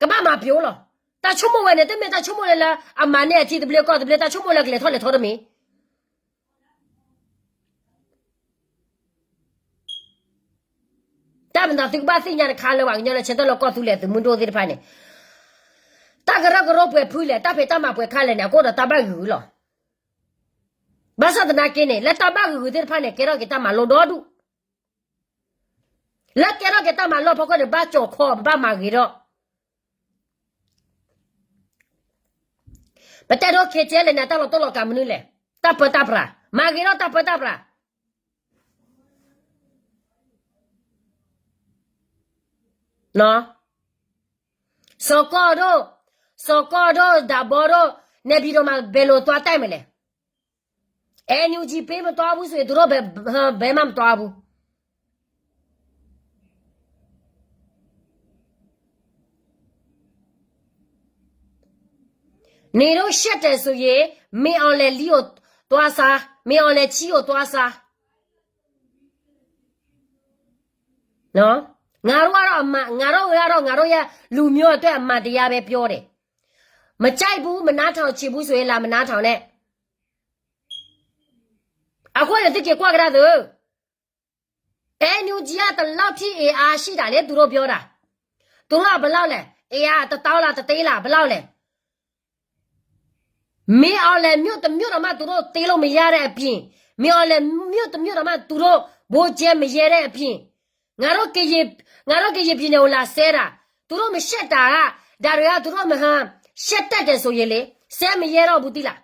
ကဘၣ်မၤပျိလီၤ. တၢ်ဆိကမိၣ်ဝဲန့ၣ် တမ့ၢ်တၢ်ဆိကမိၣ်လၢလၢအမၤန့ၢ်အထံသဘျ့ကီၢ်သဘျ့ တၢ်ဆိကမိၣ်လၢကလဲၤထီၣ်လဲၤထီတမ့ၢ် တၢ်မၤသးသုကဘၣ်သ့ၣ်ညါတခါလၢပှၤကညီလၢဆၢထၢၣ်လၢကီၢ်သူလ့ၤသုးမုၢ်ဒိၣ်သ့ၣ်တဖၣ်န့ၣ် တၢ်ကရၢကရိပှဲၤဖုလဲၣ် တၢ်ဖံးတၢ်မၤပှဲၤခါလဲၣ်န့ၣ် အကအိၣ်ဒီးတၢ်ဘၣ်ဂုာ်လီၤ. ဘၣ်ဆၣ်သနာ်က့န့ၣ် လၢတၢ်ဘၣ်ဂုာ်ဂုာ်သ့ၣ်တဖၣ်န့ၣ် ကဲထီၣ်က့ၤတၢ်မၤလိဒီဒူၣ် လၢကဲထီၣ်က့ၤတၢ်မၤလိအဖီခိၣ်န့ၣ် ဘၣ်ကၠီၤခီ ပဘၣ်မၤဂ့ၤဒီး ပတဲဒိ K T L A န့ၣ် တၢ်လီၤတိၢ်လီၤကးမနုၤလဲၣ်. တၢ်ပၢတၢ်ပြး မၤဂ့ၤထီၣ်တၢ်ပၢတၢ်ပြး စီၤကီၢ်ဒိၣ် စီၤကီၢ်ဒိၣ် ဒးဘီဒိၣ် နဲၣ်ဖံးဒိၣ်မးဘဲလိာ်သွါတဲာ်မ့ၢ်လဲၣ်. NUG ပ့မတီအပူၤဆိ သူတို့ဘယ်မှမသွားဘူး. နင်တို့ရှက်တယ်ဆိုရင် မင်းအောင်လှိုင်လီအိုသွားစား မင်းအောင်လှိုင်ချီအိုသွားစား ငါတို့ကတော့အမှန် ငါတို့ကတော့ ငါတို့ရဲ့လူမျိုးအတွက်အမှန်တရားပဲပြောတယ်. မကြိုက်ဘူး မနားထောင်ချင်ဘူးဆိုရင် လာမနားထောင်နဲ့. အဃိန့ၣ် သုက့ၤကွၢ်ကဒါသု NUG က တလောက်ထိ အင်အားရှိတာလဲ သူတို့ပြောတာ. သူတို့က ဘယ်လောက်လဲ အင်အား တစ်သောင်းလား တစ်သိန်းလား ဘယ်လောက်လဲ. မင်းအောင်လှိုင်မြို့တစ်မြို့တောင်မှ သူတို့သိမ်းလို့မရတဲ့အပြင် မင်းအောင်လှိုင်မြို့တစ်မြို့တောင်မှ သူတို့ ဗိုလ်ချုပ်မရဲတဲ့အပြင် ငါတို့ကရင် ငါတို့ကရင်ပြည်နယ်ကို လာစဲတာ သူတို့မရှက်တာက ဒါတွေက သူတို့မဟန် ရှက်တတ်တယ်ဆိုရင်လေ စဲမရဲတော့ဘူး သိလား.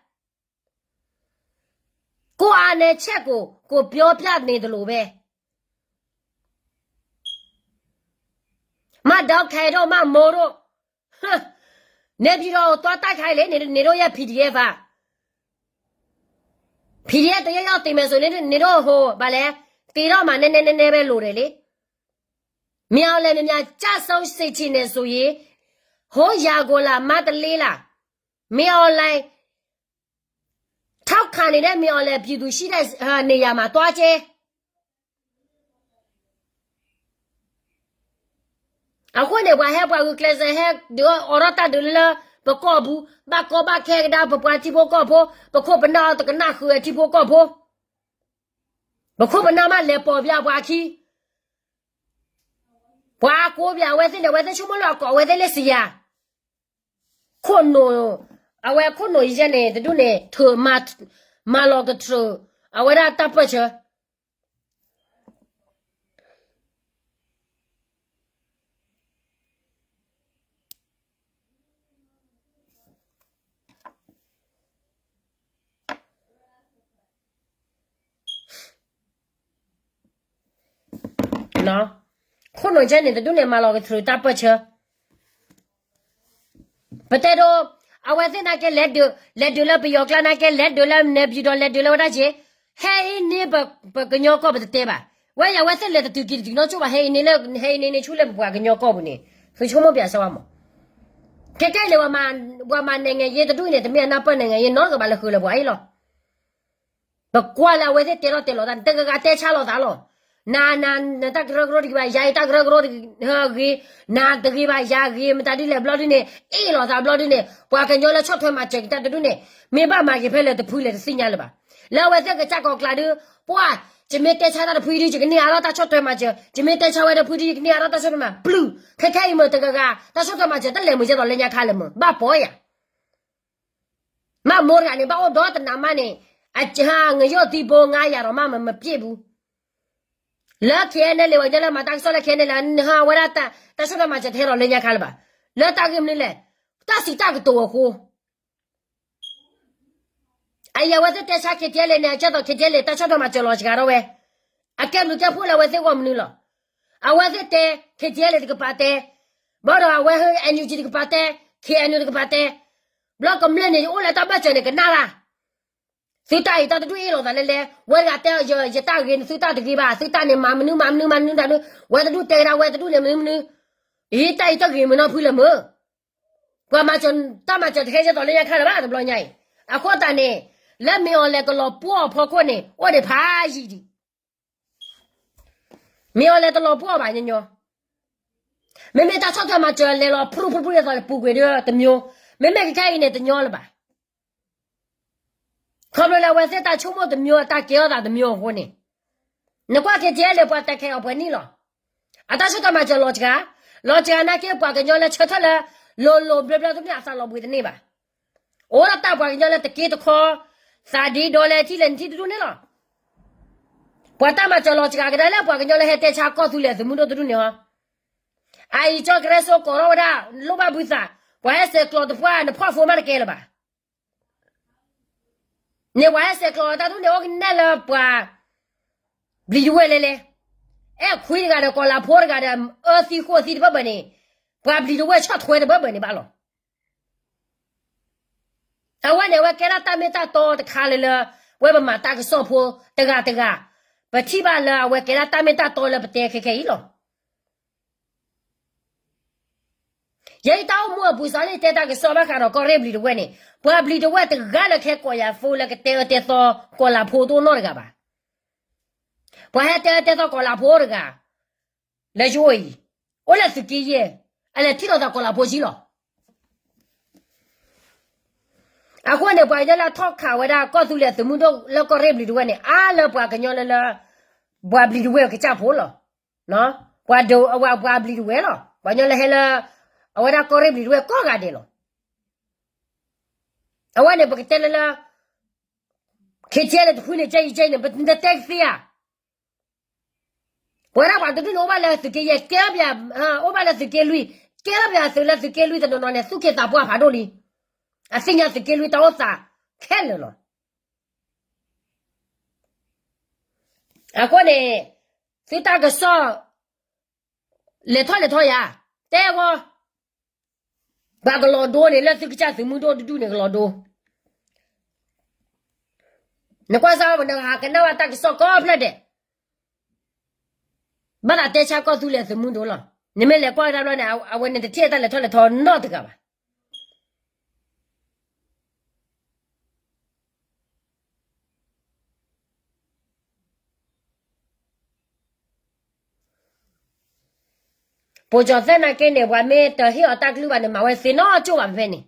ကိုယ့်အားနည်းချက်ကို ကိုယ်ပြောပြနေသလိုပဲ. မဒေါက်ခိုင်တို့ မမိုးတို့ နေပြည်တော်ကို သွားတိုက်ခိုက်လေ နေ နေတို့ရဲ့ PDF อ่ะ. PDF တစ်ယောက်ယောက်သေမယ်ဆိုရင် နေတို့ဟို ဘာလဲ သေတော့မှ နည်းနည်းနည်းနည်းပဲ လိုတယ်လေ. မင်းအောင်လှိုင် များများ ကျဆုံးစေချင်တယ်ဆိုရင် ဟို ရန်ကုန်လား မန္တလေးလား မင်းအောင်လှိုင် ထောက်ခံနေတဲ့ မင်းအောင်လှိုင် ပြည်သူရှိတဲ့ နေရာမှာ သွားကျဲ. အဃိန့ၣ် ပှၤဟဲပှၤဂုာ်ကျဲးစၢးဟဲ ဒုးအိးထီၣ်တၢ်ဒုးလၢ ပကီၢ်ပူၤ ဘၣ်ကီဘၣ်ခဲကဒါ ပပှၤထံဖိကီၢ်ဖိ ပခိၣ်ပနၢ်အီၤ တကနၣ်ဃုာ်အထံဖိကီၢ်ဖိ ပခိၣ်ပနၢ်မးလဲၤပိာ်ပှၤပှၤခံ ပှၤကိးပှၤအဝဲသ့ၣ်န့ၣ် အဝဲသ့ၣ်ဆိကမိၣ်လၢအကိးအဝဲသ့ၣ်လၢစံယၤ ခိၣ်နူာ် အဝဲခိၣ်နူာ်ယဲန့ၣ် တဒူၣ်န့ၣ် ထုးမၤ မၤလီၤကတြူာ် အဝဲဒၣ်တၢ်ပၢၢ်ဆၢ ခိၣ်နူာ်ယဲန့ၣ် တဒူၣ်န့ၣ် မၤလီၤကတြူာ်တၢ်ပၢၢ်ဆၢ ပတဲဒိ အဝဲသ့ၣ်နာ်က့ လဲၤဒုး လဲၤဒုးလၢပယီၤကျါနာ်က့ လဲၤဒုးလၢနဲပံၤဒီး လဲၤဒုးလၢဝဲဒၣ်က့ ဟဲအံၤန့ၣ် ပကညီကီၢ်ပတတဲဘၣ်. ဝဲယၤဝဲသ့ၣ်လဲၤတတုၤက့ၤတတုၤနီတစိၢ်ဘၣ် ဟဲအံၤန့ၣ်လၢ ဟဲအံၤန့ၣ်န့ၣ်ဆူလဲၣ် ပပှၤကညီကီၢ်ပူၤန့ၣ် သုဆိကမိၣ်ပၠးစၢၤဝဲမး. ခဲခဲအံၤန့ၣ် ပှၤမၤ နိုင်ငံရေး တဒူၣ်အံၤန့ၣ် တမ့ၢ်အနၢ်ပၢၢ် နိုင်ငံရေး နီတဂၤဘၣ်လၢဃုာ်လၢပှၤအံၤလီၤ. ပကွၢ်လၢအဝဲသ့ၣ်တဲထီၣ်တဲလီၤသးန့ၣ် တဂၤဂၤတဲဆါလိာ်သးလီၤ. နၤ နၤ နတၢ်ကရၢကရိတဂ့ၤဘၣ် ယၤအံၤတၢ်ကရၢကရိဂ့ၤ, နၤတဂ့ၤဘၣ် ယၤဂ့ၤ မတၤဒ်လဲၣ်ဘျီဒ်န့ၣ် အ့ၣ်လိာ်သးဘျီဒ်န့ၣ် ပှၤကညီလၢဆီၣ်ထွဲမၤစၢၤက့ၤတၢ်တဒူၣ်န့ၣ် မ့ၢ်ဘၣ်မၤက့ၤဖဲလဲၣ်တဖုလဲၣ်တသ့ၣ်ညါလၢၤဘၣ်. လၢအဝဲသ့ၣ်ကစၢ်ကိးကျါဒုး ပှၤ ယမ့ၢ်တဲဆါတၢ်တဖုဒုး ယကန့ၢ်အါထီၣ်တၢ်ဆီၣ်ထွဲမၤစၢၤ, ယမ့ၢ်တဲဆါဝဲတဖုဒုး ယကန့ၢ်အါထီၣ်တၢ်ဆီၣ်ထွဲမၤ ပျုၢ် ခဲခဲအံၤမ့ၢ်တဂၤဂၤ တၢ်ဆီၣ်ထွဲမၤစၢၤ တလဲၤမုာ်ကဲသိးလၢညါခါလၢၤမ့ၢ် ဘၣ်ပီၤယၤ မးမိၢ်တဂၤန့ၣ် ဘၣ်အိၣ်ဒီတနးမးန့ၣ် အဟါ ငရုပ်သီးဖိ ငါးရာ ဒီးမး မပျံ့ဘူး. လၢ K N L A ပှၤကညီလၢမၤတၢ်ကစီၣ်လၢ K N L A အဝဲဒၣ်တၢ်ဆီၣ်ထွဲမၤစၢၤတဟဲလီၤလၢညါခါလၢၤဘၣ်. လၢတၢ်ဂ့ၢ်မနုၤလဲၣ်, တၢ်စံးတၢ်ကတိၤအဃိ အအံၤအဝဲသ့ၣ်တဲဆါ K T L A န့ၣ် အကဲသိး K T L A တၢ်ဆီၣ်ထွဲမၤစၢၤလီၤစှၤထီၣ်ဝဲ, အကဲဘျုးကဲဖှိၣ်လၢအဝဲသ့ၣ်ဂီၢ်မနုၤလီၤ. အဝဲသ့ၣ်တဲ K T L A တကပၤတဲ, ဘၣ်ဒီးအဝဲ N U G တကပၤတဲ, K N U တကပၤတဲ, ဘျီကမျၢၢ်န့ၣ် ယအိၣ်လၢတၢ်ဘၢၣ်စၢၤန့ၣ် ကနၣ်တၢ် သုတၢ်အံၤတၢ်တဒူၣ်အ့ၣ်လိာ်သးလဲလဲ, ဝဲတဂၤတဲ ယတၢ်ဂ့ၤန့ၣ် သုတၢ်တဂ့ၤဘၣ်, သုတၢ်န့ၣ် မၤမနုၤမၤမနုၤမၤမနုၤတၢ်နုၤ, ဝဲတဒူၣ်တဲကဒါ ဝဲတဒူၣ်န့ၣ်မနုၤမနုၤ, အံၤတၢ်အံၤတၢ်ဂ့ၤမုာ်နီၢ်ဖုလၢမုာ်, ပှၤမၤစၢၤတၢ်မၤစၢၤတဟဲကဲသိးလၢညါခါလၢၤဘၣ်တဘျီညါအံၤ, အဃိသတးန့ၣ်, လၢမ့ၢ်အီၤလဲၤကလီၤပှီၢ်အဖီခိၣ်န့ၣ် အိၣ်ဒံးဖးယံာ်ဒံး မ့ၢ်အီၤလဲၤတလီၤပှီၢ်ဘၣ်ညီညီ, မ့မ့ၢ်တၢ်ဆီၣ်ထွဲမၤစၢၤလဲၤလီၤဖုၣ်ဖုၣ်ဖုၣ်ဒ်သိးပူၤကွံာ်ဒီးတမျိုး, မ့မ့ၢ်ခဲခဲအံၤန့ၣ်တညီလၢၤဘၣ်. ခီဖျိလၢအဝဲသ့ၣ်တၢ်ဆိကမိၣ်တမျိုး အတၢ်ကဲထီၣ်သးတမျိုးအဃိန့ၣ်, နကွၢ် K T L A ပှၤတဲခဲအီၤပှဲၤနံၣ်လီၤ. အတၢ်ဆိၣ်တၢ်မၤစၢၤလီၤစှၤ, လီၤစှၤနာ်က့ ပှၤကညီလၢဆၢထၢၣ်လၢ လိၤလိၤဘျၢဘျၢတန့ၢ် အသးလီၤဘှံးတန့ၢ်ဘၣ်. အိၣ်ဒၣ်တၢ်ပှၤကညီလၢတက့တခီ, သးဒ့ဒီလၢထံၣ်လဲၣ်နထံၣ်တဒူၣ်န့ၣ်လီၤ. ပှၤတၢ်မၤစၢၤလီၤစှၤကဒါလၢပှၤကညီလၢဟဲတဲဆါကီၢ်သူလ့ၤသုးမုၢ်ဒိၣ်တဒူၣ်န့ၣ်ဟီ, အအံၤကၠီကရဲစိကိးထီၣ်ဝဲဒၣ် လိၣ်ဘၣ်ဘုသး, ပှၤဟဲဆဲးကျိးတပှၢ် နဖီၣ်ဖိမးတကဲလၢၤဘၣ်. န့ၣ်ပှၤဟဲဆဲးကျိးတၢ်ဒူၣ်န့ၣ် အိၣ်ကနဲၣ်လၢပှၤ ဘျံးတဝဲၢ်လဲၣ်လဲၣ်, အဲၣ်ခွံတဂၤဒီး ကီၤလၤဖိတဂၤဒီး အၢသံဃိးသံတဘၢၣ်ဘၢၣ်န့ၣ်, ပှၤဘျံးတဝဲၢ်ဆီၣ်ထွဲတဘၢၣ်ဘၢၣ်န့ၣ်ဘၣ်လီၤ. အဝဲန့ၣ် အဝဲကဲဒၣ်တၢ်မ့ၢ်တၢ်တီတခါလၢလၢ ဝဲပမၤတၢ်ကစီၣ်ဖိတဂၤတဂၤ, ပထံၣ်ဘၣ်လၢအဝဲကဲဒၣ်တၢ်မ့ၢ်တၢ်တီလၢပတဲခဲခဲအံၤလီၤ. ယဲအံၤတၢ်အိၣ်မူအပူၤစးလၢယတဲတၢ်ကစီၣ်ဘၣ်ဃးဒီးကီၢ်ရ့ၣ်ဘျံးတဝဲၢ်န့ၣ်, ပှၤဘျံးတဝဲၢ်တဂၤလၢခဲကိးယၤဖိလၢကတဲအၢတဲသီကီၤလၤဖိတအိၣ်နီတဂၤဘၣ်. ပှၤဟဲတဲအၢတဲသီကီၤလၤဖိတဂၤ လၢယအိၣ်အံၤ, အိၣ်လၢသုးက့ယဲၢ်, အလဲၤထံၣ်လိာ်သးကီၤလၤဖိဆံလီၤ. အဃိန့ၣ် ပှၤကညီလၢအထီၣ်ခးဝဲဒၣ်ကီၢ်သူလ့ၤအသုးမုၢ်ဒိၣ်လၢကီၢ်ရ့ၣ်ဘျံးတဝဲၢ်န့ၣ် အါလၢပှၤကညီလၢလၢ ပှၤဘျံးတဝဲၢ်ကစၢ်ဖိလီၤ. ပှၤဒိးအဝဲပှၤဘျံးတဝဲၢ်လီၤ. ပှၤကညီလၢဟဲလၢ အဝဲဒၣ်ကီၢ်ရ့ၣ်ဘျံးတဝဲၢ်ကိးဂၤဒဲးလီၤ. အဝဲန့ၣ် ပကတဲလၢလၢ ခ့ဆဲလၢတဖုန့ၣ် ကဲအံၤကဲအံၤန့ၣ် ပတတဲကသ့ဧါ. ပဝဲဒၣ်ပှၤတဒူၣ်န့ၣ် အိၣ်ဘၣ်လၢသုးက့ယဲၢ် ကဲထီၣ်ပှၤ, အိၣ်ဘၣ်လၢသုးက့လွံၢ်, ကဲထီၣ်ပှၤသုးလၢသုးက့လွံၢ်တနီၤနီၤန့ၣ် သူၣ်က့သးပှၢ်ဖးဒိၣ်လံ. အသ့ၣ်ညါသုးက့လွံၢ်တၢ်အိၣ်သးခဲလၢာ်လီၤ. အဃိန့ၣ် သုတၢ်ကစီၣ် လဲၤထီၣ်လဲၤထီယၤ, တဲဂီၤ ပှၤကလီၤဒိန့ၣ် လၢသုကစၢ်သုးမုၢ်ဒိၣ်တဒူၣ်န့ၣ် ကလီၤဒိ. နကွၢ်စၢ်ဝဲ နဟးကနၣ်ဝဲတၢ်ကစီၣ်ကိးဖျၢၣ်ဒဲး, ဘၣ်သးတဲဆါကီၢ်သူလ့ၤသုးမုၢ်ဒိၣ်လီၤ. နမ့ၢ်လဲၤကွၢ်ကဒါဘျီန့ၣ် အဝဲန့ၣ်တထံၣ်တၢ်လဲၤထီၣ်လဲၤထီနီတဂၤဘၣ်. ပိာ်ကၠီၤသဲၣ်နာ်က့န့ၣ် ပှၤမ့ၢ်တဟ့ၣ်အီၤတၢ်ကလုၢ်ဘၣ်န့ၣ် မၤဝဲသ့နီတကၠိၢ်ဘၣ်ဖဲန့ၣ်.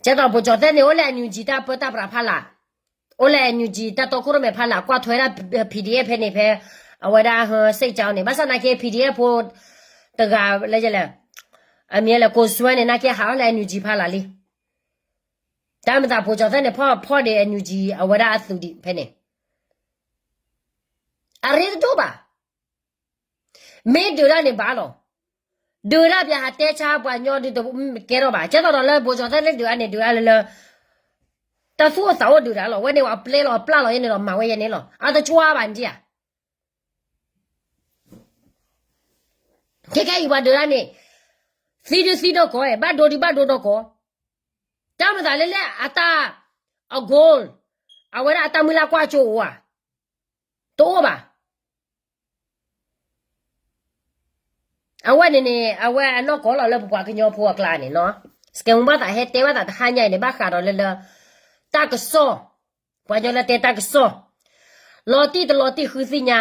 ကဲသိးပိာ်ကၠီၤသဲၣ်န့ၣ် အိၣ်လၢ N U G တၢ်ပၢတၢ်ပြးဖးလာ်, အိၣ်လၢ N U G တၢ်တီခိၣ်ရိၣ်မဲဖးလာ် ကွၢ်ထွဲဒၣ် P D F ဖဲန့ၣ်ဖဲ အဝဲဒၣ်ဟၢစ့ၣ်ကၠီန့ၣ် ဘၣ်ဆၣ်နာ်က့ P D F ဖိ တဂၤလၢလဲၣ်, အမံၤလဲၣ် ကိးစွဲန့ၣ် နာ်က့ဟးထီၣ်လၢ N U G ဖးလာ်လံ. တၢ်မၤသးပိာ်ကၠီၤသဲၣ်န့ၣ် ဖီၣ်ဖီၣ်ဒီး N U G အဝဲဒၣ်အသုးဒံးဖဲန့ၣ် အရ့တဒိၣ်ဘၣ်. မ့ၢ်ဒုးတၢ်န့ၣ်ဘၣ်လီၤ. ဒုးတၢ်ပှၤဟးတဲဆါပှၤညီဒုးတကဲထီၣ်ဘၣ်. ကဲသိးဒီးလၢပိာ်ကၠီၤသဲၣ်န့ၣ်ဒုးအါန့ၣ် ဒုးတၢ်လၢလၢ တၢ်သူၣ်အိၣ်သးအိၣ်ဒုးတၢ်လီၤ. ဝဲန့ၣ်အပျဲလီၤအပျၢ်လီၤယဲန့ၣ်ဒီး မၤဝဲယဲန့ၣ်လီၤ. အတကွၢ်ဘၣ်န့ၣ်ဧါ. ခဲခဲအံၤပှၤဒုးတၢ်န့ၣ် သံဒုသံနီၢ်ကီၢ်, ဘၣ်ဒိဒုဘၣ်ဒိနီၢ်ကီၢ်. တၢ်မၤသးလၢလၢအတၢ် အ goal အဝဲဒၣ်အတၢ်မုၢ်လၢ်ကွၢ်ကၠိအိၣ်ဧါ. တအိၣ်ဘၣ်. အဝဲန့ၣ်န့ၣ် အဝဲအနီၢ်ကီၢ်လီၤလၢပပှၤကညီဖိအကျါန့ၣ်နီၤ. စကဲမူဘၣ်သးဟဲတဲဘၣ်သးတဟါညါအံၤန့ၣ် ဘၣ်ဃးဒီးလၢလၢ တၢ်ကစီၣ်, ပှၤကညီလၢတဲတၢ်ကစီၣ်, လီၤတံၢ်တလီၤတံၢ်ဃုသ့ၣ်ညါ.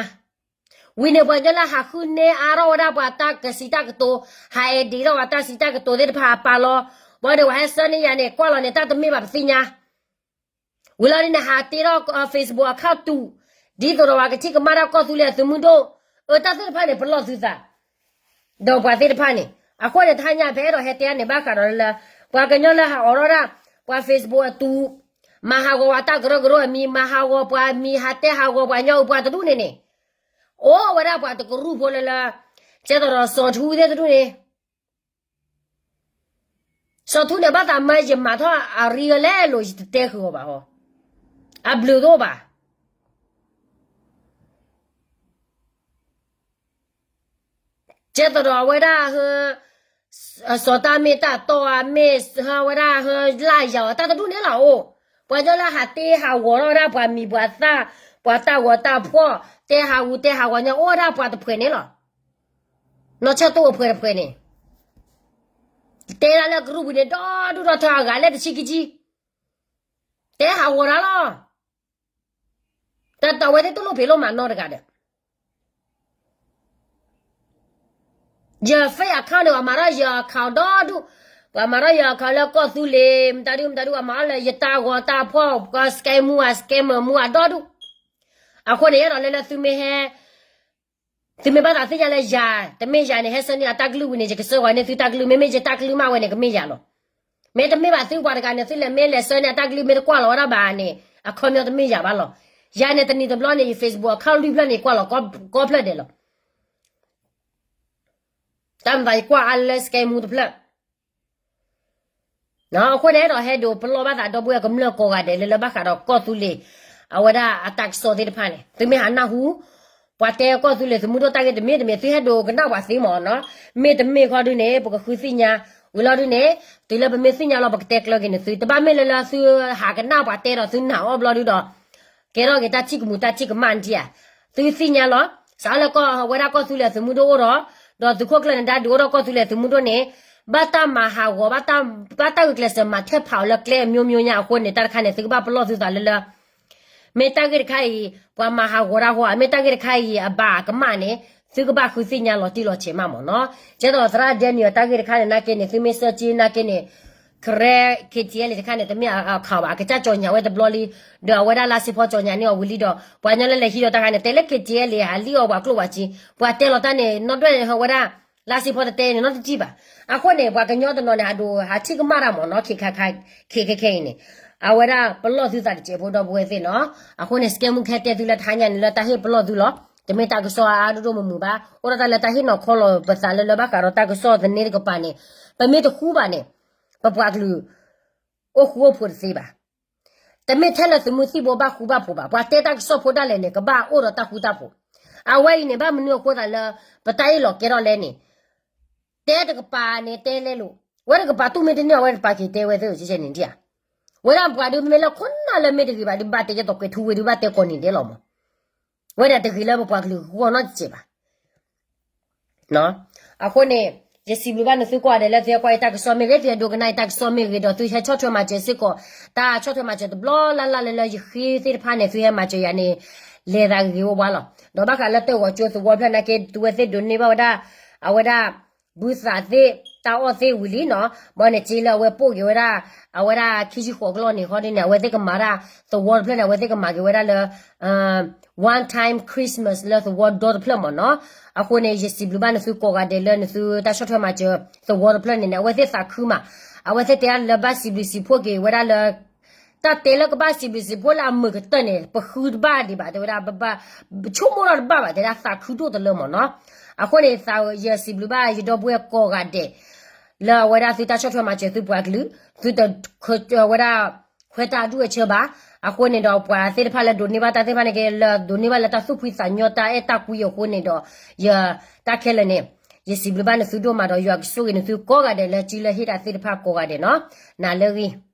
ဝံၤန့ၣ် ပှၤကညီလၢဟးဃုန့ၢ်အါထီၣ်ဝဲဒၣ်ပှၤတၢ်ကစံးတၢ်ကတိၤ, ဟးအဲၣ်ဒိးထီၣ်ပှၤတၢ်စံးတၢ်ကတိၤသ့ၣ်တဖၣ်အပာ်လီၤ. ဘၣ်ဒီးပှၤဟဲဆှၢန့ၢ်ယၤန့ၣ် ကွၢ်လီၤန့ၣ် တၢ်တမ့ၢ်ဘၣ်ပသ့ၣ်ညါ ဝံၤလီၤဒ်န့ၣ် ဟးတ့ထီၣ် Facebook account တူာ်, ဒ်သိးဒီးပှၤကထံၣ်ကမၣ်တၢ်ကီၢ်သူလ့ၤအသုးမုၢ်ဒိၣ်, အတၢ်သ့ၣ်တဖၣ်န့ၣ် ပလီၢ်သုသး, ဒီးပှၤသ့ၣ်တဖၣ်န့ၣ်. အဃိန့ၣ် တဟါညါဖဲအဲၣ်ဒိးဟဲတဲန့ၣ် ဘၣ်ဃးဒီးလၢ ပှၤကညီလၢဟးအိးထီၣ်ဒၣ် ပှၤ Facebook အတူး, မၤဟးဂီၤပှၤတၢ်ကရၢကရိအမံၤ, မၤဟးဂီၤပှၤမံၤ, ဟးတဲဟးဂီၤပှၤကညီအပှၤတဒူၣ်န့ၣ်န့ၣ်, အိၣ်ဝဲဒၣ်ပှၤတကရူၢ်ဖိလၢလၢ, ကဲသိးဒီးစီၤထူသ့ၣ်တဒူၣ်န့ၣ်, စီၤထူန့ၣ်ဘၣ်သးမၢယမၤထီၣ်အရံအလဲလိာ် ယတတဲဃုာ်အီၤဘၣ်ဟီ, အဘျုးတအိၣ်ဘၣ်. ကဲသိးဒီးအဝဲဒၣ်ဟ, စီၤတၢ်မ့ၢ်တၢ်တီဧါ, မ့ၢ်ဟဝဲဒၣ်ဟလၣ်ယၤအီၤ တၢ်တဒူၣ်န့ၣ်လီၤအိၣ်, ပှၤကညီလၢဟးတ့ဟးဂီၤထီၣ်ဝဲဒၣ်ပှၤမံၤပှၤသၣ်, ပှၤတၢ်ဂီၤတၢ်ဖှီၣ်, တဲဟးဂူာ်တဲဟးဂီၤညါ အိၣ်ဝဲဒၣ်ပှၤတဖှဲးန့ၣ်လီၤ. နီၢ်ဆၢၣ်တိၣ်အဖှဲးတဖှဲးန့ၣ်, တဲဒၣ်လၢကရူၢ်ပူၤန့ၣ် ဒီဒူၣ်ဒီထၢအဂၤလၢတဆံခံဆံ, တဲဟးဂီၤတၢ်လီၤ. တၢ်တဝဲသ့ၣ်တလိၣ်ဖံးလိၣ်မၤနီတဂၤဒီး ယ fake account န့ၣ် ပှၤမၤထီၣ်ယ account ဒီဒူၣ်, ပှၤမၤထီၣ်ယ account လၢကီၢ်သူလ့ၤ မတၤဒုမတၤဒု ပှၤမၤထီၣ်လၢယတၢ်ဂီၤတၢ်ဖှီၣ် ပှၤ scam မူ scammer မူအဒီဒူၣ်. အဃိန့ၣ် ယအဲၣ်ဒိးလၢလၢသုမ့ၢ်ဟဲ သုမ့ၢ်ဘၣ်သးသ့ၣ်ညါလၢယၤ, တမ့ၢ်ယၤန့ၣ် ဟဲဆှၢန့ၢ်အတၢ်ကလုၢ်ဝံၤန့ၣ် ယကဆှၢဝဲန့ၢ်သုတၢ်ကလုၢ်, မ့မ့ၢ်ယတၢ်ကလုၢ်မးဝဲန့ၣ် ကမ့ၢ်ယၤလီၤ. မ့တမ့ၢ်ဘၣ်သုပှၤတဂၤန့ၣ် သုလဲၤမ့ၢ်လဲၤဆှၢန့ၢ်အတၢ်ကလုၢ် မ့ၢ်တကွၢ်လီၤဝဲဒၣ်ဘၣ်န့ၣ် အခီပညီတမ့ၢ်ယၤဘၣ်လီၤ. ယၤန့ၣ် တနံၤတဘျီန့ၣ် ယ Facebook account လွံၢ်ဖျၢၣ်န့ၣ် ကွၢ်လီၤကိးဖျၢၣ်ဒဲးလီၤ. တၢ်မၤသးယကွၢ်အါလၢ scam မူတဖျၢၣ် အဃိန့ၣ် အဲၣ်ဒိးဟဲဒိးပလီၢ်ဘၣ်သးဒီပုၢ်ဝဲၢ်ကမျၢၢ်ကိးဂၤဒဲးလၢလၢဘၣ်ဃးဒီးကီၢ်သူလ့ၤ အဝဲဒၣ်အတၢ်ကစီၣ်သ့ၣ်တဖၣ်န့ၣ် သုမ့ၢ်ဟးနၢ်ဟူ ပှၤတဲကီၢ်သူလ့ၤသုးမုၢ်ဒိၣ်တၢ်ဂ့ၢ်တမ့ၢ်တမ့ၢ် သုဟဲဒိးကနၣ်ပှၤသ့မ့ၢ်နီၤ. မ့တမ့ၢ်ခီဒုန့ၣ် ပကဃုသ့ၣ်ညါ, ဝံၤလီၤဒုန့ၣ် တုၤလၢပမ့ၢ်သ့ၣ်ညါလီၤ ပကတဲကျၢၤက့ၤန့ၣ်သု, တဘၣ်မ့ၢ်လၢလၢသုဟးကနၣ်ပှၤတဲဒီးသုနာ်အီၣ်ဘျီဒုဒီး ကဲထီၣ်က့ၤတၢ်ထံၣ်ကမူးတၢ်ထံၣ်ကမၣ်နထံၣ်ဧါ. သုသ့ၣ်ညါလီၤ, စးလၢကီၢ်ဝဲဒၣ်ကီၢ်သူလ့ၤသုးမုၢ်ဒိၣ်အိၣ်ဒီး, ဒီးသုးခိၣ်ကျၢၢ်နဒါဒုးအိၣ်ထီၣ်ကီၢ်သူလ့ၤသုးမုၢ်ဒိၣ်န့ၣ်, ဘၣ်တၢ်မၤဟးဂီၤ, ဘၣ်တၢ်ဂုာ်ကျဲးစၢးမၤထဲဖးအီၤလၢကျဲအမျိုးမျိုးညါအဃိန့ၣ် တၢ်တခါန့ၣ် သုကဘၣ်ပလီၢ်သုသးလၢလၢ မ့ၢ်တၢ်ဂ့ၢ်တခါအံၤ ပှၤမၤဟးဂီၤတၢ်ဃိဧါ, မ့ၢ်တၢ်ဂ့ၢ်တခါအံၤအဘၣ်ကမၣ်န့ၣ် သုကဘၣ်ဃုသ့ၣ်ညါလီၤတံၢ်လီၤဆဲးမးမ့ၢ်နီၤ. ကဲသိးသရၣ်ဒဲနံၤအတၢ်ဂ့ၢ်တခါန့ၣ် နာ်က့န့ၣ် သုမ့ၢ်စၢက့နာ်က့န့ၣ် Karen KTLA တခါန့ၣ် တမ့ၢ်အခီၣ်ဘၣ်, အကစၢ်ကၠီၣ်ညၣ်ဝဲတဘျီလံ, ဒီးအဝဲဒၣ်လါစ့ဖီကၠီၣ်ညၣ်န့ၢ်အီၤဝံၤလံဒီး ပှၤကညီလၢလဲၤဟံးဒီးတၢ်ခါန့ၣ် တဲလၢ KTLA ဟးလံၣ်အီၤပှၤကျိၣ်ပှၤစ့, ပှၤတဲလီၤတၢ်န့ၣ် နီၢ်ဒွဲၣ်န့ၣ် ဟဲဝဲဒၣ် လါစ့ဖီတတဲန့ၣ် နီတစံၣ်ဘၣ်. အဃိန့ၣ် ပှၤကညီတနီၤန့ၣ် ဟးဒိးဟးထံၣ်ကမၣ်တၢ်မ့ၢ်နီၤ, ခဲခဲအံၤန့ၣ် အဝဲဒၣ်ပလီၢ်သုသးတစဲးဖိဒီပုၢ်ဝဲၢ်သ့ၣ်နီၤ. အဃိန့ၣ် စကဲမူခဲတဲသုလၢတဟါညါန့ၣ် လၢတၢ်ဟ့ၣ်ပလီၢ်သုလီၤ. တမ့ၢ်တၢ်ကစီၣ်အါဒိၣ်ဒိၣ်မုၢ်မုၢ်ဘၣ်, အိၣ်ဒီးတၢ်လၢတၢ်ဟ့ၣ်နီၤခီလီၤပသးလၢလၢဘၣ်ဃးဒီးတၢ်ကစီၣ်သန့တကပၤန့ၣ်, ပမ့ၢ်တဃူဘၣ်န့ၣ် ပပှၤကလုာ် အိၣ်ဃူအိၣ်ဖိးတသ့ဘၣ်. တမ့ၢ်ထဲလၢသုးမုၢ်သံၣ်ဘိဘၣ်ဃူဘၣ်ဖိးဘၣ်, ပှၤတဲတၢ်ကစီၣ်ဖိဒၣ်လဲာ်န့ၣ် ကဘၣ်အိၣ်ဒီးတၢ်ဃူတၢ်ဖိး. အဝဲအံၤန့ၣ် ဘၣ်မနုၤအဃိသးလၢ ပတၢ်အ့ၣ်လိာ်ကဲထီၣ်လဲၣ်န့ၣ်, တဲတကပၤန့ၣ်တဲလဲလိာ်, ဝဲတကပၤတူၢ်မ့ၢ်တန့ၢ်အဝဲတကပၤက့ၤတဲဝဲသ့ၣ် ကဲန့ၣ်ဒ်ဧါ. ဝဲဒၣ်ပှၤဒုးမ့ၢ်လၢခိၣ်နၢ်လၢမ့ၢ်တဂ့ၤဘၣ်ဒုး ဘၣ်တဲကဲသိးကွဲးထူဝ့ဒုး ဘၣ်တဲကိးနံၤဒဲးလီၤမး. ဝဲဒၣ်တဂ့ၤလၢပပှၤကလုာ်ဂီၢ်နီတစဲးဘၣ်. အဃိန့ၣ် ယစံးဘျုးဘၣ်နသုကိးဂၤဒဲးလၢသုဟဲကွၢ်ယတၢ်ကစီၣ်မ့ၢ်ဂ့ၤ, သုဟဲဒိကနၣ်ယတၢ်ကစီၣ်မ့ၢ်ဂ့ၤ, ဒီးသုဟဲဆီၣ်ထွဲမၤစၢၤစ့ၢ်ကီး တၢ်ဆီၣ်ထွဲမၤစၢၤတဘျီလၢ်လၢ်လၢလၢယဃ့သ့ၣ်တဖၣ်န့ၣ် သုဟဲမၤစၢၤယၤန့ၣ် လဲၤသးဂ့ၤဂ့ၤဝါဝါလီၤ. ဒီးဘၣ်ဃးလၢတၢ်ဂီၤကၠိသဝီတဖျၢၣ်နာ်က့ သုဝဲသ့ၣ်ဒိးန့ၢ်ဘၣ်ဝဲဒၣ် အဝဲဒၣ် ဘုသးသ့ၣ်တၢ်အီၣ်သ့ၣ်ဝံၤလံနီၤ, ဘၣ်န့ၣ်စ့လၢအဝဲပိာ်က့ၤဝဲဒၣ် အဝဲဒၣ်ခံဆံဃိးကလီၢ်န့ၣ် ခီဒ်န့ၣ် အဝဲသ့ၣ်ကမၤဒၣ်သဝီတဖျၢၣ်န့ၣ် အဝဲသ့ၣ်ကမၤက့ၤဝဲဒၣ်လၢ one time Christmas လၢသဝီဒီတဖျၢၣ်မ့ၢ်နီၤ. အဃိန့ၣ် ယစံးဘျုးဘၣ်နသုကိးဂၤဒဲးလၢနသုတၢ်ဆီၣ်ထွဲမၤစၢၤသဝီတဖျၢၣ်န့ၣ်န့ၣ် အဝဲသ့ၣ်သးခုမး, အဝဲသ့ၣ်တဲဒၣ်လၢဘၣ်စံးဘျုးစံးဖှိၣ်က့ၤဝဲဒၣ်လၢ တၢ်တဲလၢကဘၣ်စံးဘျုးစံးဖှိၣ်လၢအမုာ်ကတၢၢ်န့ၣ် ပဃုတဘၣ်ဒံးဘၣ် တဲဝဲဒၣ် ပဆိကမိၣ်ထီၣ်တဘၣ်ဘၣ် တဲဒၣ်သးခုဒိၣ်တလၢမ့ၢ်နီၤ. အဃိန့ၣ် ယစံးဘျုးဘၣ်ယဒီပုၢ်ဝဲၢ်ကိးဂၤဒဲး လၢအဝဲဒၣ်သုတၢ်ဆီၣ်ထွဲမၤစၢၤသုပှၤကလုာ်, သုတ ဝဲဒၣ် ခွဲးတၢ်အဒူၣ်အဆၢဘၣ်. အဃိန့ၣ်ဒီးပှၤသ့ၣ်တဖၣ်လၢဒိးန့ၢ်ဘၣ်တၢ်သ့ၣ်တဖၣ်န့ၣ်က့ လၢဒိးန့ၢ်ဘၣ်လၢတၢ်သူၣ်ဖှံသးညီတၢ်အဲၣ်တၢ်ကွံအဃိန့ၣ်ဒီး ယတၢ်ခဲလၢာ်န့ၣ် ယစံးဘျုးဘၣ်နသုဒိၣ်မးဒီး ယွၤကဆိၣ်ဂ့ၤနသုကိးဂၤဒဲးလၢစုလၢဟ့ၣ်တၢ်သ့ၣ်တဖၣ်ကိးဂၤဒဲးနီၤ. နၤလၢအဂ့ၤ